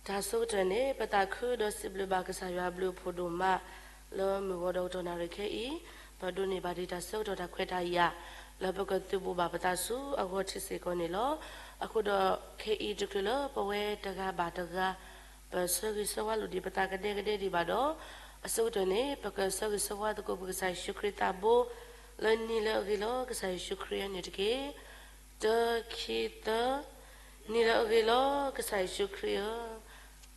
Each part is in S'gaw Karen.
တၢ်ဆၢကတီၢ်န့ၣ် ပသးခုဒီးစံးဘျုးဘၣ်ကစၢ်ယွၤအဘျုးအဖှိၣ်ဒိၣ်မး လၢမုၢ်ဂီၤဒီးကတီၢ်နၣ်ရံၣ်ခဲအံၤ, ပဒိးန့ၢ်ဘၣ်ဒံးတၢ်ဆၢကတီၢ်တၢ်ခွဲးတၢ်ယာ် လၢပကသုးဘူးဘၣ်ပသးဆူအဂီၢ်ထံးစ့ၢ်ကီးန့ၣ်လီၤ. အဃိဒီးခဲအံၤတချုးလၢပဝဲတဂၤဘၣ်တဂၤ ပဆၢဂ့ၤဆၢဝါလိာ်ဒံးပသးကဒဲကဒဲဒံးဘၣ်ဒီး, အဆိကတၢၢ်န့ၣ် ပကဆၢဂ့ၤဆၢဝါသကိးပကစၢ်ယ့ၣ်ၡူးခရံာ်သးဘိ လၢနံၤလၢအဂ့ၤလီၤကစၢ်ယ့ၣ်ၡူးခရံာ်အံၤန့ၣ်တက့ၢ်. တၢ ခံ သၢ, နံၤလၢအဂ့ၤလီၤကစၢ်ယ့ၣ်ၡူးခရံာ်ဧၢ,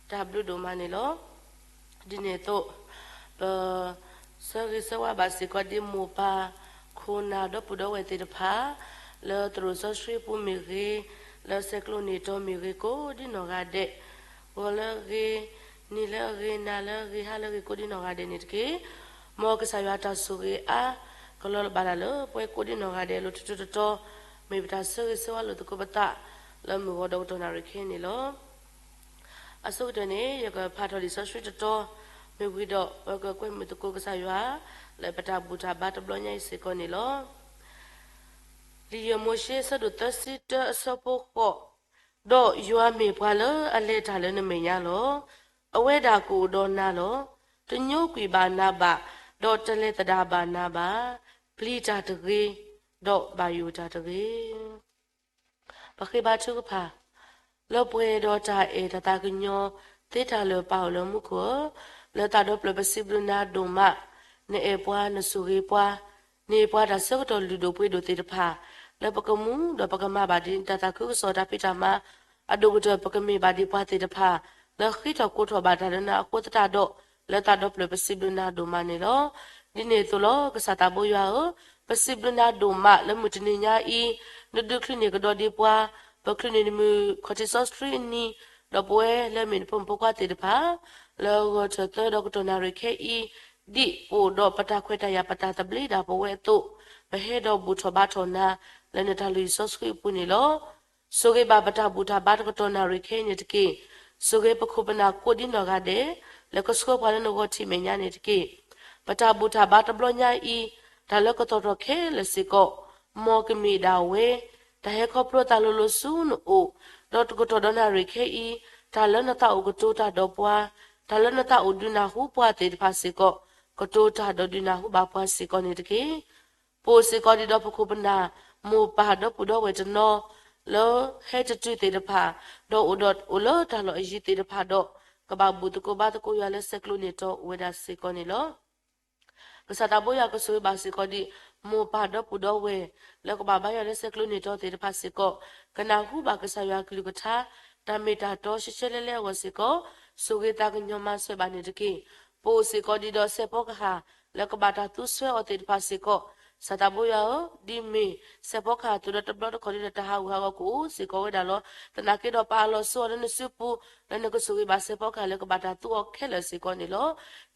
တၢ်ဘျုးဒိၣ်မးန့ၣ်လီၤ. ဒ်န့ၣ်အသိး ပဆၢဂ့ၤဆၢဝါဘၣ်စ့ၢ်ကီးဒ်မိၢ်ပၢ် ခိၣ်နၢ်ဒီပုၢ်ဒီဝဲၢ်သ့ၣ်တဖၣ် လၢသရိာ်စီဆှံပူၤမ့ၢ်ဂ့ၤ, လၢဆဲးကျိးန့ၢ်တီၤမ့ၢ်ဂ့ၤ ကိးဒ်နီၢ်ဂၤဒဲး, ဂီၤလၢအဂ့ၤ, နံၤလၢအဂ့ၤ, နၤလၢအဂ့ၤ, ဟါလၢအဂ့ၤ ကိးဒ်နီၢ်ဂၤဒဲးန့ၣ်တက့ၢ်. မ်ကစၢ်ယွၤတၢ်ဆိၣ်ဂ့ၤအါ ကလီၤဘၣ်ဒၣ်လၢပဝဲကိးဒ်နီၢ်ဂၤဒဲး လီၤထူထူတီတီ, မ့ၢ်ပတၢ်ဆၢဂ့ၤဆၢဝါလိာ်သကိးပသး လၢမုၢ်ဂီၤဒီးကတီၢ်နၣ်ရံၣ်ခဲအံၤန့ၣ်လီၤ. အဆိကတၢၢ်န့ၣ် ယကဖးထီၣ်လံာ်စီဆှံတတီၤ, မ့ၢ်ဝံၤဒီး ပကကွဲမုာ်သကိးကစၢ်ယွၤ လၢပတၢ်ဘူၣ်တၢ်ဘါတဘျီညါအံၤစ့ၢ်ကီးန့ၣ်လီၤ. လံာ်ယဲၢ်မိၤၡ့ အဆၢဒိၣ်သၢဆံတၢ အဆၢဖိဃိး, ဒီးယွၤမ့ၢ်ပှၤလၢအလဲၤတၢ်လၢနမဲာ်ညါလီၤ. အဝဲဒၣ်ကအိၣ်ဒီးနၤလီၤ. တညိကွံာ်ဘၣ်နၤဘၣ်, ဒီးတလဲၤသဒၣ်ဘၣ်နၤဘၣ်. ပျံၤတၢ်တဂ့ၤ, ဒီးဘၣ်ယိၣ်တၢ်တဂ့ၤ. ပဃ့ဘါထုကဖၣ်, လၢပှဲၤဒီးတၢ်အဲၣ်တၢ်သးကညီၤ သ့တၢ်လၢာ်ပၢ်အိၣ်လၢမူခိၣ်ဧၢ, လၢသးဒီဖျၢၣ်ပစံးဘျုးနၤဒိၣ်မး, နအဲၣ်ပှၤနဆိၣ်ဂ့ၤပှၤ, န့ၢ်ပှၤတၢ်ဆၢကတီၢ်လုၢ်ဒိၣ်ပှ့ၤဒိၣ်သ့ၣ်တဖၣ်, လၢပကမူဒီးပကမၤဘၣ်ဒ်နတၢ်သးခုကစီၣ်တၢ်ဖံးတၢ်မၤ အဒိၣ်ကတၢၢ် ပကမ့ၢ်ဘၣ်ဒ်ပှၤသ့ၣ်တဖၣ် လၢဃ့ထီၣ်ကိးထီၣ်ဘၣ်တၢ်လၢနၤအဃိသတးဒီး, လၢသးဒီဖျၢၣ်ပစံးဘျုးနၤဒိၣ်မးန့ၣ်လီၤ. ဒ်န့ၣ်အသိးလီၤ. ကစၢ်သးဘိယွၤဧၢ, ပစံးဘျုးနၤဒိၣ်မးလၢမုၢ်တနံၤညါအံၤ, နဒုးချုးန့ၢ်ကဒီးဒံးပှၤ, ပချုးန့ၢ်နမုၢ်ခီၣ်ထံးစီဆှံအနံၤ, ဒီးပဝဲလၢအမ့ၢ်နဖိမုၣ်ဖိခွါသ့ၣ်တဖၣ်, လၢဂီၤထၢၣ်သၢဒီးကတီၢ်နၣ်ရံၣ်ခဲအံၤ, ဒ်ပအိၣ်ဒီးပတၢ်ခွဲးတၢ်ယာ်ပတၢ်သဘျ့ဒၣ်ပဝဲအသိး, ပဟဲဒီးဘူၣ်ထီၣ်ဘါထီၣ်နၤ လၢနတၢ်လုၢ်ဟံၣ်စီဆှံအပူၤန့ၣ်လီၤ. ဆိၣ်ဂ့ၤဘၣ်ပတၢ်ဘူၣ်တၢ်ဘါတကတီၢ်နၣ်ရံၣ်ခဲအံၤန့ၣ်တက့ၢ်. ဆိၣ်ဂ့ၤပခိၣ်ပနၢ်ကိးဒ်နီၢ်ဂၤဒဲး, လၢကဆှၢပှၤလၢနဂီၢ်ထံးမဲာ်ညါန့ၣ်တက့ၢ်. ပတၢ်ဘူၣ်တၢ်ဘါတဘျီညါအံၤ, တၢ်လၢကသီၣ်ထီၣ်ခဲလၢာ်စ့ၢ်ကီး, မ်ကမ့ၢ်ဒၣ်ဝဲ, တၢ်ဟဲခီဖျိသးလိၤလိၤဆူနအိၣ်, ဒီးတကတီၢ်ဒီးနၣ်ရံၣ်ခဲအံၤ, တၢ်လၢနသးအိၣ်ကတိၤတၢ်ဒီးပှၤ, တၢ်လၢနသးအိၣ်ဒုးနၢ်ဟူပှၤသ့ၣ်တဖၣ်စ့ၢ်ကီး, ကတိၤတၢ်ဒီးဒုးနၢ်ဟူဘၣ်ပှၤစ့ၢ်ကီးန့ၣ်တက့ၢ်. ပအိၣ်စ့ၢ်ကီးဒံးဒီးပခိၣ်ပနၢ်, မိၢ်ပၢ်ဒီပုၢ်ဒီဝဲၢ်တနီၤ, လၢဟဲတတုၤသ့ၣ်တဖၣ်, ဒီးအိၣ်ဒီးအိၣ်လၢတၢ်လီၢ်အယံၤသ့ၣ်တဖၣ်ဒီး, ကဘၣ်ဘူၣ်သကိးဘါသကိးယွၤလၢဆဲးကျိးန့ၢ်တီၤအိၣ်ဝဲဒၣ်စ့ၢ်ကီးန့ၣ်လီၤ. ကစၢ်သးဘိယွၤကဆိၣ်ဂ့ၤဘၣ်စ့ၢ်ကီးဒံး, မိၢ်ပၢ်ဒီပုၢ်ဒီဝဲၢ်, လၢကဘၣ်ဘါယွၤလၢဆဲးကျိးန့ၢ်တီၤသ့ၣ်တဖၣ်စ့ၢ်ကီး, ကနၢ်ဟူဘၣ်ကစၢ်ယွၤကလုၢ်ကထါ, တၢ်မ့ၢ်တၢ်တီဆှဲဆှဲလဲၣ်လဲၣ်အဂီၢ်စ့ၢ်ကီး, ဆိၣ်ဂ့ၤသးကညီၤမၤစၢၤဘၣ်န့ၣ်တက့ၢ်. ပအိၣ်စ့ၢ်ကီးဒံးဒီးစဲးဖီကဟၣ်, လၢကဘၣ်တၢ်သူဆှၢအီၤသ့ၣ်တဖၣ်စ့ၢ်ကီး, ကစၢ်သးဘိယွၤဧၢ, ဒ်မ့ၢ်စဲးဖီကဟၣ်သူဒီးတဘျီတခီၣ်ဒံးဒီးတၢ်ဟးဂူာ်ဟးဂီၤကအိၣ်စ့ၢ်ကီးဝဲဒၣ်လီၤ. သနာ်က့ဒီးပအးလီၤဆူအီၤလၢနစုပူၤ, လၢနကဆိၣ်ဂ့ၤဘၣ်စဲးဖီကဟၣ်လၢကဘၣ်တၢ်သူအီၤခဲလၢာ်စ့ၢ်ကီးန့ၣ်လီၤ.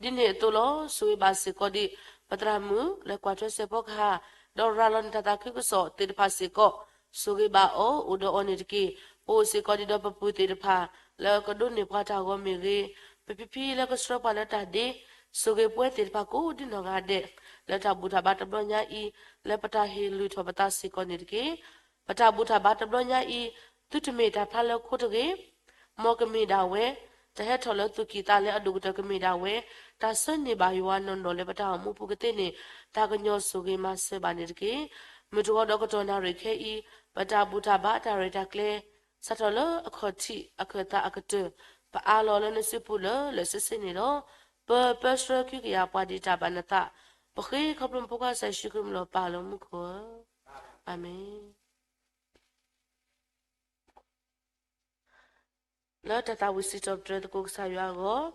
ဒ်န့ၣ်အသိးလီၤ. ဆိၣ်ဂ့ၤဘၣ်စ့ၢ်ကီးဒံး, ပသရၣ်မုၣ်လၢကွၢ်ထွဲစဲးဖီကဟၣ်, ဒီးရၤလီၤနတၢ်သးခုကစီၣ်သ့ၣ်တဖၣ်စ့ၢ်ကီး, ဆိၣ်ဂ့ၤဘၣ်အီၤအိၣ်ဒီးအီၤန့ၣ်တက့ၢ်. ပအိၣ်စ့ၢ်ကီးဒံးဒီးပပုၢ်သ့ၣ်တဖၣ်, လၢကဒိးန့ၢ်ပှၤတၢ်ဂီၤမ့ၢ်ဂ့ၤ, ပဖံဖံလၢကဆှၢပှၤလၢတၢ်ဒ့, ဆိၣ်ဂ့ၤပဝဲသ့ၣ်တဖၣ်ကိးဒ်နီၢ်ဂၤဒဲး, လၢတၢ်ဘူၣ်တၢ်ဘါတဘျီညါအံၤ, လၢပတၢ်ဟ့ၣ်လုၢ်ထီၣ်ပသးစ့ၢ်ကီးန့ၣ်တက့ၢ်. ပတၢ်ဘူၣ်တၢ်ဘါတဘျီညါအံၤ, သုတမ့ၢ်တၢ်ဖျါလၢခိတဂ့ၤ, မ်ကမ့ၢ်ဒၣ်ဝဲ, တၢ်ဟဲထီၣ်လၢသူၣ်ကံၢ်သးလဲအဒိၣ်ကတၢၢ်ကမ့ၢ်ဒၣ်ဝဲ, တၢ်ဆၢန့ၢ်ဘၣ်ယွၤနီၢ်နီၢ်လၢပတၢ်အိၣ်မူပူၤကသ့န့ၣ်, သးကညီၤဆိၣ်ဂ့ၤမၤစၢၤဘၣ်န့ၣ်တက့ၢ်. မုၢ်တဂီၤဒီးကတီၢ်နၣ်ရံၣ်ခဲအံၤ, ပတၢ်ဘူၣ်တၢ်ဘါတၢ်ရဲၣ်တၢ်ကျဲၤ, စးထီၣ်လၢအခီၣ်ထံးအခၢၣ်သးအကတၢၢ်, ပအးလီၤလၢနစုပူၤလၢာ်လၢာ်ဆ့ဆ့န့ၣ်လီၤ. ပပၢဆှၢခံကယၤပှၤဒံးတၢ်ဘၣ်နသး, ပဃ့ခီဖျိပဖိခွါကစၢ်ယ့ၣ်ၡူးခရံာ်မံၤလီၤပၢ်လၢမူခိၣ်ဧၢ, အၤမ့ၣ်. လၢတၢ်သးဝံၣ်စံးထီၣ်ပတြၢၤသကိးကစၢ်ယွၤအဂီၢ်,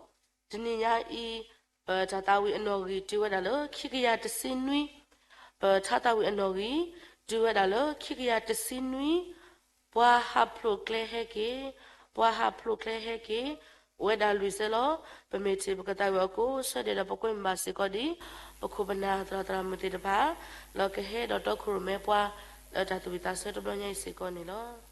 တနံၤညါအံၤ, ပတၢ်သးဝံၣ်အနီၣ်ဂံၢ်တုၤဝဲဒၣ်လၢခံကယၤတဆံနွံ, ပထါသးဝံၣ်အနီၣ်ဂံၢ်တုၤဝဲဒၣ်လၢခံကယၤတဆံနွံ, ပှၤဟးဖျိးကျဲဟဲက့ၤ, ပှၤဟးဖျိးကျဲဟဲက့ၤ, အိၣ်ဝဲဒၣ်လွံၢ်ဆၢလီၤ. ပမ့ၢ်ထံၣ်ပကသးဝံၣ်အီၤကိးဆၢဒဲးဒီးပကွဲမုာ်ဘၣ်စ့ၢ်ကီးဒံး, ပခိၣ်ပနၢ်သရၣ်သရၣ်မုၣ်သ့ၣ်တဖၣ်, လၢကဟဲဒီးတီခိၣ်ရိၣ်မဲပှၤ, လၢတၢ်သူၣ်ဝံၣ်သးဆၢတဘျီညါအံၤစ့ၢ်ကီးန့ၣ်လီၤ.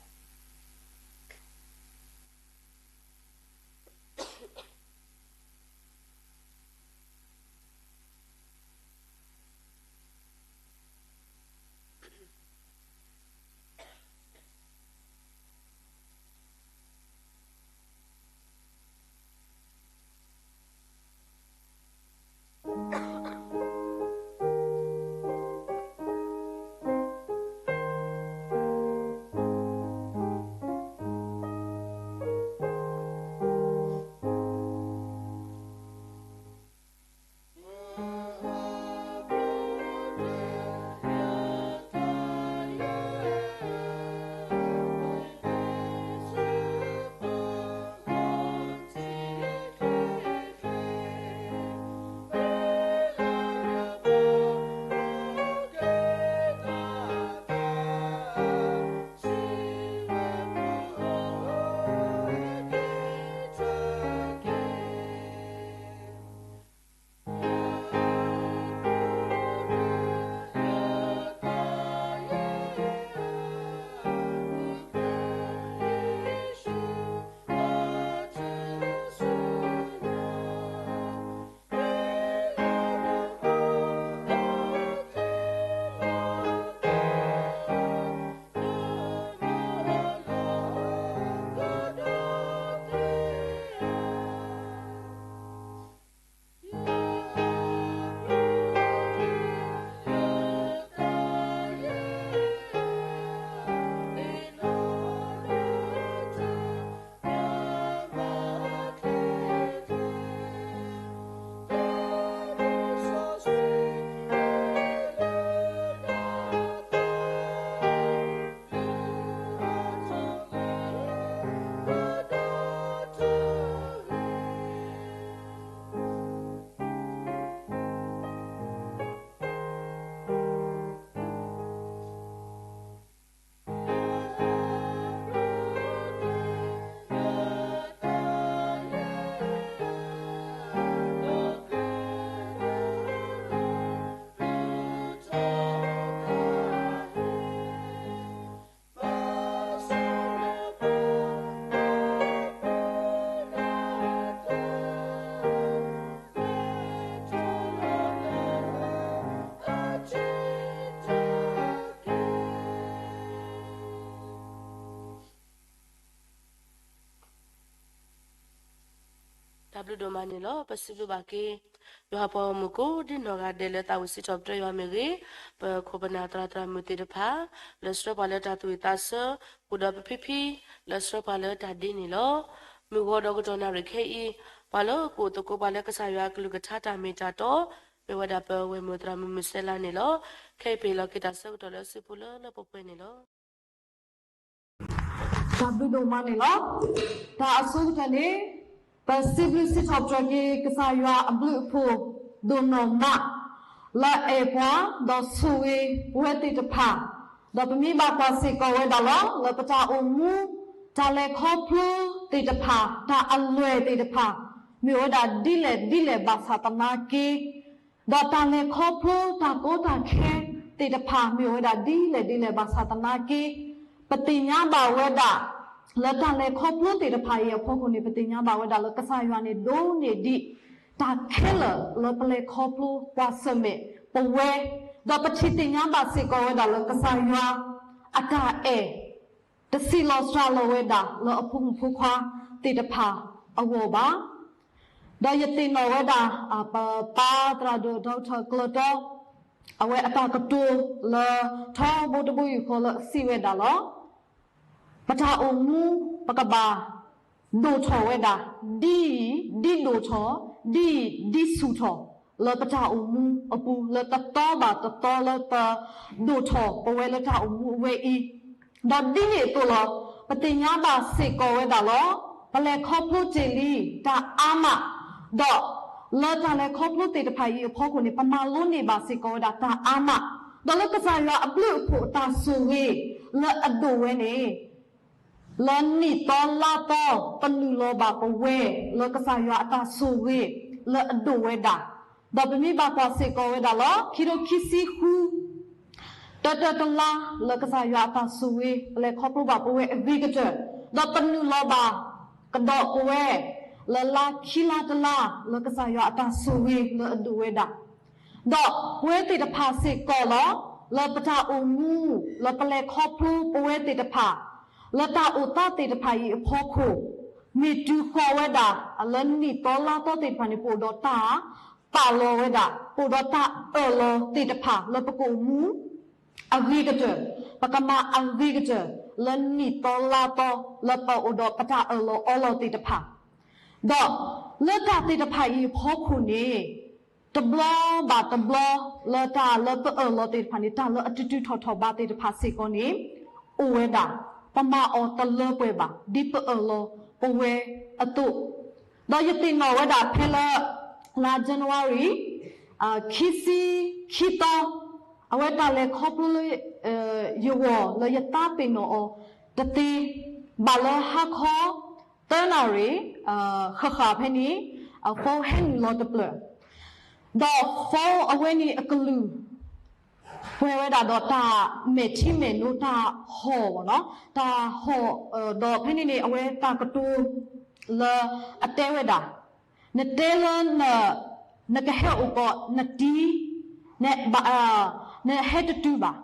တၢ်ဘျုးဒိၣ်မးန့ၣ်လီၤ. ပစံးဘျုးဘၣ်က့ၤ ယွၤပှၤဂီၢ်မုၢ်ကိးဒ်နီၢ်ဂၤဒဲးလၢသးဝံၣ်စံးထီၣ်ပတြၢၤယွၤမ့ၢ်ဂ့ၤ, ပခိၣ်ပနၢ်သရၣ်သရၣ်မုၣ်သ့ၣ်တဖၣ် လၢဆှၢပှၤလၢတၢ်သူၣ်ဝံၣ်သးဆၢ ဃုာ်ဒီးပဖံဖံ လၢဆှၢပှၤလၢတၢ်ဒ့န့ၣ်လီၤ. မုၢ်ဂီၤဒီးကတီၢ်နၣ်ရံၣ်ခဲအံၤ ပှၤလၢကအိၣ်သကိးပှၤလၢကစၢ်ယွၤအကလုၢ်ကထါတၢ်မ့ၢ်တၢ်တီ မ့ၢ်ဝဲဒၣ်ပဝဲၢ်မုၢ်သရၣ်မုၣ်မုၢ်စဲလါန့ၣ်လီၤ. ခဲအံၤပဟ့ၣ်လီၤက့ၤတၢ်ဆၢကတီၢ်လၢစုပူၤလၢလၢပှဲၤပှဲၤန့ၣ်လီၤ. တၢ်ဘျုးဒိၣ်မးန့ၣ်လီၤ. တၢ်အဆိကတၢၢ်န့ၣ် ပစံးဘျုးစံးထီၣ်ပတြၢၤက့ၤကစၢ်ယွၤအဘျုးအဖှိၣ်ဒိၣ်နီၢ်မး လၢအအဲၣ်ပှၤ ဒီးဆိၣ်ဂ့ၤပဝဲသ့ၣ်တဖၣ်, ဒီးပမ့ၢ်ဘၣ်ကွၢ်စ့ၢ်ကီးဝဲဒၣ်လီၤ လၢပတၢ်အိၣ်မူ တၢ်လဲၤခီဖျိသ့ၣ်တဖၣ် တၢ်အလွဲၢ်သ့ၣ်တဖၣ် မ့ၢ်ဝဲဒၣ်ဒ်လဲၣ်ဒ်လဲၣ်ဘၣ်ဆၣ်သနာ်က့ ဒီးတၢ်လဲၤခီဖျိတၢ်ကီတၢ်ခဲသ့ၣ်တဖၣ် မ့ၢ်ဝဲဒၣ်ဒ်လဲၣ်ဒ်လဲၣ်ဘၣ်ဆၣ်သနာ်က့ ပသ့ၣ်ညါဘၣ်ဝဲဒၣ် လၢတၢ်လဲၤခီဖျိသ့ၣ်တဖၣ်အံၤအဖီခိၣ်န့ၣ် ပသ့ၣ်ညါဘၣ်ဝဲဒၣ်လၢကစၢ်ယွၤန့ၣ် ဒိးန့ၢ်ဒံးတၢ်ခဲလၢာ်လၢပလဲၤခီဖျိပှၤဆၢၣ်မဲာ်ပဝဲ, ဒီးပထံၣ်သ့ၣ်ညါဘၣ်စ့ၢ်ကီးဝဲဒၣ်လၢကစၢ်ယွၤအတၢ်အဲၣ် တဆံးလီၤစှၤလီၤဝဲဒၣ်လၢအဖိမုၣ်ဖိခွါသ့ၣ်တဖၣ်အဂီၢ်ဘၣ်. ဒီးယသ့ၣ်နီၣ်ဝဲဒၣ် ပပၢ်သရၣ်ဒိၣ် ဒီကထၢၣ်ကျၢၤတီ အဝဲအတၢ်ကတိၤလၢထီဘိတဘိယူၢ်ဃီလၢအစံးဝဲဒၣ်လီၤ. ပတၢ်အိၣ်မူ ပကဘၣ်ဒိၣ်ထီၣ်ဝဲဒၣ် ဒ်အံၤဒ်ဒိၣ်ထီၣ် ဒ်အံၤဒ်ဆူၣ်ထီၣ် လၢပတၢ်အိၣ်မူအပူၤ လၢတသီဘၣ်တသီလၢပဒိၣ်ထီၣ်ပဝဲလၢတၢ်အိၣ်မူအဝဲအံၤ, ဒီးဒ်န့ၣ်အသိးလီၤ ပသ့ၣ်ညါဘၣ်စ့ၢ်ကီးဝဲဒၣ်လီၤ. ပလဲၤခီဖျိတ့ၢ်လံတၢ်အါမး, ဒီးလၢတၢ်လဲၤခီဖျိသ့ၣ်တဖၣ်အံၤအဖီခိၣ်န့ၣ် ပမၤလိန့ၢ်ဘၣ်စ့ၢ်ကီးဝဲဒၣ်တၢ်အါမး, ဒီးလၢကစၢ်ယွၤအဘျုးအဖှိၣ်အတၢ်ဆိၣ်ဂ့ၤလၢအဒိၣ်ဝဲန့ၣ် လၢနံၣ်သီလါသီ ပနုာ်လီၤဘၣ်ပဝဲ လၢကစၢ်ယွၤအတၢ်ဆိၣ်ဂ့ၤလၢအဒိၣ်ဝဲဒၣ်, ဒီးပမ့ၢ်ဘၣ်ကွၢ်စ့ၢ်ကီးဝဲဒၣ်လီၤ ခံထိခံဆံဃု တၢတၢတလါ လၢကစၢ်ယွၤအတၢ်ဆိၣ်ဂ့ၤ ပလဲၤခီဖျိဘၣ်ပဝဲအဂ့ၤကတၢၢ်, ဒီးပနုာ်လီၤဘၣ်ကဒီးပဝဲ လၢလါခံလါတလါ လၢကစၢ်ယွၤအတၢ်ဆိၣ်ဂ့ၤလၢအဒိၣ်ဝဲဒၣ် ဒီးပဝဲသ့ၣ်တဖၣ်စ့ၢ်ကီးလီၤ, လၢပတၢ်အိၣ်မူ လၢပလဲၤခီဖျိပဝဲသ့ၣ်တဖၣ်, လၢတၢ်အိၣ်သးသ့ၣ်တဖၣ်အံၤအဖီခိၣ်, မ့ၢ်တုၤဃီၤဝဲဒၣ် လၢနံၣ်သီလါသီသ့ၣ်တဖၣ်န့ၣ် ပအိၣ်ဒီးတၢ်ပာ်လီၤဝဲဒၣ်, ပအိၣ်ဒီးတၢ်အၢၣ်လီၤသ့ၣ်တဖၣ်လၢပကအိၣ်မူ အဂ့ၤကတၢၢ်, ပကမၤအဂ့ၤကတၢၢ် လၢနံၣ်သီလါသီ လၢပအိၣ်ဒီးပတၢ်အၢၣ်လီၤအီလီၤသ့ၣ်တဖၣ်, ဒီးလၢတၢ်သ့ၣ်တဖၣ်အံၤအဖီခိၣ်န့ၣ် တဘျီဘၣ်တဘျီ လၢတၢ်လၢပအၢၣ်လီၤသ့ၣ်တဖၣ်န့ၣ် တၢ်လၢအတုၤတုၤထီၣ်ထီၣ်ဘးသ့ၣ်တဖၣ်စ့ၢ်ကီးန့ၣ် အိၣ်ဝဲဒၣ်, ပမၤအီၤတလၢပှဲၤဘၣ် ဒ်ပအၢၣ်လီၤပဝဲအသိး, ဒီးယသ့ၣ်နီၣ်ဝဲဒၣ်ဖဲလၢ လါ January ခံဆံခံသီ, အဝဲတၢ်လဲၤခီဖျိလၢ ယဂီၢ်လၢယသးပ့ၤနီၣ်အီၤတသ့, ဘၣ်လၢဟါခီ သၢနၣ်ရံၣ် ဃၣ်ဃၣ်ဖဲန့ၣ် phone ဟဲနုာ်လီၤတဖျၢၣ်, ဒီး phone အဝဲန့ၣ်အကလုၢ် ပှဲၤဝဲဒၣ်ဒီးတၢ်မဲာ်ထံမဲာ်နိတၢ်ဟီၣ်ဘၣ်နီၤ, တၢ်ဟီၣ်, ဒီးဖဲန့ၣ်န့ၣ် အဝဲတၢ်ကတိၤလၢအတဲဝဲဒၣ်, နတဲလၢ နကဟဲအိၣ်ကိးနတံၤ, နဟဲတတုၤဘၣ်,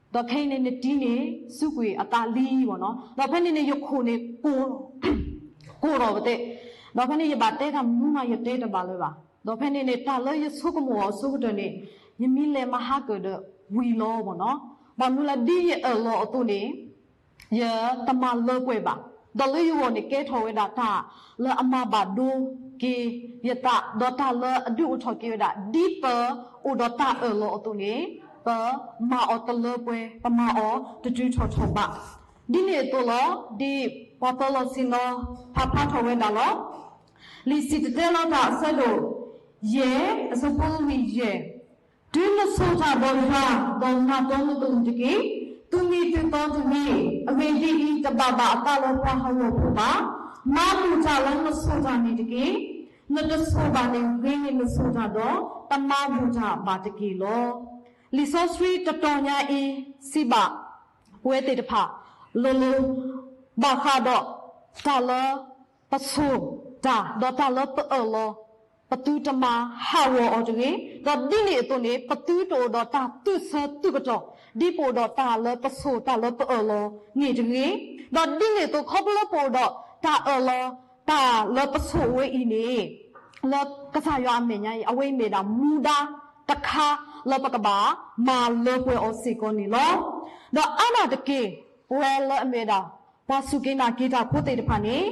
ဒီးခဲအံၤန့ၣ် နတံၤန့ၣ် စူးကွံာ်အသးလံဘၣ်နီၤ, ဒီးဖဲန့ၣ်န့ၣ် ယခိၣ်န့ၣ် ကိၢ်ထီၣ်ပသ့ၣ်, ဒီးဖဲန့ၣ် ယဘၣ်တဲတၢ်မနုၤမး ယတဲတဘၣ်လၢၤဘၣ်, ဒီးဖဲန့ၣ်န့ၣ် တၢ်လၢယဆိကမိၣ်အီၤအဆိကတၢၢ်န့ၣ် ယမ့ၢ်လဲၤမၤဟါကၢၣ်ဒီးဝံၤလီၤဘၣ်နီၤ, ဘၣ်မနုၤလၢဒ်ယအၢၣ်လီၤအသိးန့ၣ် ယတမၤလၢပှဲၤဘၣ်, ဒီးလၢယဂီၢ်န့ၣ် ကဲထီၣ်ဝဲဒၣ်တၢ်လၢအမၤဘၣ်ဒိက့ၤယသး, ဒီးတၢ်လၢအဒုးအိၣ်ထီၣ်က့ၤဝဲဒၣ် ဒ်ပအိၣ်ဒီးတၢ်အၢၣ်လီၤအသိးန့ၣ် ပမၤအီၤတလၢပှဲၤ, ပမၤအီၤတတုၤထီၣ်ထီၣ်ဘး, ဒ်န့ၣ်အသိးလီၤ. ဒ်ပှၤပၢၤလီၢ်ဆ့ၣ်နီၤ ဖးဖျါထီၣ်ဝဲဒၣ်လီၤ. လံာ်စံၣ်တဲၤတဲလီၤတၢ်အဆၢဒိၣ် ယဲၢ် အဆၢဖိလွံၢ်ယဲၢ်, တုၤနဆိၣ်တၢ်ဒီးယွၤ, ဒီးမၤတီနကလုၢ်တက့ၢ်. သုမ့ၢ်သုသီတဂ့ၤ. အဂ့ၢ်ဒ်အံၤ, တဘၣ်ဘၣ်အသးလၢပှၤဟးဂီၤဖိဘၣ်. မၤဘူၣ်တၢ်လၢနဆိၣ်တၢ်န့ၣ်တက့ၢ်. နတဆိၣ်ဘၣ်န့ၣ်ဂ့ၤန့ၢ်နဆိၣ်တၢ်ဒီး, တမၤဘူၣ်တၢ်ဘၣ်တက့ၢ်လီၤ. လံာ်စီဆှံတတီၤညါအံၤ စံးဘၣ်ပဝဲသ့ၣ်တဖၣ် လိၤလိၤ ဘၣ်ဃးဒီးတၢ်လၢပဆိၣ်တၢ် ဒီးတၢ်လၢပအၢၣ်လီၤ, ပသုတမၤဟးဂီၤအီၤတဂ့ၤ. ဒီးဒ်န့ၣ်အသိးန့ၣ် ပသုတအိၣ်ဒီးတၢ်သူၣ်ဆၢသုးကတီၢ် ဒ်ပအိၣ်ဒီးတၢ်လၢပဆိၣ်တၢ်လၢပအၢၣ်လီၤန့ၣ်တဂ့ၤ. ဒီးဒ်န့ၣ်အသိး ခီဖျိလၢပအိၣ်ဒီးတၢ်အၢၣ်လီၤ တၢ်လၢပဆိၣ်ဝဲအံၤန့ၣ် လၢကစၢ်ယွၤအမဲာ်ညါအံၤ အဝဲအံၤမ့ၢ်ဒၣ်မူဒါတခါလၢပကဘၣ်မၤလၢပှဲၤအီၤစ့ၢ်ကီးန့ၣ်လီၤ. ဒီးအါန့ၢ်တက့ၢ် ပဝဲလၢအမ့ၢ်ဝဲဒၣ် ပှၤစူၢ်က့ၤနာ်က့ၤတၢ်ဖိသ့ၣ်တဖၣ်န့ၣ်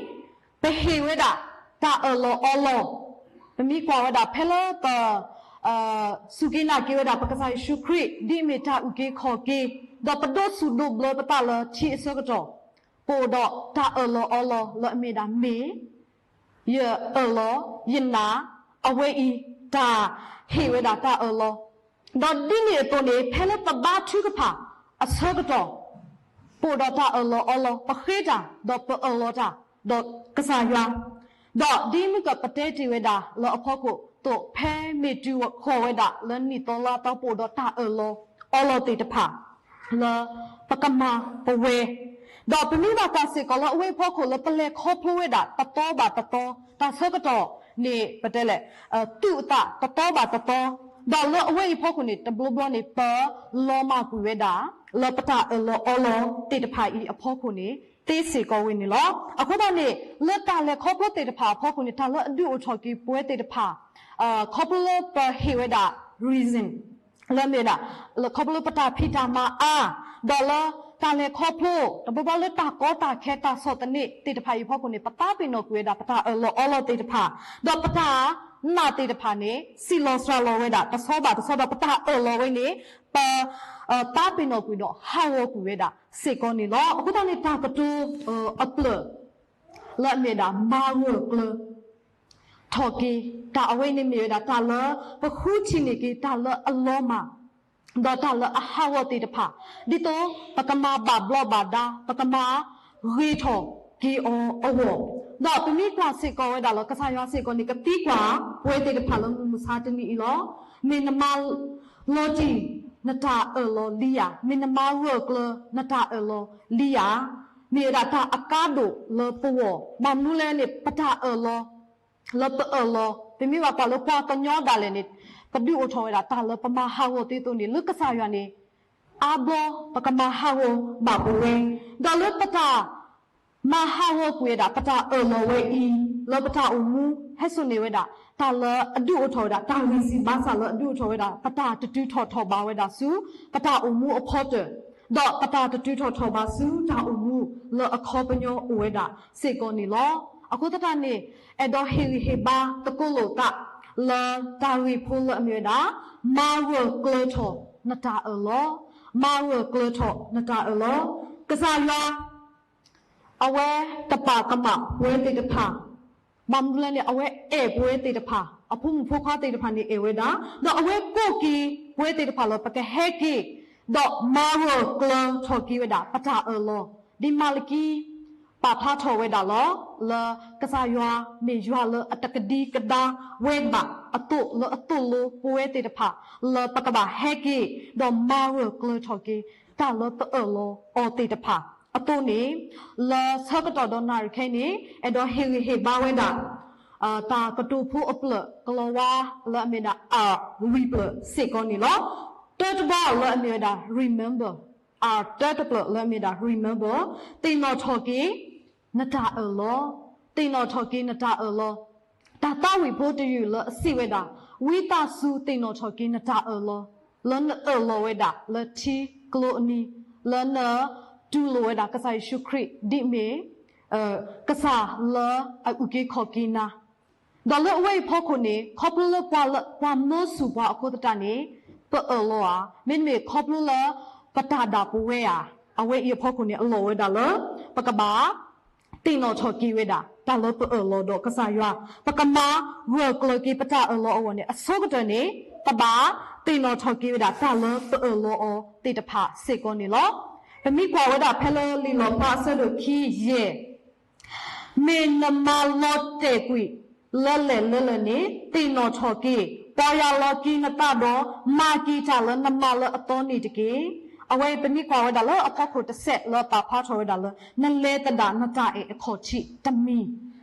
ပဟ့ၣ်ဝဲဒၣ်တၢ်အၢၣ်လီၤအီလီၤ, ပမ့ၢ်ကွၢ်ဝဲဒၣ်ဖဲလၢပ စူၢ်က့ၤနာ်က့ၤဝဲဒၣ် ပကစၢ်ယ့ၣ်ၡူးခရံာ် ဒ်အမ့ၢ်တၢ်အုၣ်က့ၤခီၣ်က့ၤ, ဒီးပဒိးစူၣ်ဒိးဘျၢပသးလၢထံအဆၢကတီၢ်, ပအိၣ်ဒီးတၢ်အၢၣ်လီၤအီလီၤလၢအမ့ၢ်ဒၣ်မ့ၢ် ယအၢၣ်လီၤ ယနာ် အဝဲအံၤ တၢ်ဟ့ၣ်ဝဲဒၣ်တၢ်အၢၣ်လီၤ, ဒီးဒ်န့ၣ်အသိးန့ၣ် ဖဲလၢပဘါထုကဖၣ်အဆၢကတီၢ် ပအိၣ်ဒီးတၢ်အၢၣ်လီၤအီလီၤ ပဃ့တၢ် ဒီးပအၢၣ်လီၤတၢ် ဒီးကစၢ်ယွၤ, ဒီးဒ်မုၢ်ကပတဲတ့ၢ်ဝဲဒၣ်လၢအဖီခိၣ်သိး ဖဲမ့ၢ်တုၤဃီၤဝဲဒၣ်လၢနံၣ်သီလါသီ ပအိၣ်ဒီးတၢ်အၢၣ်လီၤအီလီၤသ့ၣ်တဖၣ် လၢပကမၤပဝဲ, ဒီးပမ့ၢ်ဘၣ်ကွၢ်စ့ၢ်ကီးလၢအဝဲအံၤဖီခိၣ်လၢပလဲၤခီဖျိဝဲဒၣ်တသီဘၣ်တသီ, တၢ်ဆၢကတီၢ်န့ၣ် ပတဲလဲၣ် သူၣ်အသးတသီဘၣ်တသီ, ဒီးလၢအဝဲအံၤဖီခိၣ်န့ၣ် တဘျီဘျီန့ၣ် ပလီၤမၢ်ကွံာ်ဝဲဒၣ် လၢပတၢ်အၢၣ်လီၤအီလီၤသ့ၣ်တဖၣ်အံၤအဖီခိၣ်န့ၣ် သ့စ့ၢ်ကီးဝဲန့ၣ်လီၤ. အဃိသတးန့ၣ် လၢတၢ်လဲၤခီဖျိသ့ၣ်တဖၣ်အဖီခိၣ်န့ၣ် တၢ်လၢအဒုးအိၣ်ထီၣ်က့ၤပဝဲသ့ၣ်တဖၣ် ခီဖျိလၢပဟ့ၣ်ဝဲဒၣ် reason လၢမ့ၢ်ဝဲဒၣ် ခီဖျိလၢပတၢ်ဖံးတၢ်မၤအါ, ဒီးလၢတၢ်လဲၤခီဖျိ တဘျီဘျီလၢတၢ်ကီတၢ်ခဲတၢ်ဆီၣ်သနံးသ့ၣ်တဖၣ်အံၤအဖီခိၣ်န့ၣ် ပသးပ့ၤနီၣ်ကွံာ်ဝဲဒၣ် ပတၢ်အၢၣ်လီၤအီလီၤသ့ၣ်တဖၣ်, ဒီးပတၢ်နာ်သ့ၣ်တဖၣ်န့ၣ် ဆံးလီၤစှၤလီၤဝဲဒၣ် တဆီဘၣ်တဆီ ဒီးပတၢ်အၢၣ်လီၤဝဲန့ၣ် ပ သးပ့ၤနီၣ်ကွံာ်ဒီးဟးဂီၤကွံာ်ဝဲဒၣ်စ့ၢ်ကီးန့ၣ်လီၤ. အဃိသတးန့ၣ် တၢ်ကတိၤအဖျၢၣ် လၢအမ့ၢ်ဝဲဒၣ် မၤဂၢၢ်ကျၢၤထီၣ်က့ၤ တၢ်အဝဲန့ၣ်မ့ၢ်ဝဲဒၣ် တၢ်လၢပဃုထံၣ်န့ၢ်က့ၤ တၢ်လၢအလီၤမၢ် ဒီးတၢ်လၢအဟးဂီၤသ့ၣ်တဖၣ် ဒ်သိးပကမၤဘၣ်ဘျီးဘၣ်ဒါ ပကမၤဂ့ၤထီၣ်က့ၤအီၤအဂီၢ်, ဒီးပမ့ၢ်ကွၢ်စ့ၢ်ကီးဝဲဒၣ်လၢ ကစၢ်ယွၤစ့ၢ်ကီးန့ၣ် ကသံကွၢ်ပဝဲသ့ၣ်တဖၣ်လၢမုၢ်မဆါတနံၤအံၤလီၤ. မ့ၢ်နမၤလီၤတံၢ်နတၢ်အၢၣ်လီၤလံဧါ, မ့ၢ်နမၤဂၢၢ်ကျၢၤနတၢ်အၢၣ်လီၤလံဧါ, မ့ၢ်ဝဲဒၣ်တၢ်အကါဒိၣ်လၢပဂီၢ်, ဘၣ်မနုၤလဲၣ်န့ၣ် ပတၢ်အၢၣ်လီၤ လၢပအၢၣ်လီၤ, ပမ့ၢ်ဘၣ်ကွၢ်လၢပှၤကညီဒၣ်လဲာ်န့ၣ် ပဒုးအိၣ်ထီၣ်ဝဲဒၣ်တၢ်လၢပမၤဟးဂီၤသ့အသိးန့ၣ် လၢကစၢ်ယွၤန့ၣ် အါဘျီပကမၤဟးဂီၤဘၣ်ပဝဲ, ဒီးလၢပတၢ် မၤဟးဂီၤကွံာ်ဝဲဒၣ် ပတၢ်အၢၣ်လီၤဝဲအံၤ လၢပတၢ်အိၣ်မူ ဟဲစိာ်န့ၢ်ဝဲဒၣ် တၢ်လၢအဒုးအိၣ်ထီၣ်ဝဲဒၣ် တၢ်ဂံၢ်စၢ်ဘါစၢ်လၢအဒုးအိၣ်ထီၣ်ဝဲဒၣ် ပတၢ်တတုၤထီၣ်ထီၣ်ဘးဝဲဒၣ်ဆူ ပတၢ်အိၣ်မူအဖီတၢၢ်, ဒီးပတၢ်တတုၤထီၣ်ထီၣ်ဘးဆူတၢ်အိၣ်မူလၢအခီပညီအိၣ်ဝဲဒၣ်စ့ၢ်ကီးန့ၣ်လီၤ. အဃိသတးန့ၣ် အဲၣ်ဒိးဟ့ၣ်ဂံၢ်ဟ့ၣ်ဘါသကိးလိာ်သး လၢတၢ်ဂ့ၢ်ဖိလၢအမ့ၢ်ဝဲဒၣ် မၤဂၢၢ်ကျၢၤထီၣ်နတၢ်အၢၣ်လီၤ, မၤဂၢၢ်ကျၢၤထီၣ်နတၢ်အၢၣ်လီၤ. ကစၢ်ယွၤ အဝဲတပာ်ကမၣ်ပဝဲသ့ၣ်တဖၣ်, ဘၣ်မနုၤလဲၣ်န့ၣ် အဝဲအဲၣ်ပဝဲသ့ၣ်တဖၣ်, အဖိမုၣ်ဖိခွါသ့ၣ်တဖၣ်န့ၣ်အဲၣ်ဝဲဒၣ်, ဒီးအဝဲကိးက့ၤပဝဲသ့ၣ်တဖၣ်လၢ ပကဟဲက့ၤ ဒီးမၤဂၢၢ်ကျၢၤထီၣ်က့ၤဝဲဒၣ် ပတၢ်အၢၣ်လီၤ, ဒ်မၤလကံ ပာ်ဖျါထီၣ်ဝဲဒၣ်လီၤ. လၢကစၢ်ယွၤမ့ၢ်ယွၤလၢအတကဒံကဒါဝဲဘၣ်အသိး လၢအသိၣ်လိပဝဲသ့ၣ်တဖၣ် လၢပကဘၣ်ဟဲက့ၤ ဒီးမၤဂၢၢ်ကျၢၤထီၣ်က့ၤ တၢ်လၢပအၢၣ်လီၤအီၤသ့ၣ်တဖၣ်အသိးန့ၣ်, လၢဆၢကတီၢ်ဒီးနၣ်ရံၣ်ခဲအံၤန့ၣ် အဲၣ်ဒိးဟ့ၣ်ဂံၢ်ဟ့ၣ်ဘါဝဲဒၣ် တၢ်ကတိၤဖိအဖျၢၣ်ကလီၤဝါလၢအမ့ၢ်ဒၣ် R လွံၢ်ဖျၢၣ်စ့ၢ်ကီးန့ၣ်လီၤ. တၢတဘီလၢအမ့ၢ်ဝဲဒၣ် remember, R တၢတဖျၢၣ်လၢအမ့ၢ်ဒၣ် remember, သ့ၣ်နီၣ်ထီၣ်က့ၤနတၢ်အၢၣ်လီၤ, သ့ၣ်နီၣ်ထီၣ်က့ၤနတၢ်အၢၣ်လီၤ. တၢ်သးဝံၣ်ဖိတယုၢ်လၢအစံးဝဲဒၣ်, ဝံသးစူၤသ့ၣ်နီၣ်ထီၣ်က့ၤနတၢ်အၢၣ်လီၤ, လၢနအၢၣ်လီၤဝဲဒၣ်လၢထံကျိအနံၤ, လၢနတူၢ်လိာ်ဝဲဒၣ်ကစၢ်ယ့ၣ်ၡူးခရံာ် ဒ်အမ့ၢ် ကစၢ်လၢအအုၣ်က့ၤခီၣ်က့ၤနၤ, ဒီးလၢအဝဲအံၤဖီခိၣ်န့ၣ် ခီဖျိလၢပှၤလၢ ပှၤမၢဆူၣ်ပှၤအဃိသတးန့ၣ် ပအၢၣ်လီၤဧါ, မ့တမ့ၢ်ခီဖျိလၢပတၢ်ဒၣ်ပဝဲဧါ, အဝဲအံၤအဖီခိၣ်န့ၣ် အလီၢ်ဝဲဒၣ်လၢ ပကဘၣ်သ့ၣ်နီၣ်ထီၣ်က့ၤဝဲဒၣ် တၢ်လၢပအၢၣ်လီၤဒီးကစၢ်ယွၤ, ပကမၤဂၢၢ်ကျၢၤက့ၤပတၢ်အၢၣ်လီၤအဂီၢ်န့ၣ် အဆိကတၢၢ်န့ၣ် ပဘၣ်သ့ၣ်နီၣ်ထီၣ်က့ၤဝဲဒၣ် တၢ်လၢပအၢၣ်လီၤအီၤသ့ၣ်တဖၣ်စ့ၢ်ကီးန့ၣ်လီၤ. ပမ့ၢ်ကွၢ်ဝဲဒၣ်ဖဲလၢလံာ်လီၤဖျါအဆၢဒိၣ်ခံယဲၢ် မ့ၢ်နမၤလီၤတဲာ်ကွံာ်လၢလဲၣ်လၢလဲၣ်န့ၣ် သ့ၣ်နီၣ်ထီၣ်က့ၤ, ပီၢ်ယၢ်လီၤက့ၤနသးဒီး မၤက့ၤတၢ်လၢနမၤလၢအသီန့ၣ်တက့ၢ်. အဝဲအံၤပမ့ၢ်ကွၢ်ဝဲဒၣ်လၢအဖီခိၣ်တဆဲးလၢပာ်ဖျါထီၣ်ဝဲဒၣ်လၢ နလဲၤသဒၣ်နတၢ်အဲၣ်အခီၣ်ထံးတမံၤ,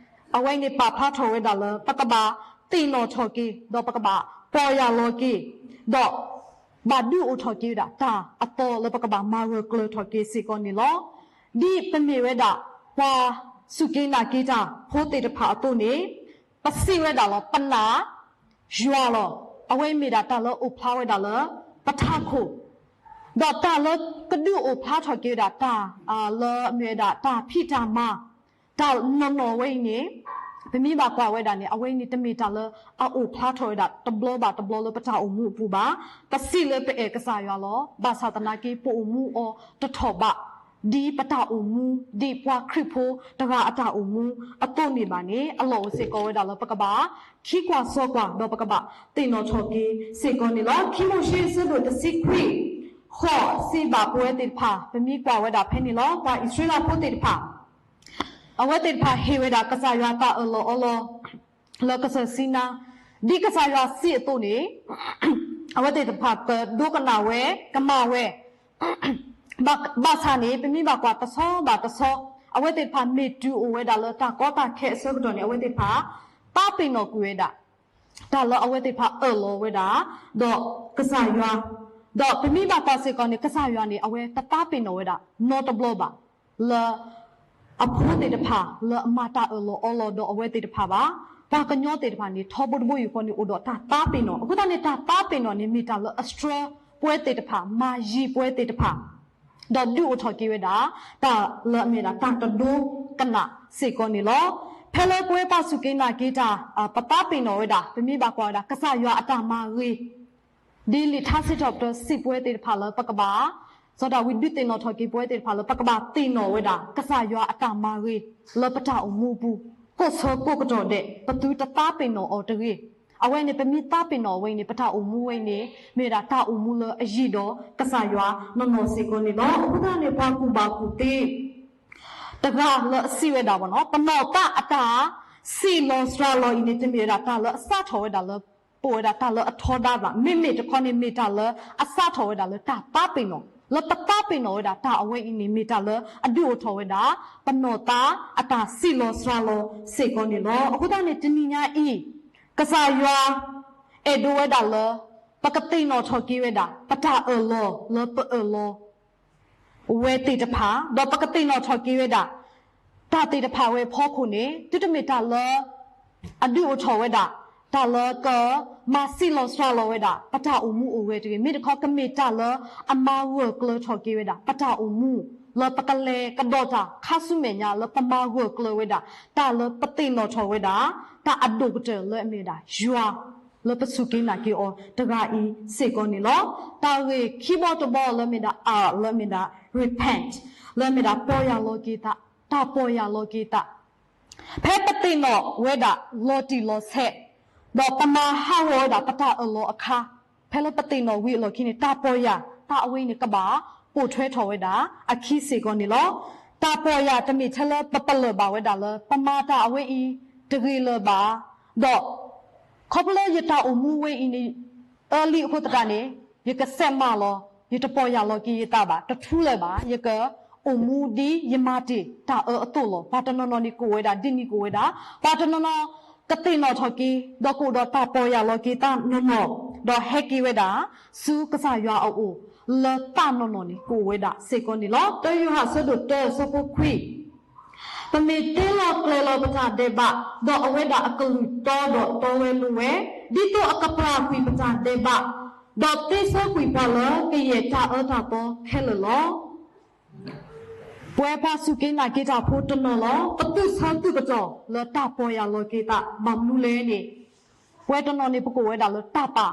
အဝဲန့ၣ်ပာ်ဖျါထီၣ်ဝဲဒၣ်လၢ ပကဘၣ်သ့ၣ်နီၣ်ထီၣ်က့ၤ ဒီးပကဘၣ်ပီၢ်ယၢ်လီၤက့ၤ, ဒီး ဘၣ်ဒုးအိၣ်ထီၣ်က့ၤဝဲဒၣ် တၢ်အသီလၢပကဘၣ်မၤဂၢၢ်ကျၢၤထီၣ်က့ၤစ့ၢ်ကီးန့ၣ်လီၤ. ဒ်ပမ့ၢ်ဝဲဒၣ် ပှၤ ပမ့ၢ်ကွၢ်ဝဲဒၣ်တၢ်လၢပှၤစူၢ်က့ၤနာ်က့ၤတၢ်ဖိသ့ၣ်တဖၣ်အသိးန့ၣ်, ပစံးဝဲဒၣ်လီၤ ပနာ်ယွၤလီၤ. အဝဲအံၤမ့ၢ်ဒၣ်တၢ်လၢအိၣ်ဖျါဝဲဒၣ်လၢပထးခိၣ်, ဒီးတၢ်လၢကဒုးအိၣ်ဖျါထီၣ်က့ၤဝဲဒၣ်တၢ်လၢအမ့ၢ်ဝဲဒၣ်တၢ်ဖံးတၢ်မၤ တၢ်နီၢ်နီၢ်ဝဲအံၤန့ၣ်, ပမ့ၢ်ဘၣ်ကွၢ်ဝဲဒၣ်န့ၣ် အဝဲအံၤန့ၣ်တမ့ၢ်တၢ်လၢအအိၣ်ဖျါထီၣ်ဝဲဒၣ်တဘျီဘၣ်တဘျီလၢပတၢ်အိၣ်မူအပူၤဘၣ်. ပစံးလၢပအဲၣ်ကစၢ်ယွၤလီၤ. ဘၣ်ဆၣ်သနာ်က့ ပအိၣ်မူအီၤတထီၣ်ဘး ဒ်ပတၢ်အိၣ်မူ ဒ်ပှၤခရံာ်ဖိတဂၤအတၢ်အိၣ်မူအသိးန့ၣ်ဘၣ်န့ၣ်, အလီၢ်အိၣ်စ့ၢ်ကီးဝဲဒၣ်လၢပကဘၣ် ခံကွၢ်စီကွၢ် ဒီးပကဘၣ်သ့ၣ်နီၣ်ထီၣ်က့ၤစ့ၢ်ကီးန့ၣ်လီၤ. ခံမိၤၡ့အဆၢဒိၣ်တဆံခွံ ဃိး စံးဘၣ်ပဝဲသ့ၣ်တဖၣ်, ပမ့ၢ်ကွၢ်ဝဲဒၣ်ဖဲန့ၣ်လီၤ. ပှၤအံၣ်စရ့လးဖိသ့ၣ်တဖၣ် အဝဲသ့ၣ်တဖၣ်ဟ့ၣ်ဝဲဒၣ်ကစၢ်ယွၤတၢ်အၢၣ်လီၤအီလီၤ လၢကစၢၢ်စံနါ, ဒ်ကစၢ်ယွၤစံးအသိးန့ၣ်, အဝဲသ့ၣ်တဖၣ်ကဒိကနၣ်ဝဲ, ကမၤဝဲ, ဘၣ်ဆၣ်န့ၣ် ပမ့ၢ်ဘၣ်ကွၢ်တဆီဘၣ်တဆီ, အဝဲသ့ၣ်တဖၣ်မ့ၢ်တုၤအိၣ်ဝဲဒၣ်လၢတၢ်ကီတၢ်ခဲအဆၢကတီၢ်န့ၣ် အဝဲသ့ၣ်တဖၣ် သးပ့ၤနီၣ်ကွံာ်ဝဲဒၣ် တၢ်လၢအဝဲသ့ၣ်တဖၣ်အၢၣ်လီၤဝဲဒၣ် ဒီးကစၢ်ယွၤ, ဒီးပမ့ၢ်ဘၣ်ကွၢ်စ့ၢ်ကီးန့ၣ် ကစၢ်ယွၤန့ၣ် အဝဲတသးပ့ၤနီၣ်ဝဲဒၣ် နီတဘျီဘၣ် လၢ အဖိသ့ၣ်တဖၣ်လၢအမၤတၢ်အၢၣ်လီၤအီလီၤဒီးအဝဲသ့ၣ်တဖၣ်ဘၣ်. ပှၤကညီသ့ၣ်တဖၣ်န့ၣ် ထီဘိတဘိယူၢ်ဃီန့ၣ် အိၣ်ဒီးတၢ်သးပ့ၤနီၣ်. အဃိသတးန့ၣ် တၢ်သးပ့ၤနီၣ်န့ၣ် မ့ၢ်တၢ်လၢအစှၢပဝဲသ့ၣ်တဖၣ်, မၤယံၤပဝဲသ့ၣ်တဖၣ်, ဒီးဒုးအိၣ်ထီၣ်က့ၤဝဲဒၣ် တၢ်လၢအမ့ၢ်ဒၣ်တၢ်ကဒိကနၣ်စ့ၢ်ကီးန့ၣ်လီၤ. ဖဲလၢပဝဲပှၤစူၢ်က့ၤနာ်က့ၤတၢ် ပသးပ့ၤနီၣ်ဝဲဒၣ် ပမ့ၢ်ဘၣ်ကွၢ်ဝဲဒၣ် ကစၢ်ယွၤအတၢ်မၤဂ့ၤ ဒ်လံာ်ထါစံးထီၣ်ပတြၢၤစံးပဝဲသ့ၣ်တဖၣ်လၢပကဘၣ်, စီၤဒၤဝံးဒုးသ့ၣ်နီၣ်ထီၣ်က့ၤပဝဲသ့ၣ်တဖၣ်လၢပကဘၣ်သ့ၣ်နီၣ်ဝဲဒၣ် ကစၢ်ယွၤအတၢ်မၤဂ့ၤ လၢပတၢ်အိၣ်မူအပူၤ, ကိးဆၢကိးကတီၢ်ဒဲး ပသုတသးပ့ၤနီၣ်အီၤတဂ့ၤ. အဝဲန့ၣ် ပမ့ၢ်သးပ့ၤနီၣ်အဝဲအံၤန့ၣ် ပတၢ်အိၣ်မူဝဲအံၤန့ၣ် မ့ၢ်ဝဲဒၣ်တၢ်အိၣ်မူလၢအယံၤဒီးကစၢ်ယွၤနီၢ်နီၢ်စ့ၢ်ကီးန့ၣ်လီၤ. အဃိသတးန့ၣ် ပှၤကူၣ်ဘၣ်ကူၣ်သ့ တဂၤလၢအစံးဝဲဒၣ်ဘၣ်နီၤ, ပနီၢ်သးအတၢ်စံးလီၤစှၤလီၤအံၤန့ၣ် တမ့ၢ်ဝဲဒၣ်တၢ်လၢအစးထီၣ်ဝဲဒၣ်လၢ ပအိၣ်ဝဲဒၣ်တၢ်လၢအထီဒါဘၣ်. မ့မ့ၢ်တခီန့ၣ် မ့ၢ်တၢ်လၢအစးထီၣ်ဝဲဒၣ်လၢတၢ်သးပ့ၤနီၣ်, လၢပသးပ့ၤနီၣ်ဝဲဒၣ်တၢ်အဝဲအံၤန့ၣ် မ့ၢ်တၢ်လၢအဒုးအိၣ်ထီၣ်ဝဲဒၣ် ပနီၢ်သးအတၢ်စံးလီၤစှၤလီၤစ့ၢ်ကီးန့ၣ်လီၤ. အဃိသတးန့ၣ် တနံၤညါအံၤ ကစၢ်ယွၤအဲၣ်ဒိးဝဲဒၣ်လၢ ပကသ့ၣ်နီၣ်ထီၣ်က့ၤဝဲဒၣ် ပတၢ်အၢၣ်လီၤလၢပအၢၣ်လီၤ ဝဲသ့ၣ်တဖၣ်, ဒီးပကသ့ၣ်နီၣ်ထီၣ်က့ၤဝဲဒၣ် တၢ်သ့ၣ်တဖၣ်ဝဲအဖီခိၣ်န့ၣ် သုတမ့ၢ်တၢ်လၢ အဒုးအိၣ်ထီၣ်ဝဲဒၣ် တၢ်လၢကမၤစံးလီၤစှၤလီၤဝဲဒၣ် ပတၢ်အိၣ်မူအိၣ်ဂဲၤတဂ့ၤ. မ့ၢ်တခီကမ့ၢ်တၢ်လၢအမၤဂၢၢ်ကျၢၤထီၣ်က့ၤဝဲဒၣ် ပတၢ်အိၣ်မူ လၢပကလဲၤကဒီးတၢ်ခါဆူမဲာ်ညါ လၢပမၤဂၢၢ်ကျၢၤဝဲဒၣ် တၢ်လၢပသ့ၣ်နီၣ်ထီၣ်ဝဲဒၣ် တၢ်အဒိၣ်ကတၢၢ်လၢအမ့ၢ်ဝဲဒၣ်ယွၤ လၢပစူၢ်က့ၤနာ်က့ၤအီၤတဂၤအံၤစ့ၢ်ကီးန့ၣ်လီၤ. တၢ်ဂ့ၢ်ခံဘီတဘီလၢမ့ၢ်ဒၣ် R လၢမ့ၢ်ဒၣ် repent လၢမ့ၢ်ဒၣ်ပီၢ်ယၢ်လီၤက့ၤသး, တၢ်ပီၢ်ယၢ်လီၤက့ၤသး. ဖဲပသ့ၣ်နီၣ်ဝဲဒၣ်လီၤတံၢ်လီၤဆဲး, ဒီးပမၤဟးဂီၤဝဲဒၣ်ပတၢ်အၢၣ်လီၤအခါ, ဖဲလၢပသ့ၣ်နီၣ်ဝံၤအလီၢ်ခံန့ၣ် တၢ်ပီၢ်ယၢ် တၢ်အဝဲအံၤန့ၣ် ကဘၣ်ပိာ်ထွဲထီၣ်ဝဲဒၣ်အခံစ့ၢ်ကီးန့ၣ်လီၤ. တၢ်ပီၢ်ယၢ်တမ့ၢ်ထဲလၢပပလၢၢ်ဘၣ်ဝဲဒၣ်လၢ ပမၤတၢ်အဝဲအံၤတဂ့ၤလၢၤဘၣ်, ဒီး ခီဖျိလၢယတၢ်အိၣ်မူဝဲအံၤန့ၣ် အၢလံအဃိသတးန့ၣ် ယကစဲးမၤလီၤ, ယတပီၢ်ယၢ်လီၤက့ၤယသးဘၣ်, တထူလၢၤဘၣ်, ယကအိၣ်မူဒ်ယမၤတ့ၢ်တၢ်အၢအသိးလီၤ. ပှၤတနီၤနီၤန့ၣ်ကအိၣ်ဝဲဒၣ်ဒ်န့ၣ်ကအိၣ်ဝဲဒၣ်, ပှၤတနီၤနီၤကသ့ၣ်နီၣ်ထီၣ်က့ၤ ဒီးကအိၣ်ဒီးတၢ်ပီၢ်ယၢ်လီၤက့ၤသးနီၢ်နီၢ်, ဒီးဟဲက့ၤဝဲဒၣ် ဆူကစၢ်ယွၤအအိၣ် လၢသးနီၢ်နီၢ်န့ၣ် ကအိၣ်ဝဲဒၣ်စ့ၢ်ကီးန့ၣ်လီၤ. တၢယိၤဟၣ်အဆၢဒိၣ်တၢအဆၢဖိခွံ ပမ့ၢ်တ့လီၤကျဲၤလီၤပတၢ်ဒဲးဘး, ဒီးအဝဲဒၣ်အကလုၢ်တီဒီးတီဝဲလိၤဝဲ, ဒ်သိးအကပျၢ်ကွံာ်ပတၢ်ဒဲးဘး, ဒီးသ့ဆၢကွံာ်ပှၤလၢကယဲၢ်တၢ်အၢတၢ်သီခဲလၢာ်လီၤ. ပဝဲပှၤစူၢ်က့ၤနာ်က့ၤတၢ်ဖိတနီၤလီၤ ပသုးဆၢသုးကတီၢ်လၢတၢ်ပီၢ်ယၢ်လီၤက့ၤသး ဘၣ်မနုၤလဲၣ်န့ၣ်, ပဝဲတနီၤန့ၣ် ပကအိၣ်ဝဲဒၣ်လၢတၢ်ပာ်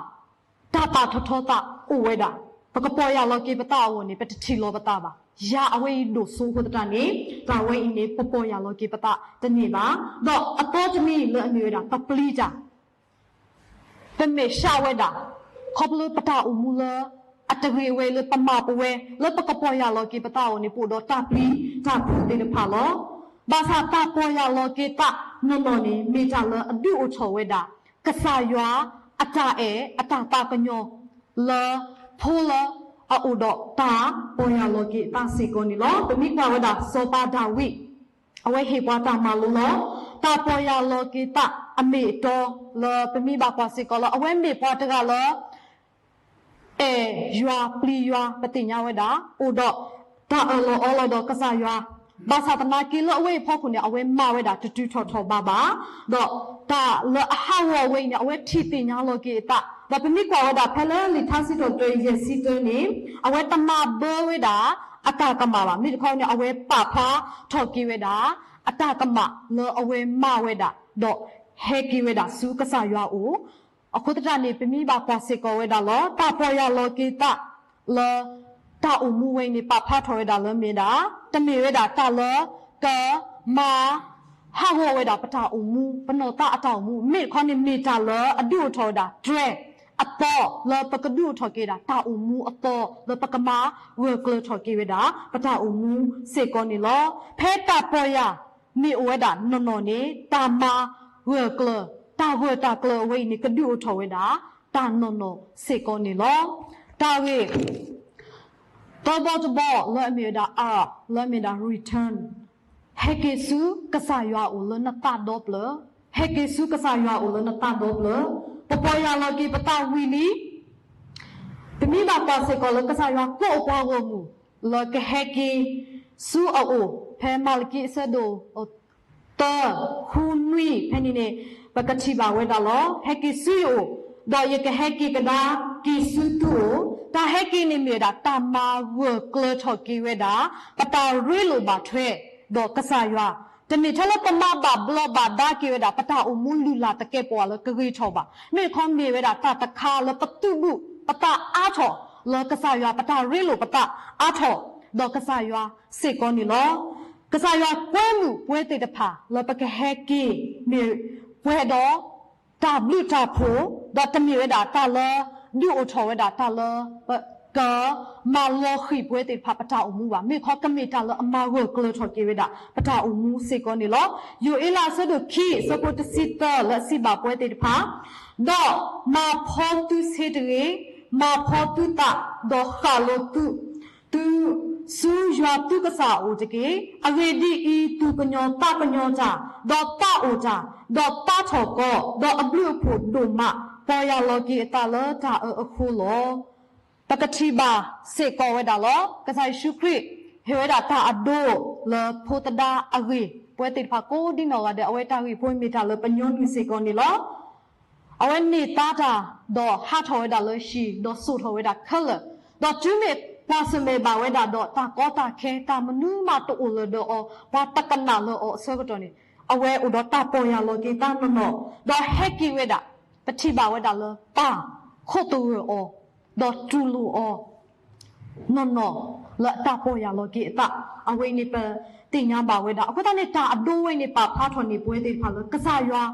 တၢ်ပာ်ထီၣ်ထီသးအိၣ်ဝဲဒၣ်, ပကပီၢ်ယၢ်လီၤက့ၤပသးအဂီၢ်န့ၣ် ပတထံၣ်လီၤပသးဘၣ်. ယၤအဝဲအံၤဒိၣ်စိအဃိသတးန့ၣ် တၢ်ဝဲအံၤန့ၣ် ပပီၢ်ယၢ်လီၤက့ၤပသးတန့ၢ်ဘၣ်. ဒီးအသီတမံၤလၢအမ့ၢ်ဝဲဒၣ် ပပျံၤတၢ် ပမဲာ်ဆှးဝဲဒၣ်, ခီဖျိပတၢ်အိၣ်မူလၢ အတဂ့ၤဝဲလၢပမၤပဝဲ လၢပကပီၢ်ယၢ်လီၤက့ၤပသးအဂီၢ်န့ၣ် ပအိၣ်ဒီးတၢ်ပျံၤတၢ်ဖုးသ့ၣ်တဖၣ်လီၤ. ဘၣ်ဆၣ်တၢ်ပီၢ်ယၢ်လီၤက့ၤသးနီၢ်နီၢ်န့ၣ် မ့ၢ်တၢ်လၢအဒုးအိၣ်ထီၣ်ဝဲဒၣ် ကစၢ်ယွၤအတၢ်အဲၣ်အတၢ်သးကညီၤ လၢဖိလၢအအိၣ်ဒီးတၢ်ပီၢ်ယၢ်လီၤက့ၤအသးစ့ၢ်ကီးန့ၣ်လီၤ. ပမ့ၢ်ကွၢ်ဝဲဒၣ်စီၤပၤဒၤဝံး အဝဲဟ့ၣ်ပှၤတၢ်မၤလိလီၤ. တၢ်ပီၢ်ယၢ်လီၤက့ၤသးအမ့ၢ်အတီလၢ ပမ့ၢ်ဘၣ်ကွၢ်စ့ၢ်ကီးလၢ အဝဲမ့ၢ်ပှၤတဂၤလၢ အဲၣ်ယွၤပျံၤယွၤ ပသ့ၣ်ညါဝဲဒၣ် အိၣ်ဒီးတၢ်အၢၣ်လီၤအီလီၤဒီးကစၢ်ယွၤ ဘၣ်ဆၣ်သနာ်က့လၢအဝဲအံၤအဖီခိၣ်န့ၣ် အဝဲမၤဝဲဒၣ်တတုၤထီၣ်ထီၣ်ဘးဘၣ်, ဒီးတၢ်လၢအဟးဂီၤအဝဲအံၤန့ၣ် အဝဲထံၣ်သ့ၣ်ညါလီၤက့ၤအသး, ဒီးပမ့ၢ်ကွၢ်ဝဲဒၣ်ဖဲလၢလံာ်ထါစံးထီၣ်ပတြၢၤယဲၢ်ဆံတၢန့ၣ် အဝဲတမၤဘၢဝဲဒၣ်အတၢ်ကမၣ်ဘၣ်, မ့ၢ်တခီန့ၣ် အဝဲပာ်ဖျါထီၣ်က့ၤဝဲဒၣ် အတၢ်ကမၣ်လၢအဝဲမၤဝဲဒၣ် ဒီးဟဲက့ၤဝဲဒၣ်ဆူကစၢ်ယွၤအအိၣ်, အဃိသတးန့ၣ် ပမ့ၢ်ဘၣ်ကွၢ်စ့ၢ်ကီးဝဲဒၣ်လီၤ တၢ်ပီၢ်ယၢ်လီၤက့ၤသးလၢ တၢ်အိၣ်မူဝဲအံၤန့ၣ် ပာ်ဖျါထီၣ်ဝဲဒၣ်လၢမ့ၢ်ဒၣ် တမ့ၢ်ဝဲဒၣ်တၢ်လၢကမၤဟးဂီၤဝဲဒၣ်ပတၢ်အိၣ်မူ ပနီၢ်သးအတၢ်အိၣ်မူ, မ့ၢ်တခီန့ၣ် မ့ၢ်တၢ်လၢအဒုးအိၣ်ထီၣ်ဝဲဒၣ်တြဲၤအသီ လၢပကဒုးအိၣ်ထီၣ်က့ၤဝဲဒၣ် တၢ်အိၣ်မူအသီ လၢပကမၤဂၢၢ်ကျၢၤထီၣ်က့ၤဝဲဒၣ် ပတၢ်အိၣ်မူစ့ၢ်ကီးန့ၣ်လီၤ. ဖဲတၢ်ပီၢ်ယၢ်မ့ၢ်အိၣ်ဝဲဒၣ်နီၢ်နီၢ်န့ၣ် တၢ်မၤဂၢၢ်ကျၢၤ တၢ်ဂၢၢ်တၢ်ကျၢၤအဝဲအံၤန့ၣ် ကဒုးအိၣ်ထီၣ်ဝဲဒၣ် တၢ်နီၢ်နီၢ်စ့ၢ်ကီးန့ၣ်လီၤ. တၢ်ဂ့ၢ် သၢဘီတဘီ လၢအမ့ၢ်ဝဲဒၣ် R လၢအမ့ၢ်ဒၣ် return, ဟဲက့ၤဆူကစၢ်ယွၤအအိၣ်လၢနသးဒီဖျၢၣ်, ဟဲက့ၤဆူကစၢ်ယွၤအအိၣ်လၢနသးဒီဖျၢၣ်, ပပီၢ်ယၢ်လီၤက့ၤပသးဝံၤလံ ပမ့ၢ်ဘၣ်ကွၢ်စ့ၢ်ကီးလၢကစၢ်ယွၤကိးအပှၤဂီၢ်မုၢ် လၢကဟဲက့ၤဆူအအိၣ် ဖဲမၤလကံအဆၢဒိၣ် သၢ ဃု နွံ ဖဲန့ၣ်န့ၣ် ပကထံၣ်ဘၣ်ဝဲဒၣ်လီၤ. ဟဲက့ၤဆူယအိၣ်, ဒီးယကဟဲက့ၤကဒါက့ၤဆူသုအိၣ်, တၢ်ဟဲက့ၤန့ၣ်မ့ၢ်ဝဲဒၣ် တၢ်မၤဂၢၢ်ကျၢၤထီၣ်က့ၤဝဲဒၣ် ပတၢ်ရ့လိာ်ဘၣ်ထွဲ ဒီးကစၢ်ယွၤ, တမ့ၢ်ထဲလၢပမၤဘၣ်ဘျီးဘၣ်ဒါက့ၤဝဲဒၣ် ပတၢ်အိၣ်မူလုၢ်လၢ်သကဲးပဝးလၢကဂ့ၤထီၣ်ဘၣ်. မ့ၢ်တခီမ့ၢ်ဝဲဒၣ်တၢ်တခါလၢပသုးဘူး ပသးအါထီၣ်လၢကစၢ်ယွၤ, ပတၢ်ရ့လိာ်ပသးအါထီၣ်ဒီးကစၢ်ယွၤစ့ၢ်ကီးန့ၣ်လီၤ. ကစၢ်ယွၤကွဲမုာ်ပဝဲသ့ၣ်တဖၣ် လၢပကဟဲက့ၤ မ့ၢ်ပှဲၤဒီး တၢ်ဘျုးတၢ်ဖှိၣ်, ဒီးတမ့ၢ်ဝဲဒၣ်တၢ်လၢ ဒုးအိၣ်ထီၣ်ဝဲဒၣ်တၢ်လၢ ပကမၤလီၤဃံၤပဝဲသ့ၣ်တဖၣ်ပတၢ်အိၣ်မူဘၣ်. မ့ၢ်တခီကမ့ၢ်တၢ်လၢအမၤဂၢၢ်ကျၢၤထီၣ်က့ၤဝဲဒၣ် ပတၢ်အိၣ်မူစ့ၢ်ကီးန့ၣ်လီၤ. ယိၤအ့လးအဆၢဒိၣ်ခံ အဆၢဖိတဆံသၢ လၢအစံးဘၣ်ပဝဲသ့ၣ်တဖၣ်, ဒီးမၤဖှီသုဆ့တဂ့ၤ, မၤဖှီသုသး, ဒီးဃၣ်လိၤသု သုဆူယွၤသုကစၢ်အအိၣ်တက့ၢ်. အဂ့ၢ်ဒ်အံၤ, သူၣ်ကညီၤသးကညီၤတၢ်, ဒီးသးအိၣ်တၢ်, ဒီးသးထီၣ်ကီ, ဒီးအဘျုးအဖှိၣ်ဒိၣ်မး, ပီၢ်ယၢ်လီၤက့ၤအသးလၢတၢ်အၢအဃိလီၤ. ပကထံၣ်ဘၣ်စ့ၢ်ကီးဝဲဒၣ်လီၤ. ကစၢ်ယ့ၣ်ၡူးခရံာ် ဟ့ၣ်ဝဲဒၣ်တၢ်အဒိလၢဖိသဒါအဂ့ၢ်, ပဝဲသ့ၣ်တဖၣ်ကိးဒ်နီၢ်ဂၤဒဲး အဝဲတၢ်ဂ့ၢ်ဖိမ့ၢ်တၢ်လၢပညီနုၢ်စ့ၢ်ကီးန့ၣ်လီၤ. အဝဲန့ၢ်သါတၢ်, ဒီးဟးထီၣ်ဝဲဒၣ်လၢဟံၣ်, ဒီးစိာ်ထီၣ်ဝဲဒၣ်ခဲလၢာ်, ဒီးတုၤမ့ၢ်ပှၤဆၢၣ်မဲာ်ဘၣ်ဝဲဒၣ်ဒီးတၢ်ကီတၢ်ခဲ, တၢ်မနုၤမးတအိၣ်လၢၤဒီးအီၤ, ပှၤတကနၣ်လၢအီၤအဆၢကတီၢ်န့ၣ်, အဝဲအိၣ်ဒီးတၢ်ပီၢ်ယၢ်လီၤက့ၤသးနီၢ်နီၢ်, ဒီးဟဲက့ၤဝဲဒၣ်, ပထံၣ်ဘၣ်ဝဲဒၣ်လၢပၢ်ခိၣ်သဂၢၢ်အီၤ, ဒီးတူၢ်လိာ်အီၤ နီၢ်နီၢ်လၢအတၢ်ပီၢ်ယၢ်လီၤက့ၤအသး. အဝဲအံၤန့ၣ် ပသ့ၣ်ညါဘၣ်ဝဲဒၣ်. အဃိသတးန့ၣ် တၢ်အဒိဝဲအံၤန့ၣ် ပာ်ဖျါထီၣ်န့ၢ်ပဝဲသ့ၣ်တဖၣ်လၢ ကစၢ်ယွၤ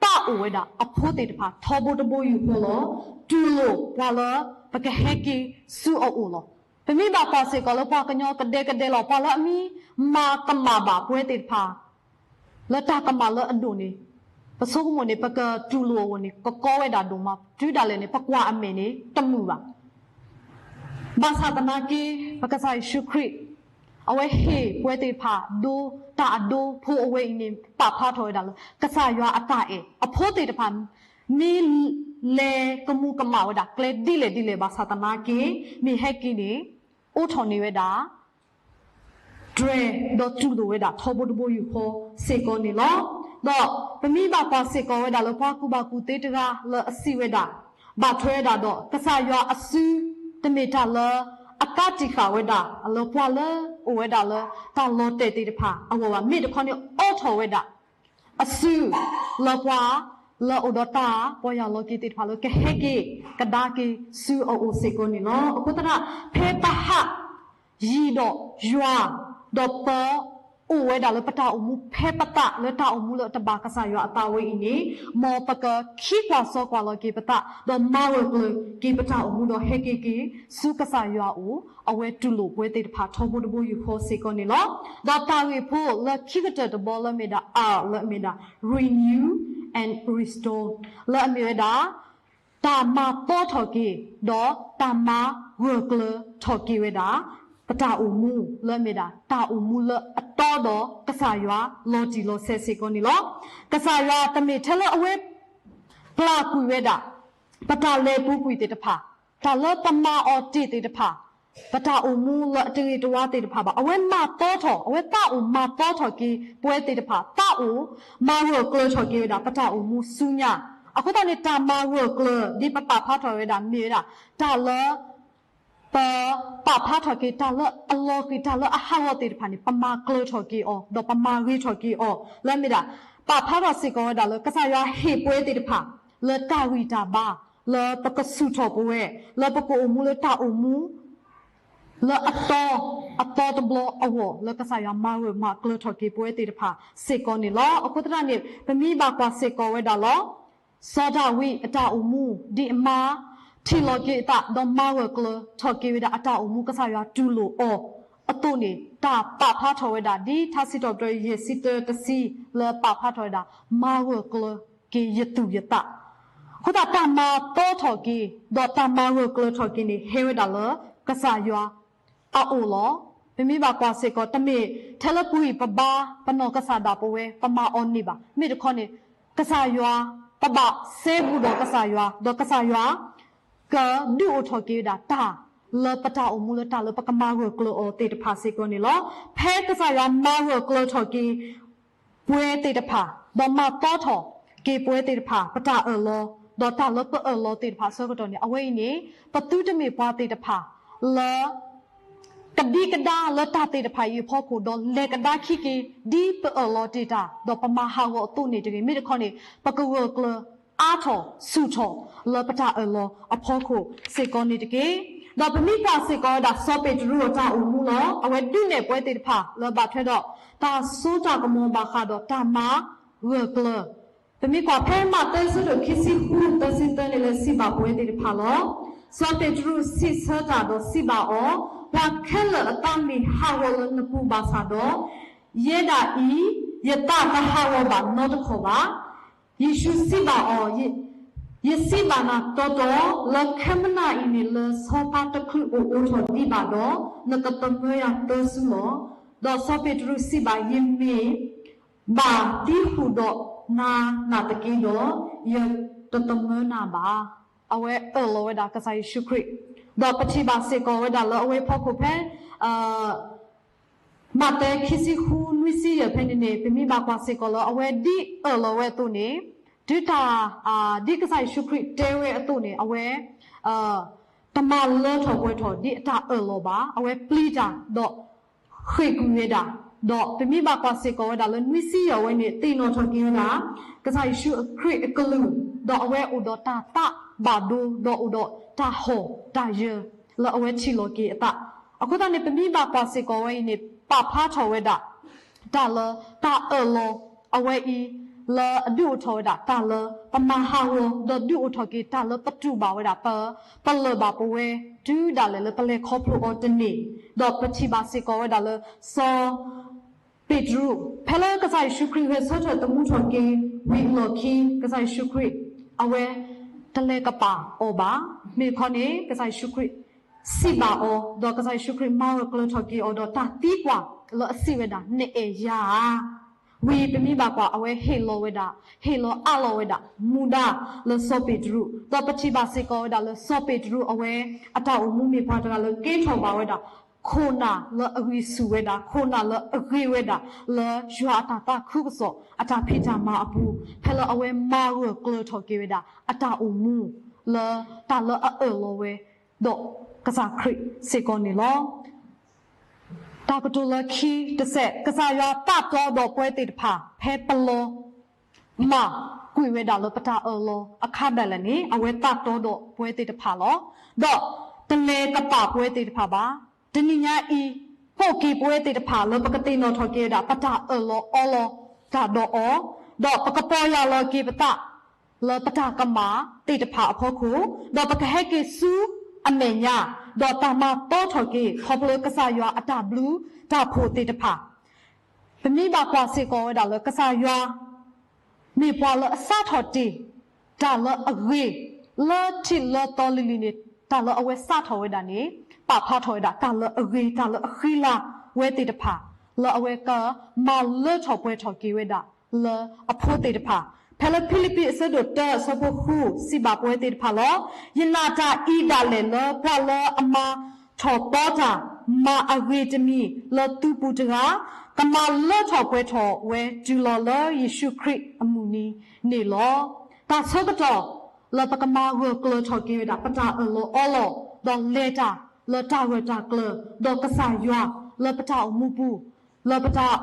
သးအိၣ်ဝဲဒၣ်အဖိသ့ၣ်တဖၣ် ထီဘိတဘိယူၢ်ဃီလီၤ. တူၢ်လိာ်ပှၤလၢ ပကဟဲက့ၤဆူအအိၣ်လီၤ. ပမ့ၢ်ဘၣ်ကွၢ်စ့ၢ်ကီးလၢပှၤကညီကဒဲကဒဲလီၤ. ပှၤလၢအမ့ၢ်မၤကမၣ်ဘၣ်ပဝဲသ့ၣ်တဖၣ် လၢတၢ်ကမၣ်လၢအဒိၣ်န့ၣ်, ပဆိကမိၣ်န့ၣ် ပကတူၢ်လိာ်အဂီၢ်န့ၣ် ကကီဝဲဒၣ်ဒိၣ်မး, တုၤဒၣ်လဲာ်န့ၣ် ပကွၢ်အမဲာ်န့ၣ် တမုာ်ဘၣ်. ဘၣ်ဆၣ်သနာ်က့ ပကစၢ်ယ့ၣ်ၡူးခရံာ် အဝဲဟ့ၣ်ပဝဲသ့ၣ်တဖၣ်ဒိ တၢ်အဒိဖိအဝဲအံၤန့ၣ် ပာ်ဖျါထီၣ်ဝဲဒၣ်လၢ ကစၢ်ယွၤအတၢ်အဲၣ် အဖိသ့ၣ်တဖၣ် မ့ၢ်လဲၤကမူၤကမၣ်ဝဲဒၣ်ကျဲဒ်လဲၣ်ဒ်လဲၣ် ဘၣ်ဆၣ်သနာ်က့ မ့ၢ်ဟဲက့ၤန့ၣ် အိးထီၣ်န့ၢ်ဝဲဒၣ် တြဲၤ ဒီးတူၢ်လိာ်ဝဲဒၣ်ထီဘိတဘိယူၢ်ဃီစ့ၢ်ကီးန့ၣ်လီၤ. ဒီးပမ့ၢ်ဘၣ်ကွၢ်စ့ၢ်ကီးဝဲဒၣ်လၢပှၤကူၣ်ဘၣ်ကူၣ်သ့တဂၤလၢအစံးဝဲဒၣ် ဘၣ်ထွဲဝဲဒၣ်ဒီး ကစၢ်ယွၤအစု တမ့ၢ်တၢ်လၢအသးတံာ်ဃာ်ဝဲဒၣ် လၢပှၤလၢအိၣ်ဝဲဒၣ်လၢတၢ်လီၤတဲာ်သ့ၣ်တဖၣ်အဂီၢ်ဘၣ်. မ့ၢ်တခီန့ၣ် အိးထီၣ်ဝဲဒၣ် အစု လၢပှၤလၢအိၣ်ဒီးတၢ်ပီၢ်ယၢ်လီၤက့ၤသ့ၣ်တဖၣ်လၢ ကဟဲက့ၤကဒါက့ၤဆူအအိၣ်စ့ၢ်ကီးန့ၣ်လီၤ. အဃိသတး ဖဲပဟး ယံၤဒီးယွၤ ဒီးပအိၣ်ဝဲဒၣ်လၢပတၢ်အိၣ်မူဖဲပသးလၢတၢ်အိၣ်မူလၢအတဘၣ်ကစၢ်ယွၤအသးဝဲအံၤန့ၣ်, မ်ပကခံကွၢ်စီကွၢ်လီၤက့ၤပသး ဒီးမၤဂၢၢ်ကျၢၤက့ၤပတၢ်အိၣ်မူဒီးဟဲက့ၤက့ၤဆူကစၢ်ယွၤအအိၣ်, အဝဲတူၢ်လိာ်ပဝဲသ့ၣ်တဖၣ်ထီဘိတဘိယူၢ်ဃီစ့ၢ်ကီးန့ၣ်လီၤ. ဒီးတၢ်ဂ့ၢ်ဖိလၢခံကတၢၢ်တဘီလၢအမ့ၢ်ဒၣ် R လၢအမ့ၢ်ဒၣ် renew and restore လၢအမ့ၢ်ဝဲဒၣ် တၢ်မၤသီထီၣ်က့ၤ ဒီးတၢ်မၤဂၢၢ်ကျၢၤထီၣ်က့ၤဝဲဒၣ် ပတၢ်အိၣ်မူလၢအမ့ၢ်ဒၣ် တၢ်အိၣ်မူလၢအတီဒီးကစၢ်ယွၤလီၤတံၢ်လီၤဆဲးစ့ၢ်ကီးန့ၣ်လီၤ. ကစၢ်ယွၤတမ့ၢ်ထဲလၢအဝဲ ပျၢ်ကွံာ်ဝဲဒၣ် ပတၢ်လဲၤပူၤကွံာ်သ့ၣ်တဖၣ်, တၢ်လၢပမၤအီၤတ့ၢ်သ့ၣ်တဖၣ် ပတၢ်အိၣ်မူလၢအတဂ့ၤတဝါသ့ၣ်တဖၣ်ဘၣ်. အဝဲမၤသီထီၣ်, အဝဲသးအိၣ်မၤသီထီၣ်က့ၤပဝဲသ့ၣ်တဖၣ်, သးအိၣ်မၤဂၢၢ်ကျၢၤထီၣ်က့ၤဝဲဒၣ် ပတၢ်အိၣ်မူဆူညါ. အဃိသတးန့ၣ် တၢ်မၤဂၢၢ်ကျၢၤ ဒ်ပပာ်ဖျါထီၣ်ဝဲဒၣ် မ့ၢ်ဝဲဒၣ် တၢ်လၢ ပပာ်ဖျါထီၣ်က့ၤ တၢ်လၢအလီၤဃံၤ တၢ်လၢအဟးဂီၤသ့ၣ်တဖၣ်န့ၣ် ပမၤကျၢၤထီၣ်က့ၤအီၤ ဒီးပမၤဂ့ၤထီၣ်က့ၤအီၤ လၢမ့ၢ်ဒၣ် ပာ်ဖျါထီၣ်စ့ၢ်ကီးဝဲဒၣ်လၢ ကစၢ်ယွၤဟ့ၣ်ပဝဲသ့ၣ်တဖၣ် လၢတၢ်ဂံၢ်တၢ်ဘါ လၢပကဆူၣ်ထီၣ်ပဝဲ လၢပကအိၣ်မူလၢတၢ်အိၣ်မူ လၢအသီ, အသီတဘျီအဂီၢ် လၢကစၢ်ယွၤမၤဂၢၢ်မၤကျၢၤထီၣ်က့ၤပဝဲသ့ၣ်တဖၣ်စ့ၢ်ကီးန့ၣ်လီၤ. အဃိသတးန့ၣ် ပမ့ၢ်ဘၣ်ကွၢ်စ့ၢ်ကီးဝဲဒၣ်လီၤ. စီၤဒၤဝံးအတၢ်အိၣ်မူ ဒ်အမၤထံၣ်လီၤက့ၤအသး ဒီးမၤဂၢၢ်ကျၢၤထီၣ်က့ၤဝဲဒၣ်အတၢ်အိၣ်မူ ကစၢ်ယွၤတူၢ်လိာ်အီၤအသိးန့ၣ် တၢ်ပာ်ဖျါထီၣ်ဝဲဒၣ် ဒ်ထါစံးထီၣ်ပတြၢၤ ယဲၢ်ဆံတၢ တဆံ လၢပာ်ဖျါထီၣ်ဝဲဒၣ် မၤဂၢၢ်ကျၢၤက့ၤယသူၣ်ယသး. အဃိသတး တၢ်မၤသီထီၣ်က့ၤ ဒီးတၢ်မၤဂၢၢ်ကျၢၤထီၣ်က့ၤန့ၣ် ဟဲဝဲဒၣ်လၢကစၢ်ယွၤ အအိၣ်လီၤ. ပမ့ၢ်ဘၣ်ကွၢ်စ့ၢ်ကီး တမ့ၢ်ထဲလၢပဂံၢ်ပဘါ ပနီၢ်ကစၢ်ဒၣ်ပဝဲ ပမၤအီၤန့ၣ်ဘၣ်. မ့ၢ်တခီန့ၣ် ကစၢ်ယွၤ ပဘၣ်စဲဘူးဒီးကစၢ်ယွၤ ဒီးကစၢ်ယွၤ ကဒုးအိၣ်ထီၣ်က့ၤဝဲဒၣ်တၢ် လၢပတၢ်အိၣ်မူလၢတၢ်လၢပကမၤဂၢၢ်ကျၢၤအီၤသ့ၣ်တဖၣ်စ့ၢ်ကီးန့ၣ်လီၤ. ဖဲကစၢ်ယွၤမၤဂၢၢ်ကျၢၤထီၣ်က့ၤ ပဝဲသ့ၣ်တဖၣ် ဒီးမၤသီထီၣ်က့ၤပဝဲသ့ၣ်တဖၣ် ပတၢ်အၢၣ်လီၤ ဒီးတၢ်လၢပအၢၣ်လီၤသ့ၣ်တဖၣ်အဆၢကတီၢ်န့ၣ် အဝဲအံၤန့ၣ် ပသုတမ့ၢ်ပှၤသ့ၣ်တဖၣ် လၢ ကဒံကဒါလၢတၢ်သ့ၣ်တဖၣ်အံၤအဖီခိၣ် ဒီးလဲၤကဒါခံက့ၤ ဒ်ပအၢၣ်လီၤတ့ၢ်တၢ် ဒီးပမၤဟးဂီၤအသိးန့ၣ်တဂ့ၤ. မ့ၢ်တခီန့ၣ် ပကဂၢၢ်ကျၢၤအါထီၣ်ဆူၣ်ထီၣ် လၢပတၢ်အၢၣ်လီၤအဖီခိၣ်စ့ၢ်ကီးန့ၣ်တက့ၢ်. ဒီးပမ့ၢ်ကွၢ်စ့ၢ်ကီးဝဲဒၣ် စီၤပ့းတရူးအတၢ်အိၣ်မူလီၤ. အဝဲဒုးနဲၣ်ပဝဲသ့ၣ်တဖၣ်လၢဘၣ်ထွဲဒီး တၢ်စိတၢ်ကမီၤဘၣ်ဃးဒီးတၢ်မၤဂၢၢ်ကျၢၤ ပမ့ၢ်ကွၢ်ဖဲမးသဲ အဆၢဒိၣ်ခံဆံဃု သၢဆံသၢန့ၣ် လၢစံးဘၣ်ပဝဲသ့ၣ်တဖၣ်လီၤ. စီၤပ့းတရူးစံးဆၢတၢ်ဒီးစံးဘၣ်အီၤ, ပှၤခဲလၢာ်အသးမ့ၢ်ဟးဂီၤလၢနပူၤဘၣ်ဆၣ်ဒီး, ယဲဒၣ်အံၤ ယသးတဟးဂီၤဘၣ်နီတခီၣ်ဘၣ်. ယ့ၣ်ၡူးစံးဘၣ်အီၤ, ယစံးဘၣ်နၤတီတီ, လၢခဲမုၢ်နၤအံၤန့ၣ် လၢဆီဖါတချုးအိၣ်အိးထီၣ်ဒံးဘၣ်ဒီး, နကသမၢယၤသၢစုလီၤ. ဒီးစီၤပ့းတရူးစံးဘၣ်, ယမ့ၢ် ဘၣ်သံဃုာ်ဒီးနၤနာ်သက့ဒီး, ယတသမၢနၤဘၣ်. အဝဲအၢၣ်လီၤဝဲဒၣ်ကစၢ်ယ့ၣ်ၡူးခရံာ်, ဒီးပထံၣ်ဘၣ်စ့ၢ်ကီးဝဲဒၣ်လၢအဝဲဖီခိၣ်ဖဲ မးသဲခံဆံဃု နွံဆံယဲၢ်ဖဲန့ၣ်န့ၣ် ပမ့ၢ်ဘၣ်ကွၢ်စ့ၢ်ကီးလၢအဝဲဒ်အၢၣ်လီၤဝဲအသိးန့ၣ်, တုၤတၢ် ဒ်ကစၢ်ယ့ၣ်ၡူးခရံာ်တဲဝဲအသိးန့ၣ် အဝဲ တမၤလၢထီၣ်ပှဲၤထီၣ်ဒ်အတၢ်အၢၣ်လီၤဘၣ်. အဝဲပျံၤတၢ်ဒီး ဃ့ၢ်ကွံာ်ဝဲဒၣ်, ဒီးပမ့ၢ်ဘၣ်ကွၢ်စ့ၢ်ကီးဝဲဒၣ်လၢနွံဆံယဲၢ်ဝဲန့ၣ် သ့ၣ်နီၣ်ထီၣ်က့ၤဝဲဒၣ် ကစၢ်ယ့ၣ်ၡူးခရံာ်အကလုၢ်, ဒီးအဝဲအိၣ်ဒီးတၢ်သးဘၣ်ဒိ ဒီးအိၣ်ဒီးတၢ်ဟီၣ်တၢ်ယၢၤ လၢအဝဲထံၣ်လီၤက့ၤအသး. အဃိသတးန့ၣ် ပမ့ၢ်ဘၣ်ကွၢ်စ့ၢ်ကီးဝဲအံၤန့ၣ် ပာ်ဖျါထီၣ်ဝဲဒၣ် တၢ်လၢတၢ်အၢၣ်လီၤအဝဲအံၤ လၢအဒုးအိၣ်ထီၣ်ဝဲဒၣ် တၢ်လၢပမၤဟးဂီၤ ဒီးဒုးအိၣ်ထီၣ်က့ၤတၢ်လၢပတူၢ်ဘၣ်ဝဲဒၣ် ပ ပလၢၢ်ဘၣ်ပဝဲ တုၤဒၣ်လဲာ်လၢပလဲၤခီဖျိအီၤတန့ၢ်, ဒီးပထံၣ်ဘၣ်စ့ၢ်ကီးဝဲဒၣ်လၢ စီၤ ပ့းတရူး ဖဲလၢကစၢ်ယ့ၣ်ၡူးခရံာ်ဂဲၤဆၢထၢၣ်သမူထီၣ်က့ၤဝံၤအလီၢ်ခံ ကစၢ်ယ့ၣ်ၡူးခရံာ် အဝဲတလဲၤကပာ်အီၤဘၣ်. မ့ၢ်တခီန့ၣ် ကစၢ်ယ့ၣ်ၡူးခရံာ်စံးဘၣ်အီၤ, ဒီးကစၢ်ယ့ၣ်ၡူးခရံာ်မၤဂၢၢ်ကျၢၤထီၣ်က့ၤအီၤဒီးတၢ်သံကွၢ်လၢအစံးဝဲဒၣ် နအဲၣ်ယၤဧါ. ဝံၤပမ့ၢ်ဘၣ်ကွၢ် အဝဲဟ့ၣ်လီၤဝဲဒၣ်, ဟ့ၣ်လီၤအးလီၤဝဲဒၣ် မူဒါလၢစီၤပ့းတရူး, ဒီးပထံၣ်ဘၣ်စ့ၢ်ကီးဝဲဒၣ်လၢစီၤပ့းတရူးအဝဲ အတၢ်အိၣ်မူမ့ၢ်ပှၤတဂၤလၢကဲထီၣ်ဘၣ်ဝဲဒၣ် ခိၣ်နၢ်လၢအဂံၢ်ဆူၣ်ဝဲဒၣ်, ခိၣ်နၢ်လၢအဂ့ၤဝဲဒၣ် လၢယွၤအတၢ်သးခုကစီၣ် အတၢ်ဖံးတၢ်မၤအပူၤ, ဖဲလၢအဝဲမၤဂၢၢ်ကျၢၤထီၣ်က့ၤဝဲဒၣ် အတၢ်အိၣ်မူ လၢတၢ်လၢအအၢၣ်လီၤဝဲ ဒီးကစၢ်ခရံာ်စ့ၢ်ကီးန့ၣ်လီၤ. တၢ်ကတိၤလၢခံတစဲး, ကစၢ်ယွၤသးတီဒီးပဝဲသ့ၣ်တဖၣ် ဖဲပလီၤ မၢ်ကွံာ်ဝဲဒၣ်လၢပတၢ်အၢၣ်လီၤအခါဒၣ်လဲာ်န့ၣ် အဝဲသးတီဒီးပဝဲသ့ၣ်တဖၣ်လီၤ. ဒီးတလဲၤကပာ်ပဝဲသ့ၣ်တဖၣ်ဘၣ်. တနံၤညါအံၤ ကိးက့ၤပဝဲသ့ၣ်တဖၣ်လၢပကသ့ၣ်နီၣ်ထီၣ်က့ၤဝဲဒၣ် ပတၢ်အၢၣ်လီၤအီလီၤတၢ်ဒီးအီၤ, ဒီးပကပီၢ်ယၢ်လီၤက့ၤပသး လၢပတၢ်ကမၣ်သ့ၣ်တဖၣ်အဖီခိၣ်, ဒီးပကဟဲက့ၤဆူအမဲာ်ညါ, ဒီးတၢ်မၤတီထီၣ်က့ၤ ခီဖျိကစၢ်ယွၤအတၢ်ဘျုးတၢ်ဖှိၣ်သ့ၣ်တဖၣ် ပမ့ၢ်ဘၣ်ကွၢ်စ့ၢ်ကီးဝဲဒၣ်လၢကစၢ်ယွၤ မ့ၢ်ပှၤလၢအစးထီၣ်တ့ၢ် တၢ်လၢအဂ့ၤ လၢထံးလၢသီလံၤလံၤန့ၣ် တၢ်လၢအဝဲစးထီၣ်ဝဲဒၣ်န့ၣ် ပာ်ဖျါထီၣ်ဝဲဒၣ် တၢ်လၢအဂ့ၤ တၢ်လၢအဃံလၤဝဲသ့ၣ်တဖၣ် လၢအဝဲကမၤလၢထီၣ်ပှဲၤထီၣ်က့ၤဝဲဒၣ် လၢအဖိသ့ၣ်တဖၣ် ဖဲလၢဖံလံးပံးအဆၢဒိၣ်တၢအဆၢဖိဃု စံးဘၣ်ပဝဲသ့ၣ်တဖၣ်လီၤ. ယနာ်တၢ်အံၤဒၣ်လဲာ်လၢပှၤလၢအမၤ ထီၣ်ပီးတၢ် မၤအဂ့ၤတမံၤလၢသုပူၤတဂၤ, ကမၤလၢထီၣ်ပှဲၤထီၣ်ဝဲတုၤလီၤလၢယ့ၣ်ၡူးခရံာ်အမုၢ်နံၤန့ၣ်လီၤ. တၢ်ဆၢကတီၢ်လၢပကမၤဂၢၢ်ကျၢၤထီၣ်က့ၤဝဲဒၣ် ပတၢ်အၢၣ်လီၤအီလီၤ, ဒီးလဲၤတၢ်လၢတၢ်ဂၢၢ်တၢ်ကျၢၤ, ဒီးကစၢ်ယွၤလၢပတၢ်အိၣ်မူပူၤ လၢပတၢ်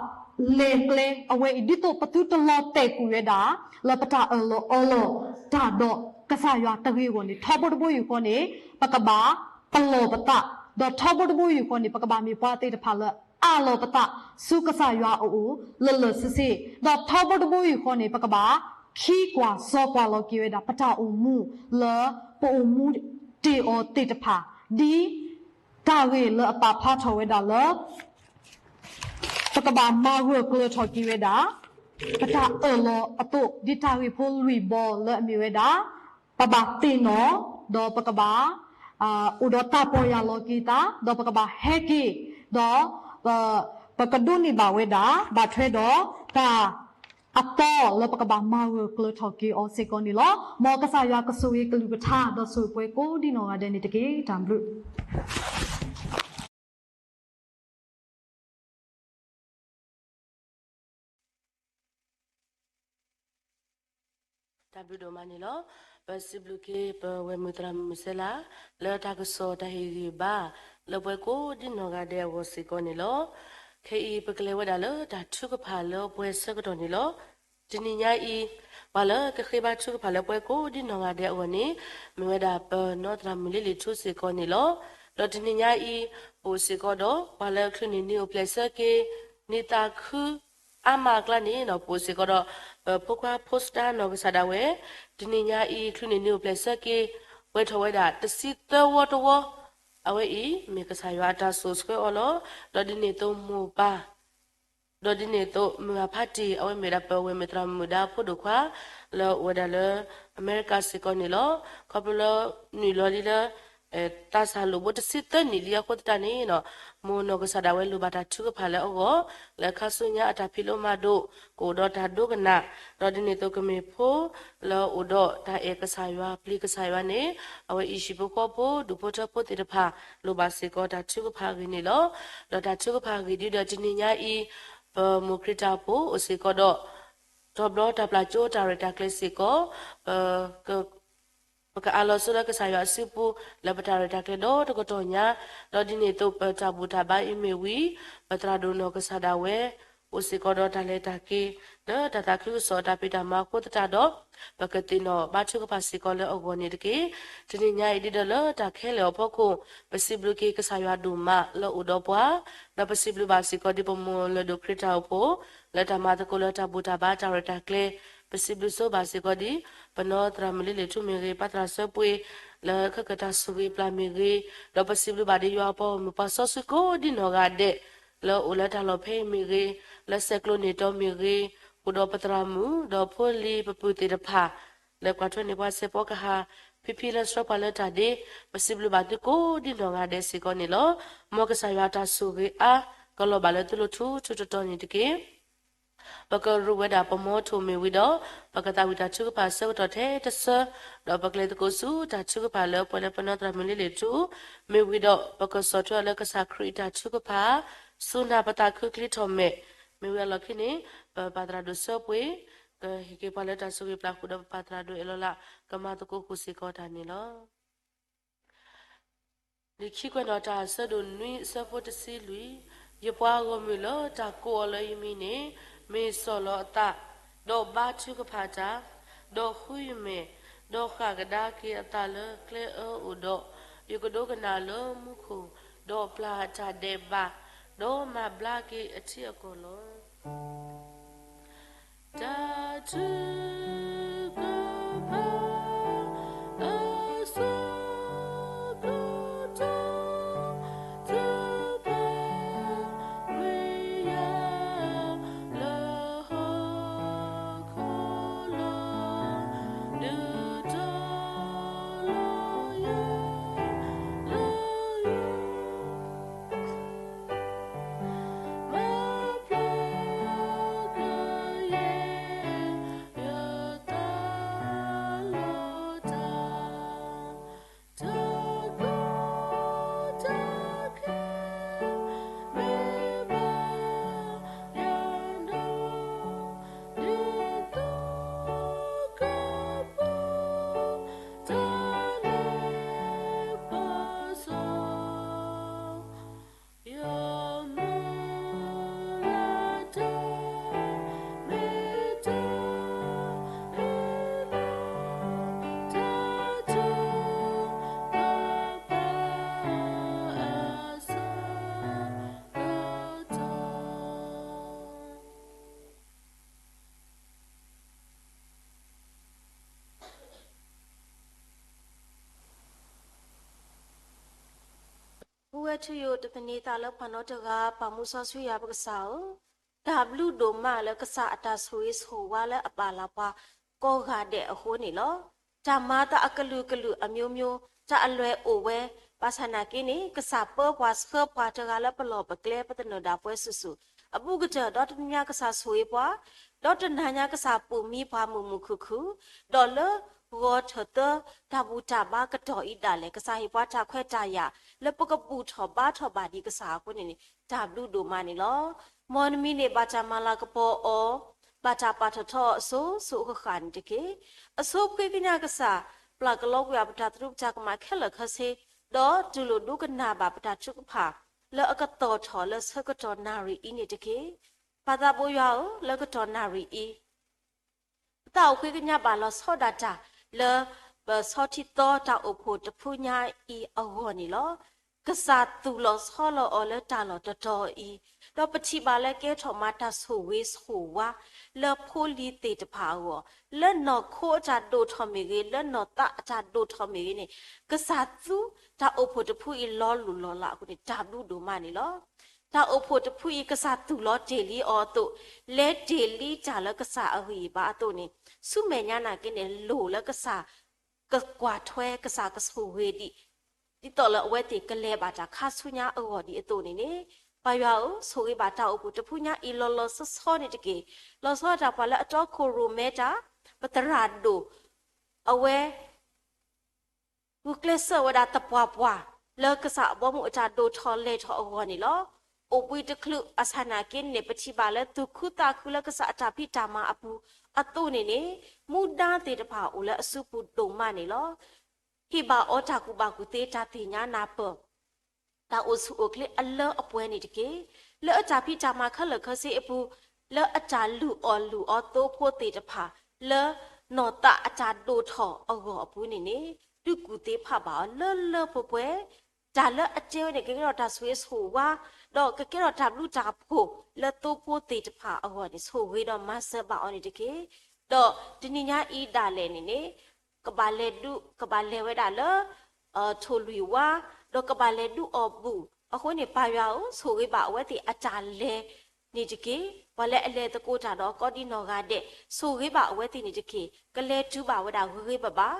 လဲၤကျဲအဝဲအံၤ ဒ်သိးပသုတလီၤတဲာ်ကွံာ်ဝဲဒၣ် လၢပတၢ်အၢၣ်လီၤအီလီၤတၢ်ဒီးကစၢ်ယွၤတဂ့ၤအဂီၢ်န့ၣ် ထီဘိတဘိယူၢ်ဃီန့ၣ် ပကဘၣ်ပလီၢ်ပသး, ဒီးထီဘိတဘိယူၢ်ဃီန့ၣ် ပကဘၣ်မ့ၢ်ပှၤသ့ၣ်တဖၣ်လၢအၢၣ်လီၤပသးဆူကစၢ်ယွၤအအိၣ်လၢလၢာ်ဆ့ဆ့, ဒီးထီဘိတဘိယူၢ်ဃီန့ၣ် ပကဘၣ်ခံကွၢ်စီကွၢ်လီၤက့ၤဝဲဒၣ် ပတၢ်အိၣ်မူလၢပအိၣ်မူတ့ၢ်အီၤသ့ၣ်တဖၣ် ဒ် တၢ်ဂ့ၢ်လၢအပာ်ဖျါထီၣ်ဝဲဒၣ်လၢ ပကဘၣ်မၤဂၢၢ်ကျၢၤထီၣ်က့ၤဝဲဒၣ် ပတၢ်အၢၣ်လီၤအသိး ဒ်တၢ်ဂ့ၢ်ဖိလွံၢ်ဘီလၢအမ့ၢ်ဝဲဒၣ် ပဘၣ်သ့ၣ်နီၣ် ဒီးပကဘၣ် အိၣ်ဒီးတၢ်ပီၢ်ယၢ်လီၤက့ၤသး ဒီးပကဘၣ်ဟဲက့ၤ ဒီး ပကဒိးန့ၢ်ဘၣ်ဝဲဒၣ် ဘၣ်ထွဲဒီးတၢ် အသီလၢပကဘၣ်မၤဂၢၢ်ကျၢၤထီၣ်က့ၤအီၤစ့ၢ်ကီးန့ၣ်လီၤ. မ်ကစၢ်ယွၤကဆိၣ်ဂ့ၤကလုၢ်ကထါ ဒီးဆိၣ်ဂ့ၤပှၤကိးဒ်နီၢ်ဂၤဒဲးန့ၣ်တက့ၢ်. တၢ်ဘျုး တၢ်ဘျုးဒိၣ်မးန့ၣ်လီၤ. ပစံးဘျုးက့ၤ ပဝဲၢ်မုၣ်သရၣ်မုၣ်စဲလး လၢတၢ်ကစီၣ်တၢ်ဟ့ၣ်ဂံၢ်ဘါ လၢပှၤကိးဒ်နီၢ်ဂၤဒဲးအဂီၢ်စ့ၢ်ကီးန့ၣ်လီၤ. ခဲအံၤ ပကလဲၤဝဲဒၣ်လၢတၢ်ထုကဖၣ်လၢပှဲၤဆၢကတီၢ်န့ၣ်လီၤ. တနံၤညါအံၤ ပှၤလၢကဃ့ဘါထုကဖၣ်လၢပှဲၤကိးဒ်နီၢ်ဂၤဒဲးအဂီၢ်န့ၣ် မ့ၢ်ဝဲဒၣ်ပနီၢ်သရၣ်မုၣ်လ့လ့ၣ်ထူစ့ၢ်ကီးန့ၣ်လီၤ. ဒီးတနံၤညါအံၤ ပအိၣ်စ့ၢ်ကီးဒီး ပှၤလၢချုးန့ၢ်နံၤအိၣ်ဖျဲၣ်ဆၢက့ၤ နံၤသးခု အါမးအကျါန့ၣ် ပအိၣ်စ့ၢ်ကီးဒီး ပဖိခွါဖိစတါနီၢ်ကစၢ်ဒၣ်ဝဲ တနံၤညါအံၤ ချုးန့ၢ်နံၤအိၣ်ဖျဲၣ်ဆၢက့ၤ ပှဲၤထီၣ်ဝဲဒၣ်တဆံသၢဝီတဝီ, အဝဲအံၤ မ့ၢ်ကစၢ်ယွၤအတၢ်စိာ်ဆှၢအီၤလီၤ. ဒီးဒ်န့ၣ်အသိးမိၢ်ပၢ် ဒီးဒ်န့ၣ်အသိး မုၢ်ဂၤဖါတံၢ် အဝဲမ့ၢ်ဒၣ်ပဝဲၢ်မုၣ်သရၣ်မုၣ်ဒါဖိဒိၣ်ခွါ လၢအိၣ်ဝဲဒၣ်လၢ အမဲရကၤစ့ၢ်ကီးန့ၣ်လီၤ. ခီဖျိလၢ နုာ်လီၤလံလၢ သးစၢ်လိာ်ဘိတဆံသၢနံၣ်လံအဃိသတးန့ၣ် မိၢ်နီၢ်ကစၢ်ဒၣ်ဝဲလိၣ်ဘၣ်တၢ်ထုကဖၣ်လၢအဂီၢ် လၢခါဆူညါအတၢ်ဖံးလိမၤဒိး ကအိၣ်ဒီးတၢ်ဒိကနၣ်, ဒီးဒ်န့ၣ်အသိးကမ့ၢ်ဖိ လၢအအိၣ်ဒီးတၢ်အဲၣ်ကစၢ်ယွၤ ပျံၤကစၢ်ယွၤန့ၣ် အဝဲအံၤဟံၣ်ဖိဃီဖိ ဒူၣ်ဖိထၢဖိသ့ၣ်တဖၣ် လိၣ်ဘၣ်စ့ၢ်ကီးတၢ်ထုကဖၣ်အဂ့ၢ်န့ၣ်လီၤ. ဒီးတၢ်ထုကဖၣ်အဂ့ၢ်ဒ်ဒီးတနံၤညါအံၤ ပမိၢ်ခရံာ်တၢ်ဖိအိၣ်စ့ၢ်ကီးဒီး တဘျီတၢ်ပျၢ်ကၠိတၢ်ရဲၣ်တၢ်ကျဲၤစ့ၢ်ကီး ပ ပကအးလီၤဆိလၢကစၢ်ယွၤအစုပူၤ လၢပတၢ်ရဲၣ်တၢ်ကျဲၤဒီတကတီၢ်ညါ, ဒီးဒ်န့ၣ်အသိးပတၢ်ဘူၣ်တၢ်ဘါအံၤမ့ၢ်ဝံၤ ပသရၣ်ဒိၣ်နီၢ်ကစၢ်ဒၣ်ဝဲ အိၣ်စ့ၢ်ကီးဒီးတၢ်လဲၤတၢ်က့ၤ လၢတၢ်သးခုကစီၣ်အတၢ်ဖံးတၢ်မၤအဃိသတးဒီး ပကသ့ၣ်နီၣ်ဘါထုကဖၣ်စ့ၢ်ကီးလၢအဂီၢ်န့ၣ်တက့ၢ်. တနံၤညါအံၤဒ်ဒီးလၢတၢ်ခဲလၢာ်အဖီခိၣ် ပစံးဘျုးက့ၤကစၢ်ယွၤဒိၣ်မးလၢအအိၣ်ဒီးပှၤ, ဒီးပစံးဘျုးဘၣ်စ့ၢ်ကီးဒ်ပမိၢ်လၢၢ်ဒိၣ်ခရံာ်တၢ်အိၣ်ဖှိၣ် လၢတၢ်မၤသကိးလၢတၢ်ဘူၣ်တၢ်ဘါတၢ်ရဲၣ်တၢ်ကျဲၤ, ပစံးဘျုးဆိဘၣ်စ့ၢ်ကီးဒ် ပနီၢ်သရၣ်မုၣ်လ့လ့ၣ်ထူမ့ၢ်ဂ့ၤ ပၢ်သရၣ်စၢပှ့ၤ လၢခဲကတၢၢ်ဆိၣ်ဂ့ၤပျၢ်မ့ၢ်ဂ့ၤ, ဒီးပစံးဘျုးဘၣ်ဒ်ယွၤအပှၤဂီၢ်မုၢ်ပှၤစီဆှံကိးဒ်နီၢ်ဂၤဒဲး လၢအိၣ်လၢတၢ်လီၢ်ဖဲအံၤမ့ၢ်ဂ့ၤ, လၢဆဲးကျိးန့ၢ်တီမ့ၢ်ဂ့ၤ, အိၣ်ဒီးပသရၣ်မုၣ် ဒီးဖိလံၤပပုၢ်သ့ၣ်တဖၣ် လၢကွၢ်ထွဲန့ၢ်ပှၤဆဲးဖီကဟၣ် ဖံဖံလၢဆှၢပှၤလၢတၢ်ဒ့, ပစံးဘျုးဘၣ်သုကိးဒ်နီၢ်ဂၤဒဲးစ့ၢ်ကီးန့ၣ်လီၤ. မ်ကစၢ်ယွၤတၢ်ဆိၣ်ဂ့ၤအါ ကလီၤဘၣ်လၢသုလိၤထူထူတီတီန့ၣ်တက့ၢ်. ပကရူးဝဲဒၣ်ပမီထိၣ်မ့ၢ်ဝံၤဒီး ပကသးဝံၣ်တၢ်ထုကဖၣ်အဆၢကတီၢ်ထဲတဆၢ, ဒီးပကလဲၤသကိးဆူတၢ်ထုကဖၣ်လၢပှဲၤလၢပနီၢ်သရၣ်မုၣ်လ့လ့ၣ်ထူ, မ့ၢ်ဝံၤဒီး ပကဆီၣ်ထွဲအီၤလၢကစၢ်ခရံာ်အတၢ်ထုကဖၣ်, စူၢ်နာ်ပသးခုချံထီၣ်မဲာ်, မ့ၢ်ဝံၤအလီၢ်ခံန့ၣ် ပပၢ်သရၣ်ဒိၣ်စၢပှ့ၤ ကဟ့ၣ်က့ၤပှၤလၢတၢ်ဆိၣ်ဂ့ၤပျၢ်ဃုာ်ဒီးပပၢ်သရၣ်ဒိၣ်အဲၣ်လီၤလး ကမၤသကိးဃုာ်စ့ၢ်ကီးတၢ်န့ၣ်လီၤ. လံာ်ခံကွဲးနီၣ်တၢ် အဆၢဒိၣ်နွံ အဆၢဖိတဆံလွံၢ်, ယပှၤဂီၢ်မုၢ်လၢတၢ်ကိးအီၤလၢယမံၤန့ၣ် မ့ၢ်ဆီၣ်လီၤအသး, ဒီးဘါထုကဖၣ်တၢ်, ဒီးဃုယမဲာ်, ဒီးဃၣ်ကဒါက့ၤအသးလၢကျဲအၢအိၣ်ဒီး, ယကဒိကနၣ်လၢမူခိၣ်, ဒီးပျၢ်အတၢ်ဒဲးဘး, ဒီးမၤဘျါက့ၤအထံအကီၢ်လီၤ. တၢ်ထုကဖၣ်အဆၢကတီၢ် ထုကဖၣ်ကွံာ်ယၤလၢဟီၣ်ခိၣ်လီၤ. ဒုးတီၤလီၤယၤလၢယွၤ မၤပျၢ်ကယဲၢ်ယသး ဝဲထူယိာ်တသန့ၤသးလၢပှၤနီတဂၤ, ပာ်မူစီဆှံယွၤပကစၢ်ဧၢ, တၢ်ဘျုးဒိၣ်မးလၢကစၢ်အတၢ်ဆိၣ်ဂ့ၤဆိၣ်ဝါလၢအပာ်လၤပှၤကိးဂၤဒဲးအဃိန့ၣ်လီၤ. တၢ်မၤသးအကလုာ်ကလုာ်အမျိုးမျိုး, တၢ်အလွဲၢ်အိၣ်ဝဲ, ဘၣ်ဆၣ်နာ်က့န့ၣ် ကစၢ်ပၢပှၤဆှၢပှၤတဂၤလၢပလီၢ်ပကျဲပသနၢၣ်ဒၣ်ပှဲၤစုာ်စုာ်, အဘူးကတၢၢ် ဒီတနံၤညါကစၢ်ဆိၣ်ဂ့ၤပှၤ, ဒီတနံၤညါကစၢ်ပိာ်မံပှၤမုာ်မုာ်ခုၣ်ခုၣ်, ဒီးလၢဂီၤထၢၣ်သၢ တၢ်ဘူၣ်တၢ်ဘါကတီၢ်အံၤဒၣ်လဲာ် ကစၢ်ဟ့ၣ်ပှၤတၢ်ခွဲးတၢ်ယာ် လၢပကဘူၣ်ထီၣ်ဘါထီၣ်ဘၣ်ဒံးကစၢ်အဃိန့ၣ်န့ၣ် တၢ်ဘျုးဒိၣ်မးန့ၣ်လီၤ. မ်နမံၤန့ၣ် ဘၣ်တၢ်မၤလၤကပီၤအီၤ, ဘၣ်တၢ်ပာ်ထီၣ်ထီအီၤအစိၤစိၤအဃၣ်ဃၣ်န့ၣ်တက့ၢ်. အဆိဖှ့ကညးကစၢ် ပျၢ်ကလီကွံာ်အပတၢ်သရူးပတၢ်ကမၣ်ခဲလၢာ်ခဲဆ့, ဒီးတူၢ်လိာ်ဒိကနၣ်ဘၣ်ပတၢ်ထုကဖၣ် လၢအကတီၢ်ထီၣ်လၢဆၢကတီၢ်နၣ်ရံၣ်အံၤန့ၣ်တက့ၢ်. ပၢ်သးဘိယွၤဧၢ, လၢကတီၢ်နၣ်ရံၣ်အံၤ ပသးအိၣ်ဃ့ကညးဘၣ်လီၤဆီဒၣ်တၢ်လၢ ပဆီထံသီတၢ်အိၣ်ဖှိၣ်တဖုညါအံၤအဂီၢ်န့ၣ်လီၤ. ကစၢ်သူၣ်လီၤဆီလီၤအီၤလၢတၢ်လီၢ်တတီၤအံၤ, ဒီးပထံၣ်ဘၣ်လၢကဲထီၣ်မးတၢ်ဆိၣ်ဂ့ၤဆိၣ်ဝါ လၢဖိလံၤသ့ၣ်တဖၣ်အဂီၢ်, လၢနီၢ်ခိအတၢ်ဒိၣ်ထီၣ်မ့ၢ်ဂ့ၤ, လၢနီၢ်သးအတၢ်ဒိၣ်ထီၣ်မ့ၢ်ဂ့ၤန့ၣ်, ကစၢ်သူတၢ်အိၣ်ဖှိၣ်တဖုအံၤလီၤလိၢ်လီၤလးအဃိန့ၣ် တၢ်ဘျုးဒိၣ်မးန့ၣ်လီၤ. တၢ်အိၣ်ဖှိၣ်တဖုအံၤ ကစၢ်သူၣ်လီၤတ့ၢ်လံအီၤအသိး, လဲၤတ့ၢ်လံတၢ်လၢကစၢ်အဂံၢ်အဘါအသိးန့ၣ်, ဆူမဲာ်ညါနာ်က့န့ၣ် လိၣ်လၢကစၢ်ကကွၢ်ထွဲ ကစၢ်ကဆိၣ်ဂ့ၤဒံး, ဒ်သိးလၢအဝဲသ့ၣ်ကလဲၤဘၣ်တၢ်ခါဆူညါအဂီၢ်ဒံးအသိးန့ၣ်န့ၣ်, ပၢ်ယွၤဧၢ, ဆိၣ်ဂ့ၤဘၣ်တၢ်အိၣ်ဖှိၣ်တဖုညါအံၤလီၤလီၤဆီဆီန့ၣ်တက့ၢ်. လီၤဆီဒၣ်တၢ်ပှၤလၢအတီခိၣ်ရိၣ်မဲတၢ်, ပသရၣ်ဒိၣ်, အဝဲ ဂုာ်ကျဲးစၢးဝဲဒၣ်သပှၢ်ပှၢ် လၢကစၢ်အဘီအမုၢ်အတၢ်ဒိၣ်ထီၣ်လဲၤထီၣ်အဂီၢ်န့ၣ်လီၤ. အိၣ်ဘှံးတချုး ဘၣ်ဆၣ်နာ်က့န့ၣ် ပထံၣ်ဘၣ်လၢသူၣ်ခုသးခုလၢကစၢ်အတၢ်ဖံးတၢ်မၤအပူၤအသိးန့ၣ်န့ၣ်, မူဒါသ့ၣ်တဖၣ်အိၣ်လၢအစုပူၤဒိၣ်မးန့ၣ်လီၤ. ဟ့ၣ်ဘၣ်အီၤတၢ်ကူၣ်ဘၣ်ကူၣ်သ့ တၢ်သ့ၣ်ညါနၢ်ပၢၢ် တၢ်အိၣ်ဆူၣ်အိၣ်ချ့အလၢအပှဲၤန့ၣ်တက့ၢ်. လၢအတၢ်ဖံးတၢ်မၤခဲလၢာ်ခဲဆ့အပူၤ, လၢအတၢ်လုၢ်အီၣ်လုၢ်အီသိဖိသ့ၣ်တဖၣ်, လၢနီၢ်သးအတၢ်ဒိၣ်ထီၣ်အဂီၢ်အပူၤန့ၣ်န့ၣ်, ဒုးကူၣ်သ့ဖးဘၣ်အီၤလၢလၢပှဲၤပှဲၤ, တၢ်လၢအတဲဝဲန့ၣ် ကကဲထီၣ်တၢ်ဆိၣ်ဂ့ၤဆိၣ်ဝါ, ဒီးကကဲထီၣ်တၢ်ဘျုးတၢ်ဖှိၣ်လၢသိဖိသ့ၣ်တဖၣ်အဂီၢ်န့ၣ် ဆိၣ်ဂ့ၤဒီးမၤစၢၤဘၣ်အီၤန့ၣ်တက့ၢ်. ဒီးတနံၤညါအံၤဒၣ်လဲာ်န့ၣ်န့ၣ်, ကဘၣ်လဲၤဒုး, ကဘၣ်လဲၤဝဲဒၣ်လၢ ထိၣ်လွံၢ်ဝါ, ဒီးကဘၣ်လဲၤဒုးအီၣ်ဘူၣ်အဃိန့ၣ် ပၢ်ယွၤဧၢ, ဆိၣ်ဂ့ၤဘၣ်အဝဲသ့ၣ်အတၢ်လဲၤန့ၣ်တက့ၢ်. ပှၤလၢအလဲၤသကိးတၢ်ဒီးကိးဒံနီၢ်ဂၤဒဲး, ဆိၣ်ဂ့ၤဘၣ်အဝဲသ့ၣ်န့ၣ်တက့ၢ်. ကလဲၤတုၤဘၣ်ဝဲဒၣ်ဂ့ၤဂ့ၤဘၣ်ဘၣ်,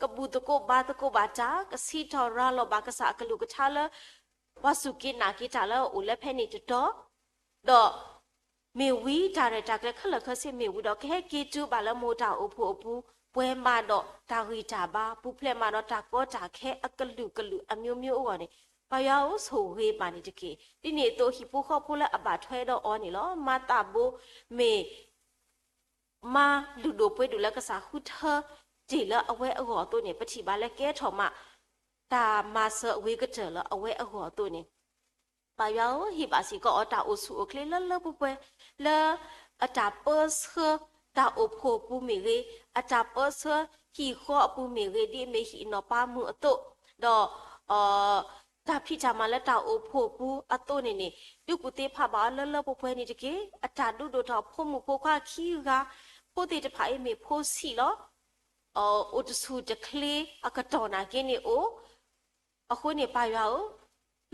ကဘူၣ်သကိးဘါသကိးဘၣ်တၢ်, ကစံးထီၣ်ရၤလီၤဘၣ်ကစၢ်အကလုၢ်ကထါလၢ ပှၤစူၢ်က့ၤနာ်က့ၤတၢ်လၢအအိၣ်လၢဖဲန့ၣ်တတီၤ, ဒီး မ့ၢ်ဝံၤတၢ်ရဲၣ်တၢ်ကျဲၤခဲလၢာ်ခဲဆ့မ့ၢ်ဝံၤဒီး ကဟဲက့ၤတုၤဘၣ်လၢမိၢ်တၢ်အိၣ်ဖှိၣ်အပူၤ, ပှဲၤမးဒီးတၢ်ဂံၢ်တၢ်ဘါ, ပူၤဖျဲးမးဒီးတၢ်ကီတၢ်ခဲအကလုာ်ကလုာ်အမျိုးမျိုးအဂီၢ်န့ၣ်, ပၢ်ယွၤဧၢ, ဆိၣ်ဂ့ၤဘၣ်န့ၣ်တက့ၢ်. ဒ်န့ၣ်အသိးဟံၣ်ဖိဃီဖိလၢအဘၣ်ထွဲဒီးအီၤန့ၣ်လီၤ. မၤသးဘိမ့ၢ် မါလုၢ်ဒိၣ်ပှ့ၤဒိၣ်လၢကစၢ်ဃုထၢတ့ၢ်လၢအဝဲအဂီၢ်အသိးန့ၣ်, ပထံၣ်ဘၣ်လၢကဲထီၣ်မး တၢ်မၤစၢၤဝံၤကတၢၢ်လၢအဝဲအဂီၢ်အသိးန့ၣ်, ပၢ်ယွၤဧၢ, ဟ့ၣ်ဘၣ်စ့ၢ်ကီးအီၤတၢ်အိၣ်ဆူၣ်အိၣ်ချ့လၢလၢပှဲၤပှဲၤ, လၢအတၢ်ပၢဆှၢတၢ်အိၣ်ဖှိၣ်အပူၤမ့ၢ်ဂ့ၤ, အတၢ်ပၢဆှၢဟံၣ်ဃီအပူၤမ့ၢ်ဂ့ၤ, ဒ်အမ့ၢ်ဟံၣ်နီၢ်ပၤမုၣ်အသိး, ဒီး တၢ်ဖံးတၢ်မၤလၢတၢ်အိၣ်ဖှိၣ်ပူၤအသိးန့ၣ်န့ၣ်, ဒုးကူၣ်သ့ဖးဘၣ်အီၤလၢလၢပှဲၤပှဲၤန့ၣ်တက့ၢ်. အတၢ်ဒုးဒိၣ်ထီၣ်ဖိမုၣ်ဖိခွါခံဂၤ, ဖိသ့ၣ်တဖၣ်အံၤမ့ၢ်ဖိဆံးလီၤ. အိၣ်တဆူၣ်တချ့အကတီၢ်နာ်က့န့ၣ်အိၣ်, အဃိန့ၣ်ပၢ်ယွၤဧၢ,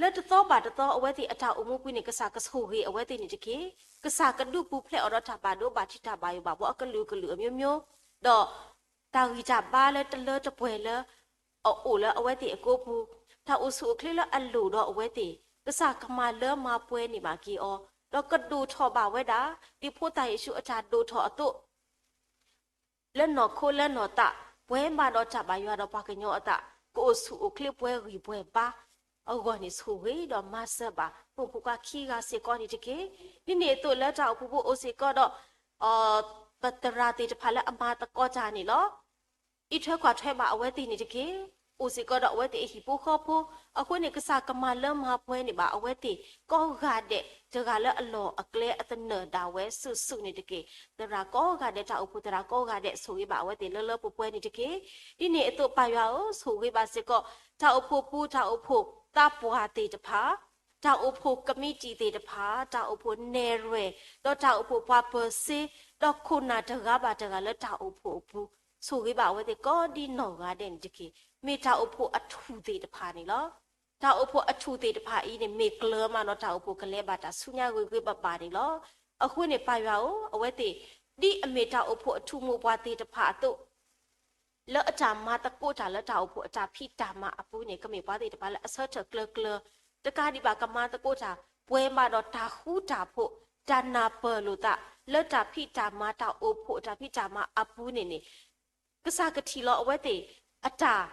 လၢတသီဘၣ်တသီအဝဲသ့ၣ်အတၢ်အိၣ်မူပူၤန့ၣ် ကစၢ်ကဆိၣ်ဂ့ၤအဝဲသ့ၣ်န့ၣ်တက့ၢ်. ကစၢ်ကဒုးပူၤဖျဲးအီၤဒီးတၢ်ဘၣ်ဒိဘၣ်ထံးတၢ်ဘၣ်ယိၣ်ဘၣ်ဘှီအကလုာ်ကလုာ်အမျိုးမျိုး, ဒီး တၢ်ဂံၢ်တၢ်ဘါလၢတလၢတပှဲၤလၢ အအိၣ်လၢအဝဲသ့ၣ်အကိးပူၤ, တၢ်အိၣ်ဆူၣ်အိၣ်ချ့လၢအလိၣ်ဒီးအဝဲသ့ၣ်, ကစၢ်ကမၤလၢမၤပှဲၤန့ၢ်ဘၣ်က့ၤအီၤ, ဒီးကဒိၣ်ထီၣ်ဘၣ်ဝဲဒၣ် ဒ်ဖိသၣ်ယ့ၣ်ၡူးအတၢ်ဒိၣ်ထီၣ်အသိး လၢနီၢ်ခိလၢနီၢ်သး, ပှဲၤမးဒီးတၢ်ဘၣ်ယွၤဒီးပှၤကညီအသး, ကအိၣ်ဆူၣ်အိၣ်ချ့ပှဲၤဂံၢ်ပှဲၤဘါအဂီၢ်န့ၣ် ဆိၣ်ဂ့ၤဒီးမၤစၢၤဘၣ် ဖိမုၣ်ဖိခွါခံဂၤစ့ၢ်ကီးန့ၣ်တက့ၢ်. ဒ်န့ၣ်အသိးလၢတၢ်အိၣ်ဖှိၣ်ဖိအိၣ်စ့ၢ်ကီးဒီး ပသရၣ်သ့ၣ်တဖၣ်လၢအမၤသကိးတၢ်န့ၣ်လီၤ. အံးထွဲကွၢ်ထွဲဘၣ်အဝဲသ့ၣ်န့ၣ်တက့ၢ်. အိၣ်စ့ၢ်ကီးဒီးအဝဲသ့ၣ်အဟံၣ်ဖိဃီဖိ, အဃိန့ၣ် ကစၢ်ကမၤလၢမၤပှဲၤန့ၢ်ဘၣ်အဝဲသ့ၣ်ကိးဂၤဒဲး, တဂၤလၢအလီၢ်အကျဲအသနၢၣ်ဒၣ်ဝဲစုာ်စုာ်န့ၣ်တက့ၢ်. သရၣ်ကိးဂၤဒဲး, တၢ်အိၣ်ဖှိၣ်သရၣ်ကိးဂၤဒဲး ဆိၣ်ဂ့ၤဘၣ်အဝဲသ့ၣ်လၢလၢပှဲၤပှဲၤန့ၣ်တက့ၢ်. ဒ်န့ၣ်အသိးပၢ်ယွၤဧၢ, ဆိၣ်ဂ့ၤဘၣ်စ့ၢ်ကီး တၢ်အိၣ်ဖှိၣ်ပူၤ, တၢ်အိၣ်ဖှိၣ်သးပှၢ်သ့ၣ်တဖၣ်, တၢ်အိၣ်ဖှိၣ်ကမံးတံာ်သ့ၣ်တဖၣ်, တၢ်အိၣ်ဖှိၣ်နဲၣ်ရွဲၣ်, ဒီးတၢ်အိၣ်ဖှိၣ်ပှၤပၢၤစ့, ဒီးခိၣ်နၢ်တဂၤဘၣ်တဂၤလၢတၢ်အိၣ်ဖှိၣ်အပူၤ, ဆိၣ်ဂ့ၤဘၣ်အဝဲသ့ၣ်ကိးဒ်နီၢ်ဂၤဒဲးန့ၣ်တက့ၢ်. မ့ၢ်တၢ်အိၣ်ဖှိၣ်အထူၣ်သ့ၣ်တဖၣ်န့ၣ်လီၤ. တၢ်အိၣ်ဖှိၣ်အထူၣ်သ့ၣ်တဖၣ်အံၤန့ၣ် မ့ၢ်ကျၢၤမးဒီးတၢ်အိၣ်ဖှိၣ်ကလဲၤဘၣ်တၢ်ဆူညါဂ့ၤဂ့ၤဘၣ်ဘၣ်န့ၣ်လီၤ. အဃိန့ၣ် ပၢ်ယွၤဧၢ, အဝဲသ့ၣ် ဒ်အမ့ၢ်တၢ်အိၣ်ဖှိၣ်အထူၣ်မိၢ်ပှၢ်သ့ၣ်တဖၣ်အသိး လၢအတၢ်မၤသကိးတၢ်လၢတၢ်အိၣ်ဖှိၣ်အတၢ်ဖံးတၢ်မၤအပူၤန့ၣ် ကမ့ၢ်ပှၤသ့ၣ်တဖၣ်လၢအဆၢထၢၣ်ကျၢၤကျၢၤ, တကးဒံးဘၣ်ကမၤသကိးတၢ် ပှဲၤမးဒီးတၢ်ဃူတၢ်ဖိး, တၢ်နၢ်ပၢၢ်လိာ်သး လၢတၢ်ဖံးတၢ်မၤတၢ်အိၣ်ဖှိၣ်အတၢ်ဖံးတၢ်မၤအပူၤန့ၣ်န့ၣ် ကစၢ်ကထံၣ်လီၤအဝဲသ့ၣ် အတၢ်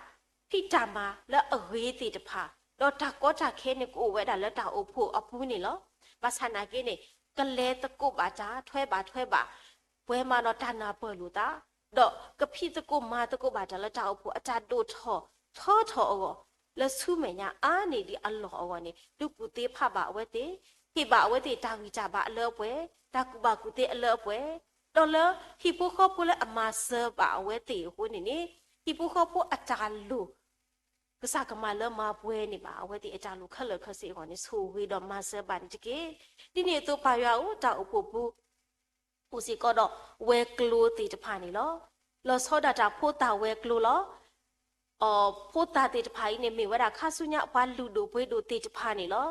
ဖံးတၢ်မၤလၢအဂ့ၤသ့ၣ်တဖၣ်, ဒီးတၢ်ကီတၢ်ခဲန့ၣ်ကအိၣ်ဝဲဒၣ်လၢတၢ်အိၣ်ဖှိၣ်အပူၤန့ၣ်လီၤ. ဘၣ်ဆၣ်နာ်က့န့ၣ် ကလဲၤသကိးဘၣ်တၢ် ထွဲဘၣ်ထွဲဘၣ်, ပှဲၤမးဒီးတၢ်နၢ်ပၢၢ်လိာ်သး, ဒီးကဖံးသကိးမၤသကိးဘၣ်တၢ်လၢတၢ်အိၣ်ဖှိၣ်အတၢ်ဒိၣ်ထီၣ်ထီထီၣ်အဂီၢ်, လၢဆူမဲာ်ညါအါန့ၢ်ဒံးအလီၢ်အဂီၢ်န့ၣ် ဒုးကူၣ်သ့ဖးဘၣ်အဝဲသ့ၣ်, ဟ့ၣ်ဘၣ်အဝဲသ့ၣ်တၢ်ဂံၢ်တၢ်ဘါအလၢအပှဲၤ, တၢ်ကူၣ်ဘၣ်ကူၣ်သ့အလၢအပှဲၤ, ဒီးလၢဟံၣ်ဖိဃီဖိလၢအမၤစၢၤဘၣ်အဝဲသ့ၣ်အဃိန့ၣ်န့ၣ် ဟံၣ်ဖိဃီဖိအတၢ်လိၣ် ကစၢ်ကမၤလၢမၤပှဲၤန့ၢ်ဘၣ်အဝဲသ့ၣ်အတၢ်လိၣ်ခဲလၢာ်ခဲဆ့အဂီၢ်န့ၣ် ဆိၣ်ဂ့ၤဒီးမၤစၢၤဘၣ်န့ၣ်တက့ၢ်. ဒ်န့ၣ်အသိးပၢ်ယွၤဧၢ, တၢ်အိၣ်ဖှိၣ်ပူၤ အိၣ်စ့ၢ်ကီးဒီးဝဲၤကျိၤသ့ၣ်တဖၣ်န့ၣ်လီၤ. လီၤဆီဒၣ်တၢ်ဖိသၣ်ဝဲၤကျိၤလီၤ. ဖိသၣ်သ့ၣ်တဖၣ်အံၤန့ၣ် မ့ၢ်ဝဲဒၣ်ခါဆူညါပှၤလုၢ်ဒိၣ်ပှ့ၤဒိၣ်သ့ၣ်တဖၣ်န့ၣ်လီၤ.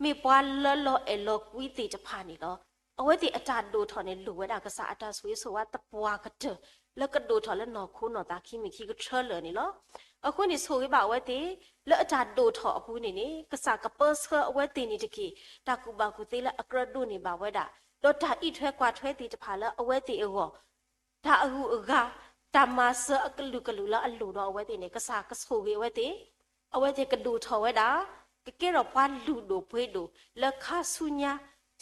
မ့ၢ်ပှၤလၢလီၤအဲၣ်လီၤကွံသ့ၣ်တဖၣ်န့ၣ်လီၤ. အဝဲသ့ၣ်အတၢ်ဒိၣ်ထီၣ်န့ၣ် လိၣ်ဝဲဒၣ်ကစၢ်အတၢ်ဆိၣ်ဂ့ၤဆိၣ်ဝါသပှၢ်ကတၢၢ် လၢကဒိၣ်ထီၣ်လၢနီၢ်ခိနီၢ်သးခံမံၤခံကထြၢလၢာ်န့ၣ်လီၤ. အဃိန့ၣ်ဆိၣ်ဂ့ၤဘၣ်အဝဲသ့ၣ် လၢအတၢ်ဒိၣ်ထီၣ်အပူၤန့ၣ်န့ၣ် ကစၢ်ကပၢဆှၢအဝဲသ့ၣ်န့ၣ်တက့ၢ်. တၢ်ကူၣ်ဘၣ်ကူၣ်သ့လၢအကြၢးဒိးန့ၢ်ဘၣ်ဝဲဒၣ် ဒီးတၢ်အံးထွဲကွၢ်ထွဲသ့ၣ်တဖၣ်လၢအဝဲသ့ၣ်အဂီၢ် တၢ်အဂုၤအဂၤ, တၢ်မၤစၢၤအကလုာ်ကလုာ်လၢအလိၣ်ဒီးအဝဲသ့ၣ်န့ၣ် ကစၢ်ကဆိၣ်ဂ့ၤအဝဲသ့ၣ်, အဝဲသ့ၣ်ကဒိၣ်ထီၣ်ဝဲဒၣ်, ကကဲထီၣ်ပှၤလုၢ်ဒိၣ်ပှ့ၤဒိၣ် လၢခါဆူညါ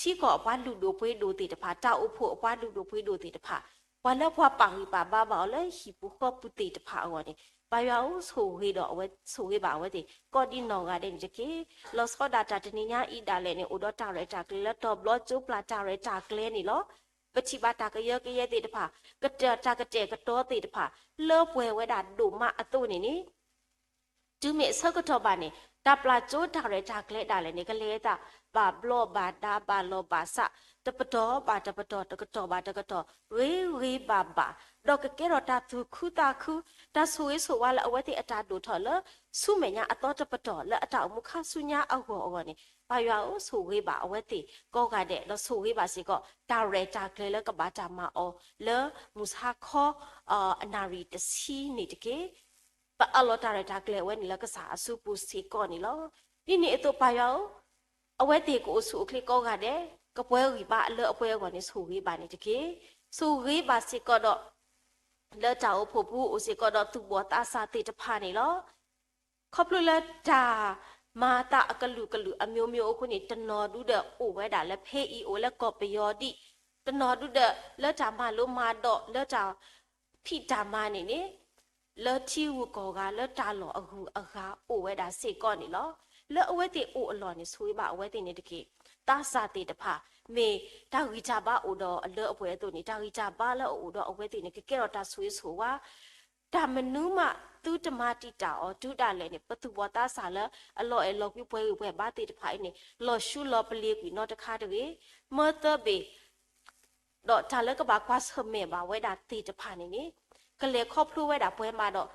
ထံကီၢ်အပှၤလုၢ်ဒိၣ်ပှ့ၤဒိၣ်သ့ၣ်တဖၣ်, တၢ်အိၣ်ဖှိၣ်အပှၤလုၢ်ဒိၣ်ပှ့ၤဒိၣ်သ့ၣ်တဖၣ်, ပှၤလၢပှၤပာ်ဂံၢ်ပာ်ဘါဘၣ်အီၤလၢဟံၣ်ပူၤဃီပူၤသ့ၣ်တဖၣ်အဂီၢ်န့ၣ် ပၢ်ယွၤဧၢ, ဆိၣ်ဂ့ၤဒီးအဝဲ, ဆိၣ်ဂ့ၤဘၣ်အဝဲသ့ၣ် ကိးဒံနီၢ်ဂၤဒဲးန့ၣ်တက့ၢ်. လီၤဆီဒၣ်တၢ်တနံၤညါအံၤဒၣ်လဲာ်န့ၣ် အိၣ်ဒီးတၢ်ရဲၣ်တၢ်ကျဲၤလၢတီၤဘျီကၠိပျၢ်တၢ်ရဲၣ်တၢ်ကျဲၤန့ၣ်လီၤ. ပထံၣ်ဘၣ်တၢ်ကယၢကယဲသ့ၣ်တဖၣ်, ကတၢၢ် တၢ်ကတဲာ်ကတီၤသ့ၣ်တဖၣ် လၢပှဲၤဝဲဒၣ်ဒိၣ်မးအသိးန့ၣ်န့ၣ် တုၤမ့ၢ်အဆၢကတီၢ်ဘၣ်န့ၣ် တၢ်ပျၢ်ကၠိတၢ်ရဲၣ်တၢ်ကျဲၤဒၣ်လဲာ်န့ၣ် ကလဲၤအသး ဘၣ်ဘျီးဘၣ်ဒါ ဘၣ်လီၢ်ဘၣ်စး, တပတီၢ်ဘၣ်တပတီၢ် တကတီၢ်ဘၣ်တကတီၢ် ဂ့ၤဂ့ၤဘၣ်ဘၣ်, ဒီးကကဲထီၣ်တၢ်သူၣ်ခုသးခု, တၢ်ဆိၣ်ဂ့ၤဆိၣ်ဝါလၢအဝဲသ့ၣ်အတၢ်ဒိၣ်ထီၣ်လၢ ဆူမဲာ်ညါအသီတပတီၢ်လၢအတၢ်အိၣ်မူခါဆူညါအဂီၢ်အဂီၢ်န့ၣ် ပၢ်ယွၤဧၢ, ဆိၣ်ဂ့ၤဘၣ်အဝဲသ့ၣ်ကိးဂၤဒဲး ဒီးဆိၣ်ဂ့ၤဘၣ်စ့ၢ်ကီး တၢ်ရဲၣ်တၢ်ကျဲၤလၢကဘၣ်တၢ်မၤအီၤလၢ မုၢ်ဆါခီ အနၣ်ရံၣ်တဆံန့ၣ်တက့ၢ်. ပအးလီၤတၢ်ရဲၣ်တၢ်ကျဲၤဝဲန့ၣ်လၢကစၢ်အစုပူၤစ့ၢ်ကီးန့ၣ်လီၤ. ဒ်န့ၣ်အသိးပၢ်ယွၤဧၢ, အဝဲသ့ၣ်ကအိၣ်ဆူၣ်အိၣ်ချ့ကိးဂၤဒဲး, ကပှဲၤဂံၢ်ဘါအလၢအပှဲၤအဂီၢ်န့ၣ် ဆိၣ်ဂ့ၤဘၣ်န့ၣ်တက့ၢ်. ဆိၣ်ဂ့ၤဘၣ်စ့ၢ်ကီးဒီး လၢတၢ်အိၣ်ဖှိၣ်ပူၤအိၣ်စ့ၢ်ကီးဒီးသူၣ်ဘီၣ်သးစၢ်သ့ၣ်တဖၣ်န့ၣ်လီၤ. ခီဖျိလၢတၢ်မၤသးအကလုာ်ကလုာ်အမျိုးမျိုးအဃိန့ၣ် တနီၤဒုဒီးအိၣ်ဝဲဒၣ်လၢဖဲအံၤ အိၣ်လၢကီၢ်ပယီၤဒံး, တနီၤဒုဒီးလၢတၢ်မၤလိမၤဒိး လၢတၢ်ဖံးတၢ်မၤန့ၣ်န့ၣ် လၢထံဂုၤကီၢ်ဂၤ လၢတၢ်လီၢ်အဂုၤအဂၤအိၣ်ဝဲဒၣ်စ့ၢ်ကီးန့ၣ်လီၤ. လၢအဝဲသ့ၣ်အိၣ်အလီၢ်န့ၣ် ဆိၣ်ဂ့ၤဘၣ်အဝဲသ့ၣ်န့ၣ်တက့ၢ်. သးစၢ်သ့ၣ်တဖၣ် မ့ၢ်တၢ်ဂံၢ်တၢ်ဘါအိၣ်ဒီးအလၢအပှဲၤအသိးန့ၣ် တၢ်ဂံၢ်တၢ်ဘါလၢအအိၣ်ဒီးအဝဲသ့ၣ်န့ၣ် ကကဲထီၣ်တၢ်ဆိၣ်ဂ့ၤဆိၣ်ဝါ တၢ်မနုၤမးသုတမၤတံာ်တာ်အီၤတုၤဒၣ်လဲာ်န့ၣ် ပသူၣ်ဘီၣ်သးစၢ်လၢအလီၤအဲၣ်လီၤကွံပှဲၤဂံၢ်ပှဲၤဘါသ့ၣ်တဖၣ်အံၤန့ၣ် လီၤဆူလီၤပလ့ၤကွံာ်နီတခါတဂ့ၤ. မၢသၢဘ့ၣ် ဒီးတၢ်လၢကဘၣ်ကွၢ်ဆၢၣ်မဲာ်ဘၣ်ဝဲဒၣ်သ့ၣ်တဖၣ်န့ၣ်န့ၣ် ကလဲၤခီဖျိဝဲဒၣ်ပှဲၤမးဒီး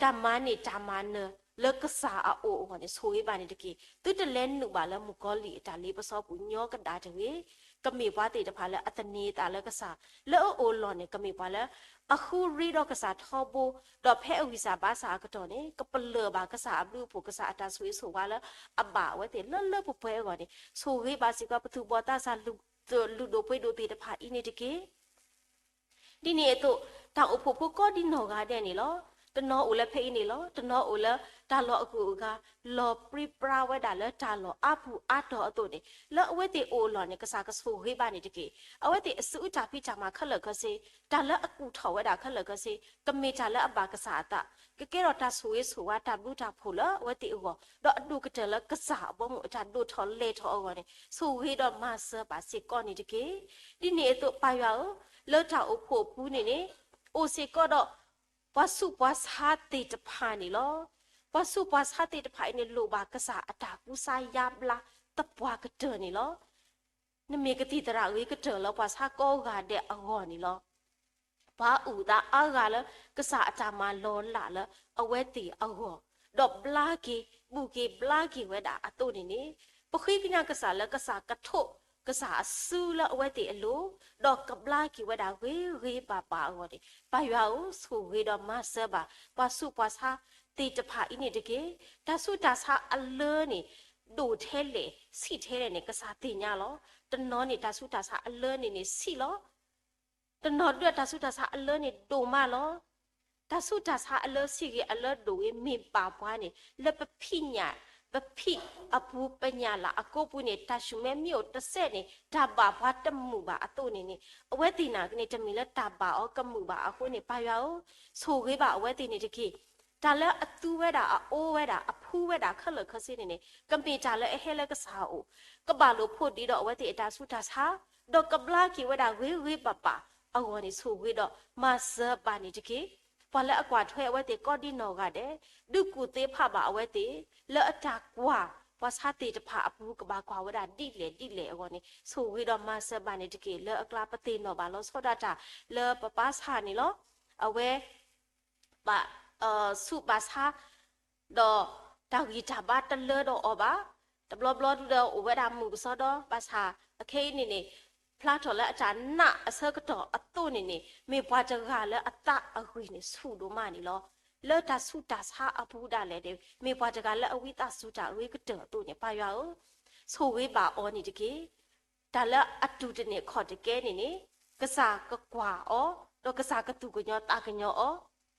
တၢ်မၤန့ၢ်တၢ်မၤနၢၤလၢကစၢ်အအိၣ်အဂီၢ်န့ၣ် ဆိၣ်ဂ့ၤဘၣ်န့ၣ်တက့ၢ်. သုတလဲၤနုာ်ဘၣ်လၢမုၣ်ကီၤလံၢ်အတၢ်လ့ပစီပူၤညီကဒၣ်တဂ့ၤ. ကမ့ၢ်ပှၤသ့ၣ်တဖၣ်လၢအသန့ၤအသးလၢကစၢ် လၢအအိၣ်အလီၢ်န့ၣ် ကမ့ၢ်ပှၤလၢအဃုရ့ဒီးကစၢ်ထီဘိ, ဒီးဖဲအဂံၢ်စၢ်ဘါစၢ်အကတီၢ်န့ၣ် ကပလၢၢ်ဘၣ်ကစၢ်အဘျုးအဖှိၣ် ကစၢ်အတၢ်ဆိၣ်ဂ့ၤဆိၣ်ဝါလၢအဘၣ်အဝဲသ့ၣ်လၢလၢပှဲၤပှဲၤအဂီၢ်န့ၣ် ဆိၣ်ဂ့ၤဘၣ်စ့ၢ်ကီးပသူၣ်ဘီၣ်သးစၢ်လုၢ်ဒိၣ်ပှ့ၤဒိၣ်သ့ၣ်တဖၣ်အံၤန့ၣ်တက့ၢ်. ဒ်န့ၣ်အသိး တၢ်အိၣ်ဖှိၣ်ဖိကိးဒံနီၢ်ဂၤဒဲးန့ၣ်လီၤ. တနီၤအိၣ်လၢဖဲအံၤန့ၣ်လီၤ. တနီၤအိၣ်လၢတၢ်လီၢ်အဂုၤအဂၤ လီၤပြံပြါဝဲဒၣ်လၢတၢ်လီၢ်အါပူၤအါတီၤအသိးန့ၣ် လၢအဝဲသ့ၣ်အိၣ်အလီၢ်န့ၣ် ကစၢ်ကဆိၣ်ဂ့ၤဘၣ်န့ၣ်တက့ၢ်. အဝဲသ့ၣ်အစုအတၢ်ဖံးတၢ်မၤခဲလၢာ်ခဲဆ့ တၢ်လၢအကူၣ်ထီၣ်ဝဲဒၣ်ခဲလၢာ်ခဲဆ့ ကမ့ၢ်တၢ်လၢအဘၣ်ကစၢ်အသး ကကဲထီၣ်တၢ်ဆိၣ်ဂ့ၤဆိၣ်ဝါတၢ်ဘျုးတၢ်ဖှိၣ်လၢအဝဲသ့ၣ်အဂီၢ် ဒီးအဒိၣ်ကတၢၢ်လၢကစၢ်အဘီအမုၢ်အတၢ်ဒိၣ်ထီၣ်လဲၤထီၣ်အဂီၢ်န့ၣ် ဆိၣ်ဂ့ၤဒီးမၤစၢၤဘၣ်စ့ၢ်ကီးန့ၣ်တက့ၢ်. ဒ်န့ၣ်အသိးပၢ်ယွၤဧၢ, လၢတၢ်အိၣ်ဖှိၣ်အပူၤန့ၣ်န့ၣ် အိၣ်စ့ၢ်ကီးဒီး ပှၤဆူးပှၤဆါသ့ၣ်တဖၣ်န့ၣ်လီၤ. ပှၤဆူးပှၤဆါသ့ၣ်တဖၣ်အံၤန့ၣ် လိၣ်ဘၣ်ကစၢ်အတၢ်ကူစါယါဘျါသပှၢ်ကတၢၢ်န့ၣ်လီၤ. နမ့ၢ်ကသံၣ်သရၣ်ဂ့ၤကတၢၢ်လၢပှၤဆါကိးဂၤဒဲးအဂီၢ်န့ၣ်လီၤ. ပှၤအုၣ်သးအါဂၤလၢကစၢ်အတၢ်မၤလီၤလးလၢအဝဲသ့ၣ်အဂီၢ် ဒီးဘျါက့ၤ ဘူၣ်က့ၤဘျါက့ၤဝဲဒၣ်အသိးန့ၣ်န့ၣ်, ပဃ့ကညးကစၢ်လၢကစၢ်ကထိးကစၢ်အစုလၢအဝဲသ့ၣ်အလိၤ, ဒီးကဘျါက့ၤဝဲဒၣ်ဂ့ၤဂ့ၤဘၣ်ဘၣ်အဂီၢ်န့ၣ်, ပၢ်ယွၤဧၢ, ဆိၣ်ဂ့ၤဒီးမၤစၢၤဘၣ် ပှၤဆူးပှၤဆါသ့ၣ်တဖၣ်အံၤန့ၣ်တက့ၢ်. တၢ်ဆူးတၢ်ဆါအလၢန့ၣ် ဒိၣ်ထဲလဲၣ် ဆံးထဲလဲၣ်န့ၣ် ကစၢ်သ့ၣ်ညါလီၤ. တနီၤန့ၣ် တၢ်ဆူးတၢ်ဆါအလၢန့ၣ်န့ၣ် ဆံးလီၤ. တနီၤဒၣ်တၢ်ဆူးတၢ်ဆါအလၢန့ၣ်ဒိၣ်မးလီၤ. တၢ်ဆူးတၢ်ဆါအလၢဆံးဂ့ၤ အလၢဒိၣ်ဂ့ၤ မ့ၢ်ဘၣ်ပှၤန့ၣ် လၢပဖံးညၣ် ပဖံးအပူၤ ပညၣ်လၢအကိးပူၤန့ၣ် တၢ်ဆူၣ်မဲမ့ၢ်အိၣ်တစဲးန့ၣ် တၢ်ဘၣ်ပှၤတမုာ်ဘၣ်အသိးန့ၣ်န့ၣ်, အဝဲသ့ၣ်နာ်က့န့ၣ် တမ့ၢ်လၢတၢ်ဘၣ်အီၤကမုာ်ဘၣ်အဃိန့ၣ် ပၢ်ယွၤဧၢ, ဆိၣ်ဂ့ၤဘၣ်အဝဲသ့ၣ်န့ၣ်တက့ၢ်. တၢ်လၢအသူဝဲဒၣ် အအိၣ်ဝဲဒၣ် အဖှူဝဲဒၣ်ခဲလၢာ်ခဲဆ့န့ၣ်န့ၣ် ကမ့ၢ်တၢ်လၢအဟဲလၢကစၢ်အအိၣ်, ကဘၣ်လိာ်ဖိးဒံးဒီးအဝဲသ့ၣ်အတၢ်ဆူးတၢ်ဆါ, ဒီးကဘျါက့ၤဝဲဒၣ်ဂ့ၤဂ့ၤဘၣ်ဘၣ်အဂီၢ်န့ၣ် ဆိၣ်ဂ့ၤဒီးမၤစၢၤဘၣ်န့ၣ်တက့ၢ်. ပှၤလၢအကွၢ်ထွဲအဝဲသ့ၣ်ကိးဒ်နီၢ်ဂၤဒဲး, ဒုးကူၣ်သ့ဖးဘၣ်အဝဲသ့ၣ်, လၢအတၢ်ကွၢ် ပှၤဆါသ့ၣ်တဖၣ်အပူၤ ကဘၣ်ကွၢ်ဝဲဒၣ်ဒ်လဲၣ်ဒ်လဲၣ်အဂီၢ်န့ၣ် ဆိၣ်ဂ့ၤဒီးမၤစၢၤဘၣ်န့ၣ်တက့ၢ်. လၢအကျါပသ့ၣ်နီၣ်ဘၣ်လီၤဆီဒၣ်တၢ် လၢပပၢ်ဆၣ်န့ၣ်လီၤ. အဝဲ ဘၣ်ဆူးဘၣ်ဆါ ဒီးတၢ်ဂံၢ်တၢ်ဘါတလၢဒီးအီၤဘၣ်. တဘျီဘျီဒုဒီးအိၣ်ဝဲဒၣ်မုၢ်ကစီဒီ ဘၣ်ဆၣ်အခဲအံၤန့ၣ်န့ၣ် ဖျါထီၣ်လၢအတၢ်နာ်အဆၢကတီၢ်အသိးန့ၣ်န့ၣ် မ့ၢ်ပှၤတဂၤလၢအသးအဂံၢ်န့ၣ်ဆူၣ်ဒိၣ်မးန့ၣ်လီၤ. လၢတၢ်ဆူးတၢ်ဆါအပူၤဒၣ်လဲာ်န့ၣ် မ့ၢ်ပှၤတဂၤလၢအဝံသးစူၤတၢ်အဂ့ၤကတၢၢ်အသိးန့ၣ် ပၢ်ယွၤဧၢ, ဆိၣ်ဂ့ၤဘၣ်အီၤန့ၣ်တက့ၢ်. တၢ်လၢအတူၢ်တန့ၢ်ခီၣ်တကဲန့ၣ်န့ၣ် ကစၢ်ကကွၢ်အီၤ ဒီးကစၢ်ကသူၣ်ကညီၤသးကညီၤအီ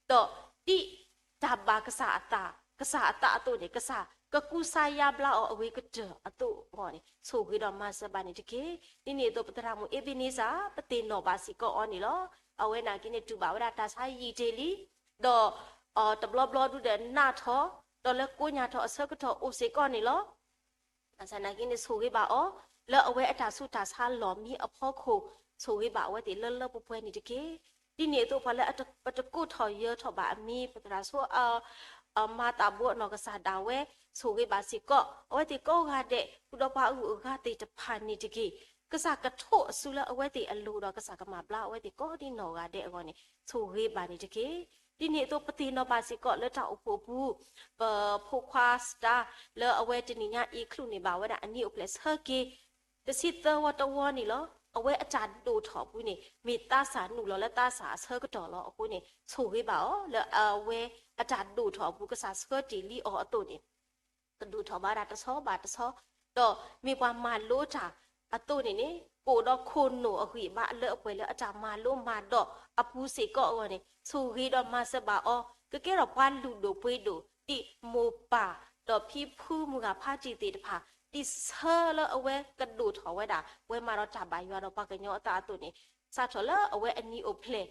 ၤ, ဒီးဒ်တၢ်ဘၣ်ကစၢ်အသး ကစၢ်အသးအသိးန့ၣ် ကစၢ်ကကူစါယါဘျါအီၤအဂ့ၤကတၢၢ်အသိးအဂီၢ်န့ၣ် ဆိၣ်ဂ့ၤဒီးမၤစၢၤဘၣ်န့ၣ်တက့ၢ်. ဒ်န့ၣ်အသိး ပသရၣ်မုၣ်အ့ဘ့န့စၢ် ပသ့ၣ်နီၣ်ဘၣ်စ့ၢ်ကီးအီၤန့ၣ်လီၤ. အဝဲနာ်က့န့ၣ် တူၢ်ဘၣ်ဝဲဒၣ်တၢ်ဆါယံာ်တ့ၢ်လံ, ဒီး တဘျီဘျီဒုဒီးနးထီၣ် ဒီးလၢကိးညါထီၣ်အဆၢကတီၢ်အိၣ်စ့ၢ်ကီးန့ၣ်လီၤ. ဘၣ်ဆၣ်နာ်က့န့ၣ် ဆိၣ်ဂ့ၤဘၣ်အီၤ လၢအဝဲအတၢ်ဆူးတၢ်ဆါလီၢ်မံအဖီခိၣ် ဆိၣ်ဂ့ၤဘၣ်အဝဲသ့ၣ်လၢလၢပှဲၤပှဲၤန့ၣ်တက့ၢ်. ဒ်န့ၣ်အသိး ပှၤလၢပတကိးထီၣ်ယၢၤထီၣ်ဘၣ်အမံၤ ပသရၣ်ဆိ အမၤသးဘိအနီၢ်ကစၢ်ဒၣ်ဝဲ ဆိၣ်ဂ့ၤဘၣ်စ့ၢ်ကီး အဝဲသ့ၣ်ကိးဂၤဒဲး ဃုာ်ဒီးပှၤအဂုၤအဂၤသ့ၣ်တဖၣ်န့ၣ်တက့ၢ်. ကစၢ်ကထိးအစုလၢအဝဲသ့ၣ်အလိၤဒီး ကစၢ်ကမၤဘျါအဝဲသ့ၣ်ကိးဒ်နီၢ်ဂၤဒဲးအဂီၢ်န့ၣ် ဆိၣ်ဂ့ၤဘၣ်န့ၣ်တက့ၢ်. ဒ်န့ၣ်အသိး ပသ့ၣ်နီၣ်ဘၣ်စ့ၢ်ကီးလၢတၢ်အိၣ်ဖှိၣ်အပူၤ ပဖိခွါစတါ လၢအဝဲတနံၤညါအံၤ ချုးန့ၢ်ဘၣ်ဝဲဒၣ်အနံၣ်အိၣ်ဖျဲၣ်ဆၢက့ၤ တဆံသၢဝီတဝီန့ၣ်လီၤ. အဝဲအတၢ်ဒိၣ်ထီၣ်အပူၤန့ၣ် မ့ၢ်သးစၢ်နုာ်လီၤလၢသးစၢ်အဆၢကတီၢ်လီၤ. အဃိန့ၣ် ဆိၣ်ဂ့ၤဘၣ်အီၤ လၢအဝဲအတၢ်ဒိၣ်ထီၣ်အပူၤ ကစၢ်ဆှၢတ့ၢ်လံအီၤအသိးန့ၣ် ကဒိၣ်ထီၣ်ဘၣ်ဒၣ်တဆီဘၣ်တဆီ, ဒီးမ့ၢ်ပှၤမၤလိတၢ်အသိးန့ၣ်န့ၣ် ကအိၣ်ဒီးခိၣ်နူာ်အဂံၢ်အဘါအလၢအပှဲၤလၢအတၢ်မၤလိမၤဒိးအပူၤစ့ၢ်ကီးအဂီၢ်န့ၣ် ဆိၣ်ဂ့ၤဒီးမၤစၢၤဘၣ်အီၤ ကကဲထီၣ်ပှၤလုၢ်ဒိၣ်ပှ့ၤဒိၣ် ဒ်မိၢ်ပၢ် ဒီးဖံဖုမုၢ်ဂၤဖါတံၢ်သ့ၣ်တဖၣ် ဒ်ဆၢလၢအဝဲကဒိၣ်ထီၣ်ဝဲဒၣ် ပှဲၤမးဒီးတၢ်ဘၣ်ယွၤဒီးပှၤကညီအသးအသိးန့ၣ် စးထီၣ်လၢအဝဲအနံၣ်အိၣ်ဖျဲၣ်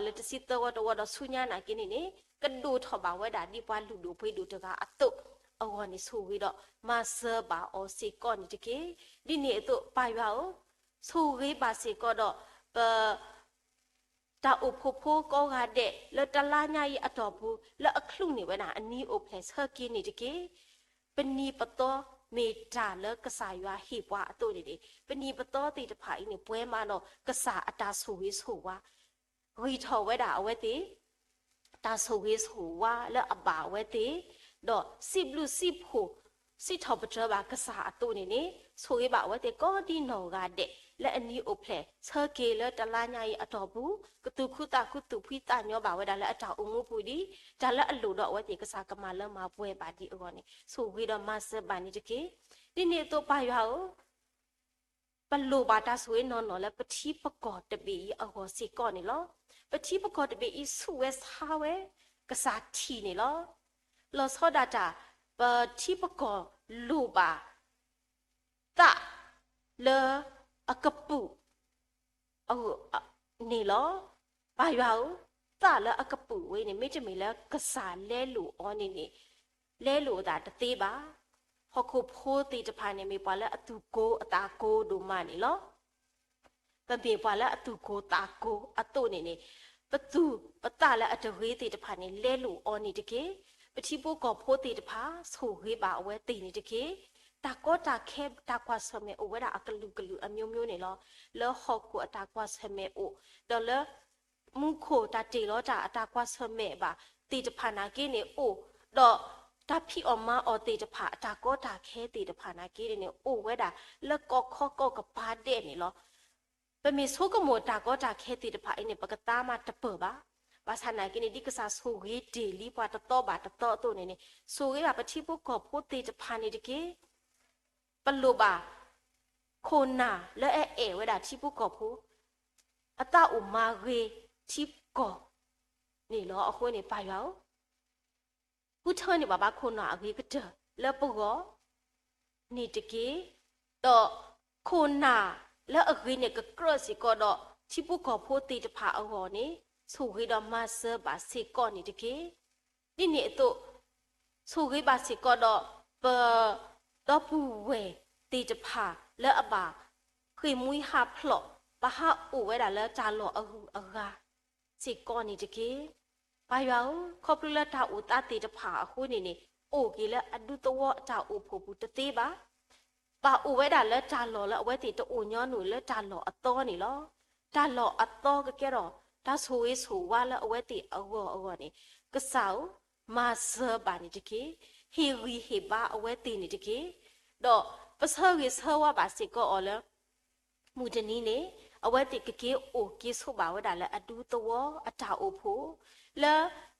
လၢတဆံသၢဝီတဝီဒီးဆူညါနာ်က့န့ၣ်န့ၣ် ကဒိၣ်ထီၣ်ဘၣ်ဝဲဒၣ်ဒ်ပှၤလုၢ်ဒိၣ်ပှ့ၤဒိၣ်တဂၤအသိးအဂီၢ်န့ၣ် ဆိၣ်ဂ့ၤဒီးမၤစၢၤဘၣ်အီၤစ့ၢ်ကီးန့ၣ်တက့ၢ်. ဒ်န့ၣ်အသိး ပၢ်ယွၤဧၢ, ဆိၣ်ဂ့ၤဘၣ်စ့ၢ်ကီးဒီး ပ တၢ်အိၣ်ဖှိၣ်ဖိကိးဂၤဒဲး လၢတလါညါအံၤအတီၢ်ပူၤ လၢအချုးန့ၢ်ဝဲဒၣ်အနံၣ်အိၣ်ဖျဲၣ်ဆၢက့ၤန့ၣ်တက့ၢ်. ပနံၤပသီမ့ၢ်တၢ်လၢကစၢ်ယွၤဟ့ၣ်ပှၤအသိးန့ၣ်န့ၣ် ပနံၤပသီသ့ၣ်တဖၣ်အံၤန့ၣ် ပှဲၤမးဒီးကစၢ်အတၢ်ဆိၣ်ဂ့ၤဆိၣ်ဝါ ဂံၢ်ထီၣ်ဝဲဒၣ်အဝဲသ့ၣ် တၢ်ဆိၣ်ဂ့ၤဆိၣ်ဝါလၢအဘၣ်အဝဲသ့ၣ်, ဒီးစံးဘျုးစံးဖှိၣ် စံးထီၣ်ပတြၢၤဘၣ်ကစၢ်အသိးန့ၣ်န့ၣ် ဆိၣ်ဂ့ၤဘၣ်အဝဲသ့ၣ်ကိးဒ်နီၢ်ဂၤဒဲး လၢအနံၣ်အိၣ်ဖျဲၣ်ဆၢက့ၤလၢတလါညါအံၤအတီၢ်ပူၤ ကသူၣ်ခုသးခုသူၣ်ဖှံသးညီဘၣ်ဝဲဒၣ်လၢအတၢ်အိၣ်မူပူၤဒ် တၢ်လၢအလိၣ်ဒီးအဝဲသ့ၣ်ကစၢ်ကမၤလၢမၤပှဲၤဘၣ်ဒ်အဂီၢ်န့ၣ် ဆိၣ်ဂ့ၤဒီးမၤစၢၤဘၣ်န့ၣ်တက့ၢ်. ဒ်န့ၣ်အသိးပၢ်ယွၤဧၢ ပလိၣ်ဘၣ်တၢ်ဆိၣ်ဂ့ၤနီၢ်နီၢ်လၢပထံပကီၢ်တဘ့ၣ်အံၤ ဆူးဝဲဆါဝဲ ကစၢ်ထံၣ်န့ၣ်လီၤ. လီၤဆီဒၣ်တၢ် ပထံပကီၢ်လိၣ်ဘၣ် သးလၢအကပုာ် အဂ့ၢ်န့ၣ်လီၤ. ပၢ်ယွၤဧၢ, သးလၢအကပုာ်ဝဲန့ၣ် မ့တမ့ၢ်လၢကစၢ်လဲလိာ်အီၤန့ၣ်န့ၣ် လဲလိာ်အသးတသ့ဘၣ်. ဟီၣ်ခိၣ်ဖိသ့ၣ်တဖၣ်န့ၣ် မ့ၢ်ပှၤလၢအသူၣ်ကိၤအသးကိၤဒိၣ်မးန့ၣ်လီၤ. ပမ့ၢ်ပှၤလၢအသူၣ်ကိၤသးကိၤအသိးန့ၣ်န့ၣ် ပသူၣ်ပသးလၢအတဂ့ၤသ့ၣ်တဖၣ်န့ၣ် လဲလိာ်အီၤန့ၣ်တက့ၢ်. ပထံဖိကီၢ်ဖိသ့ၣ်တဖၣ် ဆိၣ်ဂ့ၤဘၣ်အဝဲသ့ၣ်န့ၣ်တက့ၢ်. တၢ်ကီတၢ်ခဲ တၢ်ကွၢ်ဆၢၣ်မဲာ်အိၣ်ဝဲဒၣ်အကလုာ်ကလုာ်အမျိုးမျိုးန့ၣ်လီၤ. လၢဟီၣ်ခိၣ်အတၢ်ကွၢ်ဆၢၣ်မဲာ်အိၣ်, ဒီးလၢ မူခိၣ်တၢ်တ့ၢ်လီၤတၢ်အတၢ်ကွၢ်ဆၢၣ်မဲာ်ဘၣ်သ့ၣ်တဖၣ်နာ်က့န့ၣ်အိၣ်, ဒီး တၢ်ဖံးအီၣ်မၤအီၣ်သ့ၣ်တဖၣ် အတၢ်ကီတၢ်ခဲသ့ၣ်တဖၣ်နာ်က့န့ၣ် အိၣ်ဝဲဒၣ်လၢကီၢ်ခီကီၢ်ကပၤဒဲးန့ၣ်လီၤ. ပမ့ၢ်ဆိကမိၣ်တၢ်ကီတၢ်ခဲသ့ၣ်တဖၣ်အံၤန့ၣ် ပကသါမၤတပၢၢ်ဘၣ်. ဘၣ်ဆၣ်နာ်က့န့ၣ် ဒ်ကစၢ်ဆိၣ်ဂ့ၤတ့ၢ်လံပှၤတသီဘၣ်တသီအသိးန့ၣ်န့ၣ် ဆိၣ်ဂ့ၤဘၣ်ပထံဖိကီၢ်ဖိသ့ၣ်တဖၣ်န့ၣ်တက့ၢ်. ပလိၣ်ဘၣ် ခိၣ်နၢ်လၢအအဲၣ်ဝဲဒၣ်ထံဖိကီၢ်ဖိ အသးအိၣ်မၤဂ့ၤထံကီၢ်န့ၣ်လီၤ. အဃိန့ၣ် ပၢ်ယွၤဧၢ, ဃုထၢန့ၢ်ဘၣ်ပှၤခိၣ်နၢ်အဂ့ၤကတၢၢ်လၢပဂီၢ်န့ၣ်တက့ၢ်. ဒီးခိၣ်နၢ်လၢအဂ့ၤန့ၣ်ကကြၢးစ့ၢ်ကီးဒီး ထံဖိကီၢ်ဖိသ့ၣ်တဖၣ်အဂီၢ်န့ၣ် ဆိၣ်ဂ့ၤဒီးမၤစၢၤဘၣ်စ့ၢ်ကီးန့ၣ်တက့ၢ်. ဒ်န့ၣ်အသိး ဆိၣ်ဂ့ၤဘၣ်စ့ၢ်ကီးဒီး ပ ဒီပုၢ်ဝဲၢ်သ့ၣ်တဖၣ်လၢအဘၣ်ဃ့ၢ်မှံဟးဖျိး ပဟးအိၣ်ဝဲဒၣ်လၢတၢ်လီၢ်အဂုၤအဂၤစ့ၢ်ကီးန့ၣ်တက့ၢ်. ပၢ်ယွၤဧၢ, ခီဖျိလၢတၢ်အိၣ်သးသ့ၣ်တဖၣ်အဃိန့ၣ်န့ၣ် အိၣ်က့ၤလၢအဒူသဝီအတၢ်အိၣ်ဖှိၣ်ပူၤတသ့ဘၣ်. ဘၣ်အိၣ်ဝဲဒၣ်လၢတၢ်လီၢ်လၢအဝဲသ့ၣ်တအိၣ်ညီနုၢ်လၢတၢ်လီၢ်အသီန့ၣ်လီၤ. တၢ်လီၢ်အသီကကဲထီၣ်တၢ်ဆိၣ်ဂ့ၤဆိၣ်ဝါလၢအဝဲသ့ၣ်အဂီၢ်အဂီၢ်န့ၣ် ကစၢ်ဧၢ, မၤစၢၤဘၣ်န့ၣ်တက့ၢ်. ဟ့ၣ်ဂံၢ်ဟ့ၣ်ဘါအဝဲသ့ၣ်န့ၣ်တက့ၢ်. ဒီးပဆၢဂ့ၤဆၢဝါဘၣ်စ့ၢ်ကီးအီၤလၢ မုၢ်တနံၤန့ၣ် အဝဲသ့ၣ်ကက့ၤအိၣ်က့ၤဆိးဘၣ်ဝဲဒၣ်လၢအဒူသဝီအတၢ်အိၣ်ဖှိၣ် လၢ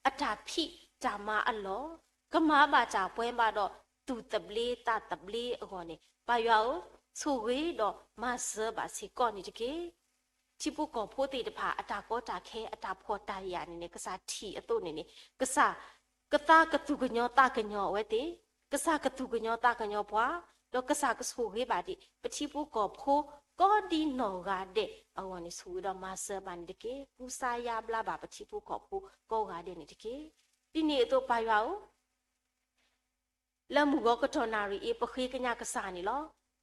အတၢ်ဖံးတၢ်မၤအလီၢ်, ကမၤဘၣ်တၢ်ပှဲၤဘၣ်ဒီးသူၣ်သဘျ့သးသဘျ့အဂီၢ်န့ၣ် ပၢ်ယွၤဧၢ, ဆိၣ်ဂ့ၤဒီးမၤစၢၤဘၣ်စ့ၢ်ကီးန့ၣ်တက့ၢ်. ထံဖိကီၢ်ဖိသ့ၣ်တဖၣ်အတၢ်ကီတၢ်ခဲအတၢ်ဖှီၣ်တၢ်ယာ်န့ၣ်န့ၣ် ကစၢ်ထံၣ်အသိးန့ၣ်န့ၣ် ကစၢ် ကသါကသူၣ်ကညီၤသးကညီၤအဝဲသ့ၣ်, ကစၢ်ကသူၣ်ကညီၤသးကညီၤပှၤ, ဒီးကစၢ်ကဆိၣ်ဂ့ၤဘၣ်ဒံး ပထံဖိကီၢ်ဖိကိးဒ်နီၢ်ဂၤဒဲးအဂီၢ်န့ၣ် ဆိၣ်ဂ့ၤဒီးမၤစၢၤဘၣ်န့ၣ်တက့ၢ်. ကူစါယါဘျါဘၣ်ပထံဖိကီၢ်ဖိကိးဂၤဒဲးန့ၣ်တက့ၢ်. ဒ်န့ၣ်အသိးပၢ်ယွၤဧၢ လၢမုၢ်ဂီၤကတီၢ်နၣ်ရံၣ်အံၤ ပဃ့ကညးကစၢ်န့ၣ်လီၤ.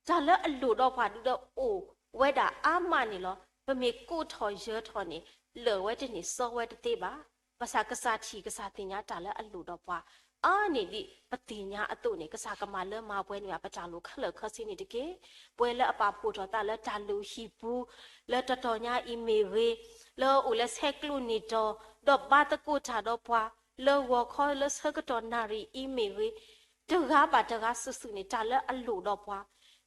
တၢ်လၢအလိၣ်ဒီးပှၤဒုးဒီးအိၣ်ဝဲဒၣ်အါမးန့ၣ်လီၤ. ပမ့ၢ်ကိးထီၣ်ယၢၤထီၣ်န့ၣ် လၢာ်ဝဲတန့ၢ်စီဝဲတသ့ဘၣ်. ဘၣ်ဆၣ်ကစၢ်ထံၣ်ကစၢ်သ့ၣ်ညါတၢ်လၢအလိၣ်ဒီးပှၤ အါန့ၢ်ဒံးပသ့ၣ်ညါအသိးန့ၣ် ကစၢ်ကမၤလၢမၤပှဲၤန့ၢ်ဘၣ်ပတၢ်လိၣ်ခဲလၢာ်ခဲဆ့န့ၣ်တက့ၢ်. ပှၤလၢအပာ်ဖှိၣ်ထီၣ်သးလၢတၢ်လုၢ်ဟံၣ်ပူၤ လၢတတီၤညါအံၤမ့ၢ်ဂ့ၤ, လၢအအိၣ်လၢဆဲးကျိးနံၣ်တီၤ ဒီးဘါသကိးတၢ်ဒီးပှၤ လၢဂီၤခီလၢဆၢကတီၢ်နၣ်ရံၣ်အံၤမ့ၢ်ဂ့ၤ, တဂၤဘၣ်တဂၤစုာ်စုာ်န့ၣ် တၢ်လၢအလိၣ်ဒီးပှၤ,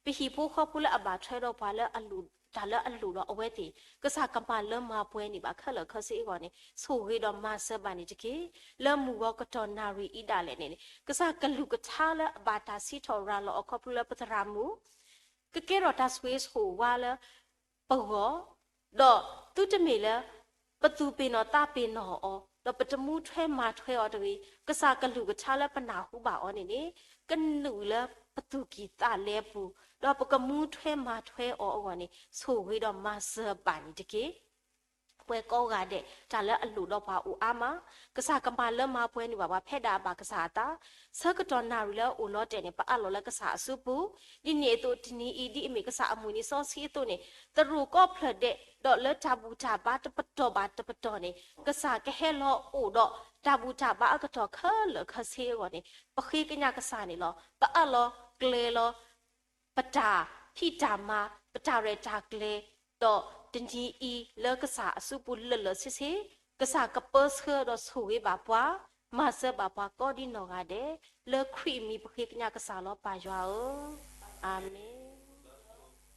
ပဟံၣ်ဖိဃီဖိလၢအဘၣ်ထွဲဒီးပှၤလၢအလိၣ် တၢ်လၢအလိၣ်ဒီးအဝဲသ့ၣ် ကစၢ်ကမၤလၢမၤပှဲၤန့ၢ်ဘၣ်ခဲလၢာ်ခဲဆ့အဂီၢ်န့ၣ် ဆိၣ်ဂ့ၤဒီးမၤစၢၤဘၣ်န့ၣ်တက့ၢ်. လၢမုၢ်ဂီၤကတီၢ်နၣ်ရံၣ်အံၤဒၣ်လဲာ်န့ၣ်န့ၣ် ကစၢ်ကလုၢ်ကထါလၢအဘၣ်တၢ်စံးထီၣ်ရၤလီၤအခီဖျိလၢပသရၣ်မုၣ် ကကဲထီၣ်တၢ်ဆိၣ်ဂ့ၤဆိၣ်ဝါလၢပဂီၢ်, ဒီးသုတမ့ၢ်လၢပသူၣ်ပ့ၤနီၣ်သးပ့ၤနီၣ်အီၤ, ဒီးပတမူထွဲမၤထွဲအီၤတဂ့ၤ, ကစၢ်ကလုၢ်ကထါလၢပနၢ်ဟူဘၣ်အီၤန့ၣ်န့ၣ် ကနုာ်လၢပသူၣ်ကံၢ်သးလဲပူၤ, ဒီးပကမူထွဲမၤထွဲအီၤအဂီၢ်န့ၣ် ဆိၣ်ဂ့ၤဒီးမၤစၢၤဘၣ်န့ၣ်တက့ၢ်. ပှၤကိးဂၤဒဲး တၢ်လၢအလိၣ်ဒီးပှၤအိၣ်အါမး, ကစၢ်ကမၤလၢမၤပှဲၤန့ၢ်ဘၣ်ပှၤဖဲဒၣ်အဘၣ်ကစၢ်အသး, ဆၢကတီၢ်နၣ်ရံၣ်လၢအအိၣ်လီၤတဲာ်န့ၣ် ပအးလီၤလၢကစၢ်အစုပူၤ, ဒ်န့ၣ်အသိးတနံၤအံၤ ဒ်အမ့ၢ်ကစၢ်အမုၢ်နံၤစီဆှံအသိးန့ၣ် သရိာ်ကီၢ်ဖျၢၣ်ဒဲး ဒီးလၢတၢ်ဘူၣ်တၢ်ဘါတပတီၢ်ဘၣ်တပတီၢ်န့ၣ် ကစၢ်ကဟဲလီၤအိၣ်ဒီးတၢ်ဘူၣ်တၢ်ဘါအကတီၢ်ခဲလၢာ်ခဲဆ့အဂီၢ်န့ၣ် ပဃ့ကညးကစၢ်န့ၣ်လီၤ. ပအးလီၤကျဲၤလီၤ ပတၢ်ဖံးတၢ်မၤ ပတၢ်ရဲၣ်တၢ်ကျဲၤ ဒီးတနံၤအံၤ လၢကစၢ်အစုပူၤလၢာ်လၢာ်ဆ့ဆ့, ကစၢ်ကပၢဆှၢဒီးဆိၣ်ဂ့ၤဘၣ်ပှၤ, မၤစၢၤဘၣ်ပှၤကိးဒ်နီၢ်ဂၤဒဲး, လၢခရံာ်အမံၤပဃ့ကညးကစၢ်လီၤ ပၢ်ယွၤဧၢ, အၤမ့ၣ်.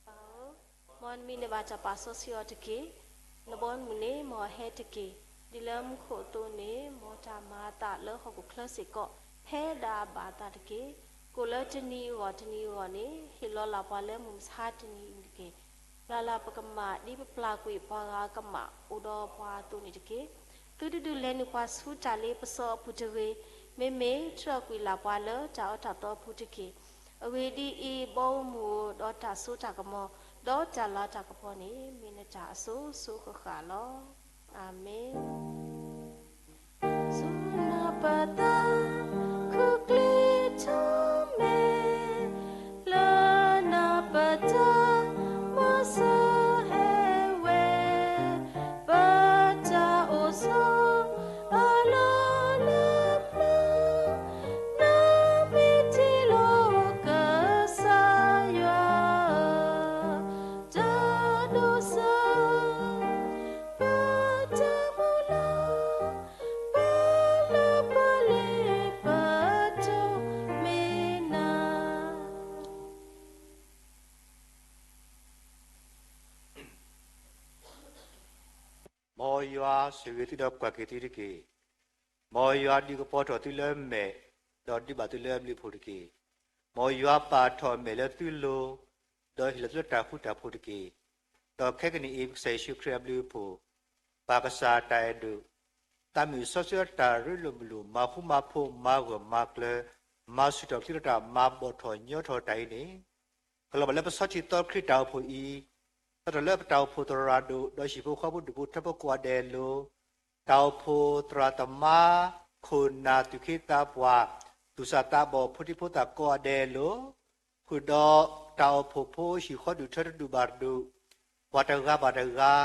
ပၢ်ဧၢ, မ်နမံၤန့ၢ်ဘၣ်တၢ်ပာ်စီဆှံအီၤတက့ၢ်. နဘီမုၢ်န့ၣ် မ်အဟဲတက့ၢ်. ဒ်လၢမူခိၣ်အသိးန့ၣ် မ်တၢ်မၤအသးလၢဟီၣ်ခိၣ်ချၢစ့ၢ်ကီး ဖဲဒၣ်အဘၣ်အသးတက့ၢ်. ကိၣ်လၢတနံၤအဂီၢ်တနံၤအဂီၢ်န့ၣ် ဟ့ၣ်လီၤလၢ်ပှၤလၢမုၢ်မဆါတနံၤအံၤတက့ၢ်. ပျၢ်လၢ်ပကမၣ် ဒ်ပပျၢ်ကွံာ်ပှၤဂၤကမၣ်အိၣ်ဒီးပှၤအသိးန့ၣ်တက့ၢ်. သုတဒုးလဲၤနုာ်ပှၤဆူတၢ်လ့ပစီအပူၤတဂ့ၤ. မ့မ့ၢ်ထုးထီၣ်ကွံာ်လၢ်ပှၤလၢတၢ်အၢတၢ်သီအပူၤတက့ၢ်. အဂ့ၢ်ဒ်အံၤ, ဘီဧိၤမုၢ်ဧိၤ, ဒီးတၢ်စိတၢ်ကမီၤ, ဒီးတၢ်လၤတၢ်ကပီၤန့ၣ် မ့ၢ်နတၢ်အစိၤစိၤဃၣ်ဃၣ်လီၤ. အၤမ့ၣ်. စူၢ်နာ်ပသး ခုၣ်ကျ့ထီၣ်မဲာ်, လၢနၢ်ပတၢ်မၤစၢၤဟဲဝဲ, ပတၢ်အိၣ်ဆိးအလီၢ်လၢပျၢၤ, နမ့ၢ်တ့လီၤကစၢ်ယွၤ တၢ်ဒိးစၢၤ ပတၢ်မုၢ်လၢ် ပလၢပလဲၤ ယွၤဆိၣ်ဂ့ၤသုဒီးကွၢ်က့ၤသုတက့ၢ်. မ်ယွၤဒုးကပီၤထီၣ်သုလၢမဲာ်, ဒီးဒုးဘၣ်သုလၢအဘျုးအဖှိၣ်တက့ၢ်. မ်ယွၤပာ်ထီၣ်အမဲာ်လၢသုလိၤ, ဒီးဟ့ၣ်လီၤသုလၢတၢ်ဃူတၢ်ဖိးတက့ၢ်. ဒီးခဲကနံၣ်အံၤ ပကစၢ်ယ့ၣ်ၡူးခရံာ်အဘျုးအဖှိၣ်, ပၢ်ကစၢ်အတၢ်အဲၣ်ဒိၣ်, သးမုၢ်စီဆှံအတၢ်ရ့လိာ်မုာ်လိာ် မၤဃူမၤဖိး မၤဂၢၢ်မၤကျၢၤ, မၤဆူၣ်ထီၣ်ပချံးထီၣ်တၢ် မၤဘီၣ်ထီၣ်ညီထီၣ်တၢ်အံၤန့ၣ် ကလီၤဘၣ်လၢပဆီထံသီခရံာ်တၢ်အိၣ်ဖှိၣ်အံၤ, စးထီၣ်လၢပတၢ်အိၣ်ဖှိၣ်သရၣ်ဒိၣ် ဒီးဟံၣ်ဖိဃီဖိဒူၣ်ဖိထၢဖိကိးဂၤဒဲးအလိၤ, တၢ်အိၣ်ဖှိၣ်သရၣ်သမါ, ခိၣ်နၢ်သူၣ်က့သးပှၢ်, သူၣ်စၢ်သးဘီၣ်ဖိဒံဖိသၣ်ကိးဂၤဒဲးအလိၤ, ဃုာ်ဒီးတၢ်အိၣ်ဖှိၣ်ဖိဟံၣ်ဃီဒူၣ်ထၢတဒူၣ်ဘၣ်တဒူၣ် ပှၤတဂၤဘၣ်တဂၤ,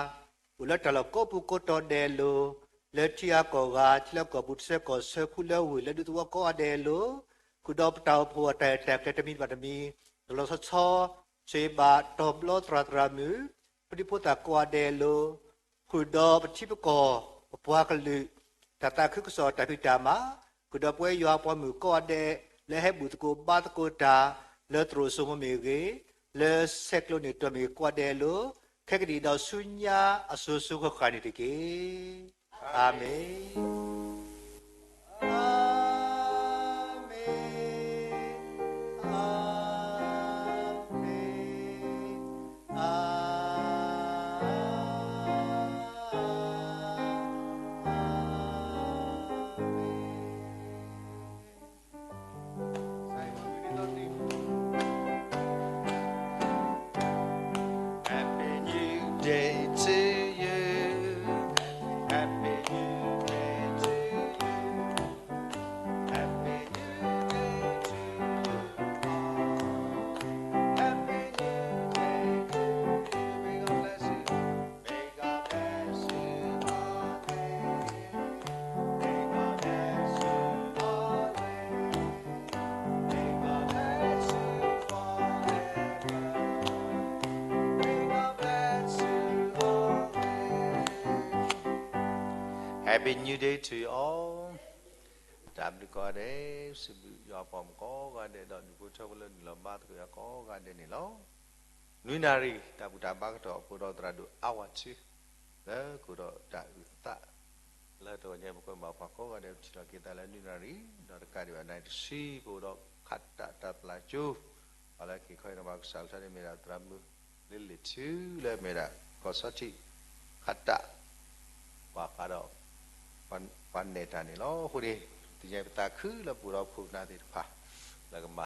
အိၣ်လၢတၢ်လီၢ်ကိးပူၤကိးတီၤဒဲးအလိၤ, လၢထံဂၤကီၢ်ဂၤ, ထံလၢကီၢ်ပူၤတဆၢကီၢ်ဆၢ ခူလၢဝ့ၢ်လၢဒူသဝီကိးဂၤဒဲးအလိၤ, ဃုာ်ဒီးပတၢ်အိၣ်ဖှိၣ်အတၢ်အဲၣ်တၢ်ကျဲၤတမံၤဘၣ်တမံၤ, တလီၤဆီဆီ, ဆိၣ်ဂ့ၤဘၣ်တီၤဘျီသရၣ်သရၣ်မုၣ်, ဖိဒံဖိသၣ်ကိးဂၤဒဲးအလိၤ, ဃုာ်ဒီးပထံပကီၢ်, ပပှၤကလုာ်, တၢ်သးခုကစီၣ်တၢ်ဖံးတၢ်မၤ, ဃုာ်ဒီးပဝဲယွၤပှၤမုၣ်ကိးဂၤဒဲး, လၢဟဲဘူၣ်သကိးဘါသကိးတၢ်, လၢသရိာ်စိမိၤမ့ၢ်ဂ့ၤ, လၢဆဲးကျိးန့ၢ်တီၢ်မ့ၢ်ဂ့ၤကိးဂၤဒဲးအလိၤ, ခဲကနံၣ်အံၤဒီးဆူညါအစိၤစိၤဃၣ်ဃၣ်န့ၣ်တက့ၢ်. အၤမ့ၣ်. Happy New Day to you all. တၢ်ဘျုးကိးဂၤဒဲး, စံးဘျုးယွၤပှၤမုၣ်ကိးဂၤဒဲး ဒီးဒူၣ်ဖိထၢဖိလၢနုာ်လီၤဘါသကိးယၤကိးဂၤဒဲးန့ၣ်လီၤ. နွံနၣ်ရံၣ် တၢ်ဘူၣ်တၢ်ဘါကတီၢ် ပအိၣ်ဒီးသရၣ်ဒိၣ်အါဝးထံ လၢကအိၣ်ဒီးတၢ်အုၣ်အသး လၢတဂီၤညါ ပကွဲမုာ်ဘၣ်ပှၤကိးဂၤဒဲး ပထံၣ်လိာ်က့ၤသးလၢနွံနၣ်ရံၣ် ဒီးတကးဒံးဘၣ်နၣ်ရံၣ်တဆံ ပအိၣ်ဒီးခးတၢ်တၢ်ပျၢ်ကၠိ ပှၤလၢက့ၤခီအံၤန့ၣ် ပှၤကစၢ်အုၣ်ထီၣ်န့ၣ်မ့ၢ်ဒၣ်သရၣ်မုၣ်လ့လ့ၣ်ထူလၢမ့ၢ်ဒၣ် ကီၢ်ဆီထံး ခးတၢ် ပှၤဃးဒီး ပှၤနဲၣ်တၢ်န့ၣ်လီၤ. အဃိန့ၣ် တနံၤအံၤပသးခုလၢပအိၣ်ဒီးခိၣ်နၢ်သ့ၣ်တဖၣ် လၢကမၤ